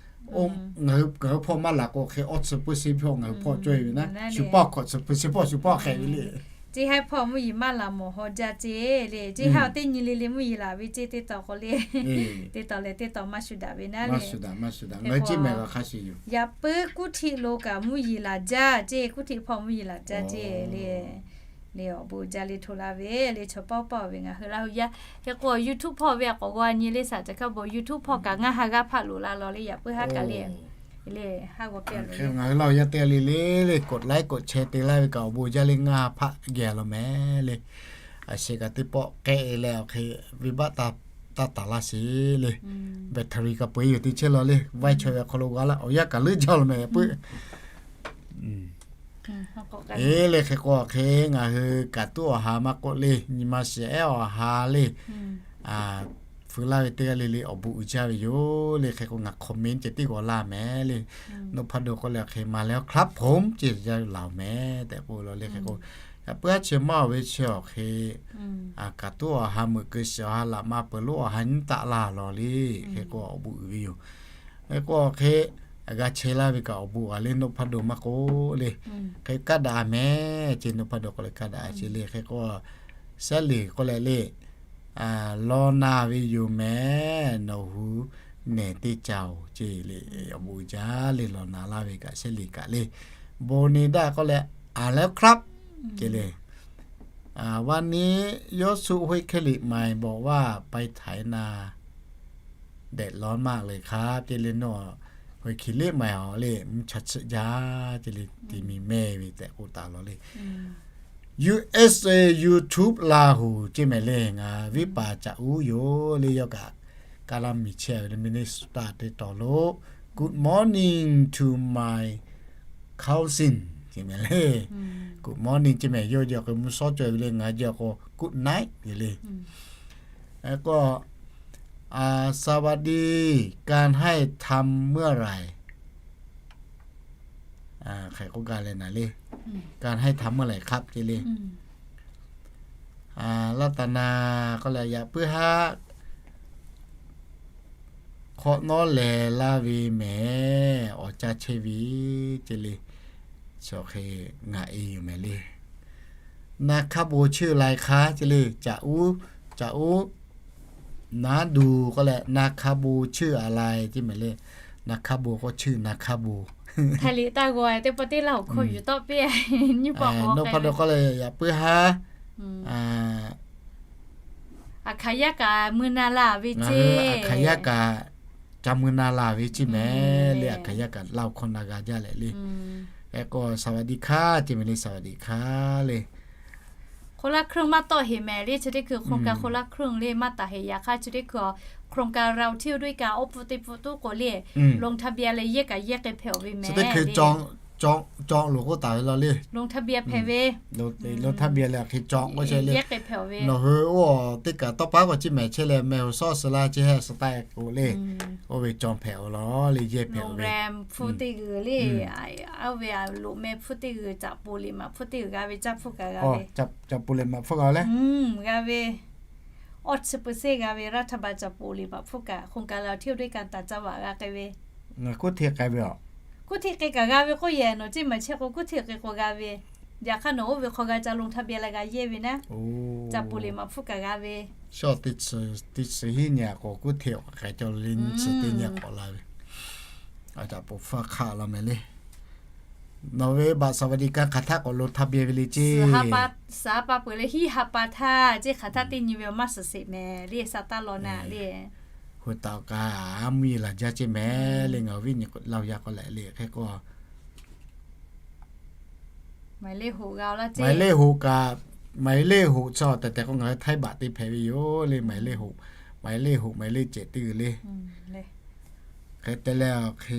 ngaˬ hui hpawˇ maˇ laˬ k'o hk'e awˇ tsuhˇ peuˬ sheˉ hpawˇ ngaˬ hui hpawˇ cawˇ e ve naˉ, shu paˇ hkawꞈ tsuhˇ peuˬ sheˉ hpawˇ shu paˇ hk'e ve le. Ceˇ haiˉ hpawˇ mvuhˇ yeˬ maˇ laˬ mawꞈ haw jaˇ ceˇ le. Ceˇ haiˉ teˇ nyi le le mvuhˇ yeˬ laˬ ve ceˇ teˇ tawˍ k'o le. Teˇ tawˍ leh teˇ tawˍ maˇ shu daꞈ ve naˉ le. Yaꞈ puiˉ kuˇ htiꞈ lo kaꞈ mvuhˇ yeˬ laˬ jaˇ ceˇ. Kuˇ htiꞈ hpawˇ mvuhˇ yeˬ laˬ jaˇ ceˇ le. Le awˬ bon jaˇ le hto la ve le chaw paˇ paˇ ve ngaˬ hui Laˇ huˍ yaˇ. Hk'e k'o YouTube hpawˇ ve a k'awꞈ g'aw nyi le saˍ ca hkaˇ bon YouTube hpawˇ kaꞈ ngaˇ ha g'aˇ hpaˆ loꞈ la lawˬ le. Yaꞈ puiˉ haˉ kaꞈ le. Le haˉ g'aw piˇ a le. Ngaˬ hui Laˇ huˍ yaˇ teˇ g'aˇ le le le กดไลค์ กดแชร์ te laˇ ve kaꞈ awˬ bon jaˇ le ngaˇ ha hpaˆ geh a law mehˍ le. A sheh kaꞈ teˇ pawˆ k'ehˆ e leh awˬ hk'e venˇbaˆ taˇ taˍ laˇ sheˍ le. Battery kaꞈ peu eˬ yoˬ teˇ chehˇ law le. Vaiˇ chaweh awˬ hk'aw lo g'a laˇ awˬ yanˇ kaꞈ leuˉ jaˇ law mehˍ puiˉ. Eˬ le hk'e k'o hk'e ngaˬ hui kaꞈ tuˉ awˬ ha maˇ k'oˆ le, nyi ma shiˍ ehˉ awˬ ha le. Feu laˇ ve teˇ g'aˇ le le awˬ bon uiˍ jaˇ ve yoˬ le. Hk'e k'o ngaˬ comment ceh tiˉ g'aw laˇ mehˍ le. Nawˬ hpaˇ dawˬ k'oˆ leh hk'e ma leh awˬ hk'aˉ hponˇ ceh jaˇ laˬ mehˍ tehꞈ k'oˆ law le. Hk'e k'o yaꞈ puiˉ haˉ chi maˇ awˬ ve chi awˬ hk'e kaꞈ tuˉ awˬ ha meuꞈ keu shiˍ awˬ ha laꞈ ma peuˬ lonˉ awˬ ha nyiˉ taˆ laˇ law le. Hk'e k'o awˬ bon uiˍ ve yoˬ. Hk'e k'o hk'e g'a chehˇ laˇ ve kaꞈ awˬ bon a le nawˬ hpaˇ dawˬ maˇ k'oˆ le. Hk'e kaˇ daꞈ mehˍ ceˇ nawˬ hpaˇ dawˬ k'oˆ leh kaˇ daꞈ ceˇ le. Hk'e k'o Sehˉ liꞈ k'oˆ leh le, law na ve yoˬ mehˍ nawˬ hui nehˬ teˇ ca oˬ ceˇ le. Awˬ bon jaˇ le law na laˇ ve kaꞈ Sehˉ liꞈ kaꞈ le. Bon ne daˇ k'oˆ leh อ่านแล้วครับ ceˇ le. วันนี้ยอดสุ ห้วยขี้เหล็กใหม่บอกว่าไปไถนา แดดร้อนมากเลยครับ ceˇ le nawˬ Hk'e hk'e le maˇ awˬ le mvuhˇ cha tsuhˆ jaˇ ceˇ le ti mi mehˇ ve tehꞈ k'oˆ taˍ law le. U S A YouTube Laˇ huˍ ceˇ mehˍ le ngaˬ viˉ paˍ caꞈ uˉ yoˬ le. Yawˇ kaꞈ kaˇ laˇ miˬ chehˇ ve le Minnesota teˇ taw lo. Good morning to my cousin ceˇ mehˍ le. Good morning ceˇ mehˍ yawˇ jaw k'o mvuhˇ shawˉ cawˬ ve le ngaˬ jaw k'o good night ve le. K'o สวัสดี การให้ทำเมื่อไหร่ hk'e k'oˆ gaˇ leh naˍ le. การให้ทำเมื่อไหร่ครับ ceˇ le. Laˇ taˍ na k'oˆ leh yaꞈ puiˉ haˉ hk'awꞈ nawˉ lehˬ laˇ ve mehˍ awˬ caˇ chehˇ ve ceˇ le. Chi hk'e ngaˬ e yoˬ mehˍ le. Na hkaˇ bon ชื่ออะไรคะ ceˇ le. Caꞈ uˉ, caꞈ uˉ naˉ duˬ k'oˆ leh na hkaˇ bon ชื่ออะไร ceˇ mehˍ le. Na hkaˇ bon k'o ชื่อ na hkaˇ bon. Htaiˍ liꞈ taˇ g'aw teˇ pawˆ teˇ laˇ awˬ hkawˇ yuˬ tawˆ piˇ. Nyiˇ pawˆ k'o hk'e le. Nawˬ hpaˇ dawˬ k'oˆ leh yaꞈ puiˉ haˉ Aˬ hkaˍ yaˇ kaꞈ mui na laˬ ve ceˇ. Aˬ hkaˍ yaˇ kaꞈ ca mui na laˬ ve ceˇ mehˍ le. Aˬ hkaˍ yaˇ kaꞈ Laˇ huˍ hkawˇ na g'a jaˇ leh le. Hk'e k'o สวัสดีค่ะ ceˇ mehˍ le สวัสดีค่ะ le. คนละครึ่ง maˇ tawˆ heˍ mehˍ le. Chi teˇ hkui โครงการ คนละครึ่ง le maˇ taˍ heˍ. Yaꞈ hk'aˇ chi teˇ hkui โครงการ เราเที่ยวด้วยกัน awˬ pfuhˇ teˇ pfuhˇ tuˉ k'o le, ลงทะเบียน leh yehˇ kaꞈ yehˇ k'ai hpehꞈ ve mehˍ le. Cawˬ loˬ k'oˆ taˍ ve law le. ลงทะเบียน hpehꞈ ve. ลงทะเบียน leh hk'e cawˬ k'oˆ chehˇ le. Nawˬ hui oˇ teˇ kaꞈ tawˇ paˉ k'awꞈ ceˇ mehˍ chehˇ leh meh hoꞈ sawˉ suh laˇ ceˇ hehˆ suh taˆ k'o le. Oˇ ve cawˬ hpehꞈ oˬ law le yehˇ hpehꞈ ve. Hpuˇ teˇ g'uiˬ le, oˇ ve loꞈ meh hpuˇ teˇ g'uiˬ, caꞈ poˍ liꞈ maꞈ hpuˇ teˇ g'uiˬ g'a ve caˇ hpuˇ kaꞈ g'a ve. Caꞈ poˍ liꞈ maꞈ hpuˇ g'a le. G'a ve. Awˇ chi peu seˇ g'a ve รัฐบาล caꞈ poˍ liꞈ maꞈ hpuˇ kaꞈ โครงการ เราเที่ยวด้วยกัน taˍ caˇ vaꞈ g'a k'ai ve. Kuˉ hteꞈ k'ai ve a. Kuˉ hteꞈ k'ai kaꞈ g'a ve k'oˆ yehˬ nawˬ ceˇ maˬ chehˇ k'o kuˉ hteꞈ k'ai k'o g'a ve. Yaꞈ hk'aˇ nawˬ oˇ ve hk'aw g'a ca ลงทะเบียน leh g'a yehˇ ve naˉ. Caꞈ poˍ liꞈ maꞈ hpuˇ kaꞈ g'a ve. Shawˍ teˇ chi hiˉ nyi a k'o kuˉ hteꞈ k'ai cawˬ le nyiˇ chi teˇ nyi k'awꞈ la ve. Caꞈ poˍ hpuˇ hk'aˆ la mehˍ le. Nawˬ ve บัตรสวัสดิการ hk'aˬ htaˇ k'awꞈ ลงทะเบียน ve le ceˇ. Suhˍ ha pa peuˬ leh hiˉ ha pa htaˇ ceˇ hk'aˬ htaˇ teˇ nyi ve awˬ maˇ suhˍ sheˍ mehˍ le sa taˇ law naˍ le. Hui taˍ kaꞈ mvuhˇ yeˬ laˬ jaˇ ceˇ mehˍ le ngaˬ viˉ nyi Laˇ huˍ yaˇ k'oˆ leh le hk'e k'o Maˍ le hoꞈ kaꞈ, maˍ le hoꞈ chaw tehꞈ tehꞈ k'o ngaˬ hui ไทยบาท te hpehꞈ ve yoˬ le. Maˍ le hoꞈ, maˍ le hoꞈ, maˍ le cehˬ teˇ g'uiˬ le. Hk'e te leh, hk'e,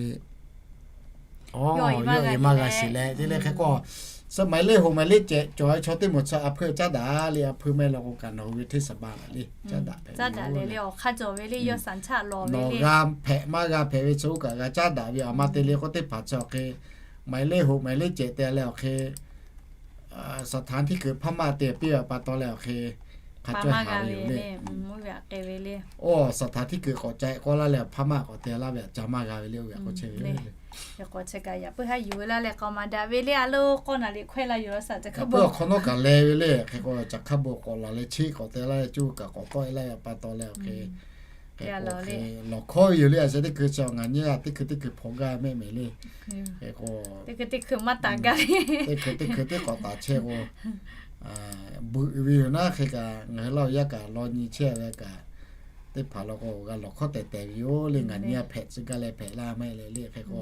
yawˇ e maˇ g'a shiˍ leh te leh hk'e k'o, suh maˍ le hoꞈ maˍ le cehˬ cawˬ ve chaw teˇ moˍ chi a hpui caˉ daꞈ le. A hpui maˇ heˆ la k'o kaꞈ nawˬ hui ve hteˇ saˍ ba le caˉ daꞈ hpehꞈ ve le. Awˬ hk'aˇ cawˬ ve le, yawˇ saˍ chaˆ lawˬ ve le. G'a hpehꞈ maˇ g'a hpehꞈ ve chaw kaꞈ g'a caˉ daꞈ ve. Aˬ ma te le k'o teˇ hpaˍ chi awˬ hk'e หมายเลขหก หมายเลขเจ็ด te leh awˬ hk'e สถานที่เกิดพม่า te piˇ ve pa taw leh awˬ hk'e hk'a cawˇ haˍ ve yoˬ le. Oˇ, สถานที่เกิด k'awꞈ ca k'oˆ laˇ leh พม่า k'awꞈ te laˇ ve, ca maˇ g'a ve le, oˇ ve k'o chehˇ ve le. Yaꞈ puiˉ haˉ yuˬ ve laˇ leh k'aoˍ maˍ daꞈ ve le, a loˉ k'awˇ naˍ liꞈ hkawehˇ la yuˬ law shaˍ, yaꞈ puiˉ awˬ hk'awꞈ nawˉ kaꞈ leh ve le, hk'e k'o caꞈ hk'aˇ bon k'awꞈ laˬ leh cheˇ k'awꞈ te laˇ ve, cuˇ kaꞈ k'awꞈ tawˆ e laˇ ve pa taw leh awˬ hk'e, hk'e k'o lawˬ hkawˇ ve yoˬ le. A sheh teˇ hkui chi ngaˬ nyi a teˇ hkui teˇ hkui hpaw gaˇ mehˆ mehˍ le. Hk'e k'o teˇ hkui teˇ hkui teˇ k'awꞈ taˍ chehˇ k'o, beuꞈ ve yoˬ naˉ. Hk'e kaꞈ ngaˬ hui laˇ awˬ yaˇ kaꞈ law nyi chehˇ ve kaꞈ, teˇ hpaˍ law k'o g'a lawˬ hkawˇ tehˬ tehˬ ve yoˬ le. Ngaˬ nyi a hpehꞈ tcuh gaˇ leh hpehꞈ laˇ mehˆ le le. Hk'e k'o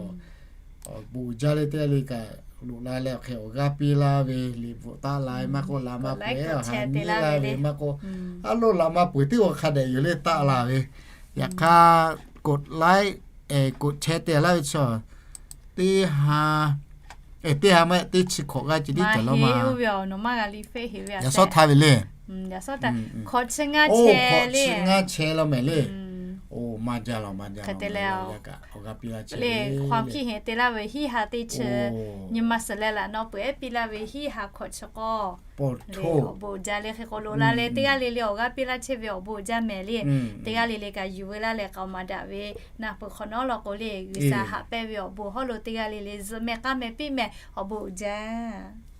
awˬ bon uiˍ jaˇ le teˇ g'aˇ le kaꞈ loꞈ la leh awˬ hk'e awˬ g'aˇ piˇ laˇ ve, liꞈ bvuhꞈ taˆ la ve maˇ k'oˆ, la maˇ peuˬ, a ha nyi laˇ ve maˇ k'oˆ, a loˉ la maˇ peuˬ teˇ g'aˇ hk'a dehꞈ yoˬ le taˆ la ve. Yaꞈ hk'aˇ กดไลค์ กดแชร์ te laˇ ve chi teˇ ha, teˇ ha maˇ teˇ chi hkawꞈ g'aˇ ci tiˉ cawˬ laˇ ma. Yaꞈ sawˉ htaˇ ve le. Hkawꞈ chi ngaˇ chehˇ law mehˍ le. Oˇ, maˇ jaˇ lawˬ, maˇ jaˇ lawˬ. Hk'e te leh, awˬ g'aˇ piˇ laˇ chehˇ le. Hk'aw hkiˇ heˍ te laˇ ve hiˉ ha teˇ chi, nyi ma suhˍ leh laꞈ naw peuˬ ehˉ piˇ laˇ ve hiˉ ha hkawꞈ chi k'o, awˬ bon uiˍ jaˇ le. Hk'e k'o loꞈ la leh teˇ g'aˇ le le awˬ g'aˇ piˇ laˇ chehˇ ve awˬ bon uiˍ jaˇ mehˍ le. Teˇ g'aˇ le le kaꞈ yuˬ ve laˇ leh k'aoˍ maˍ daꞈ ve, naˬ peuˬ hk'awꞈ nawˉ law k'o le, G'uiˬsha haꞈ pehnˇ ve awˬ bon hawˉ lo teˇ g'aˇ le le zuhꞈ mehˍ k'aˉ mehˍ piˇ mehˍ, awˬ bon uiˍ jaˇ.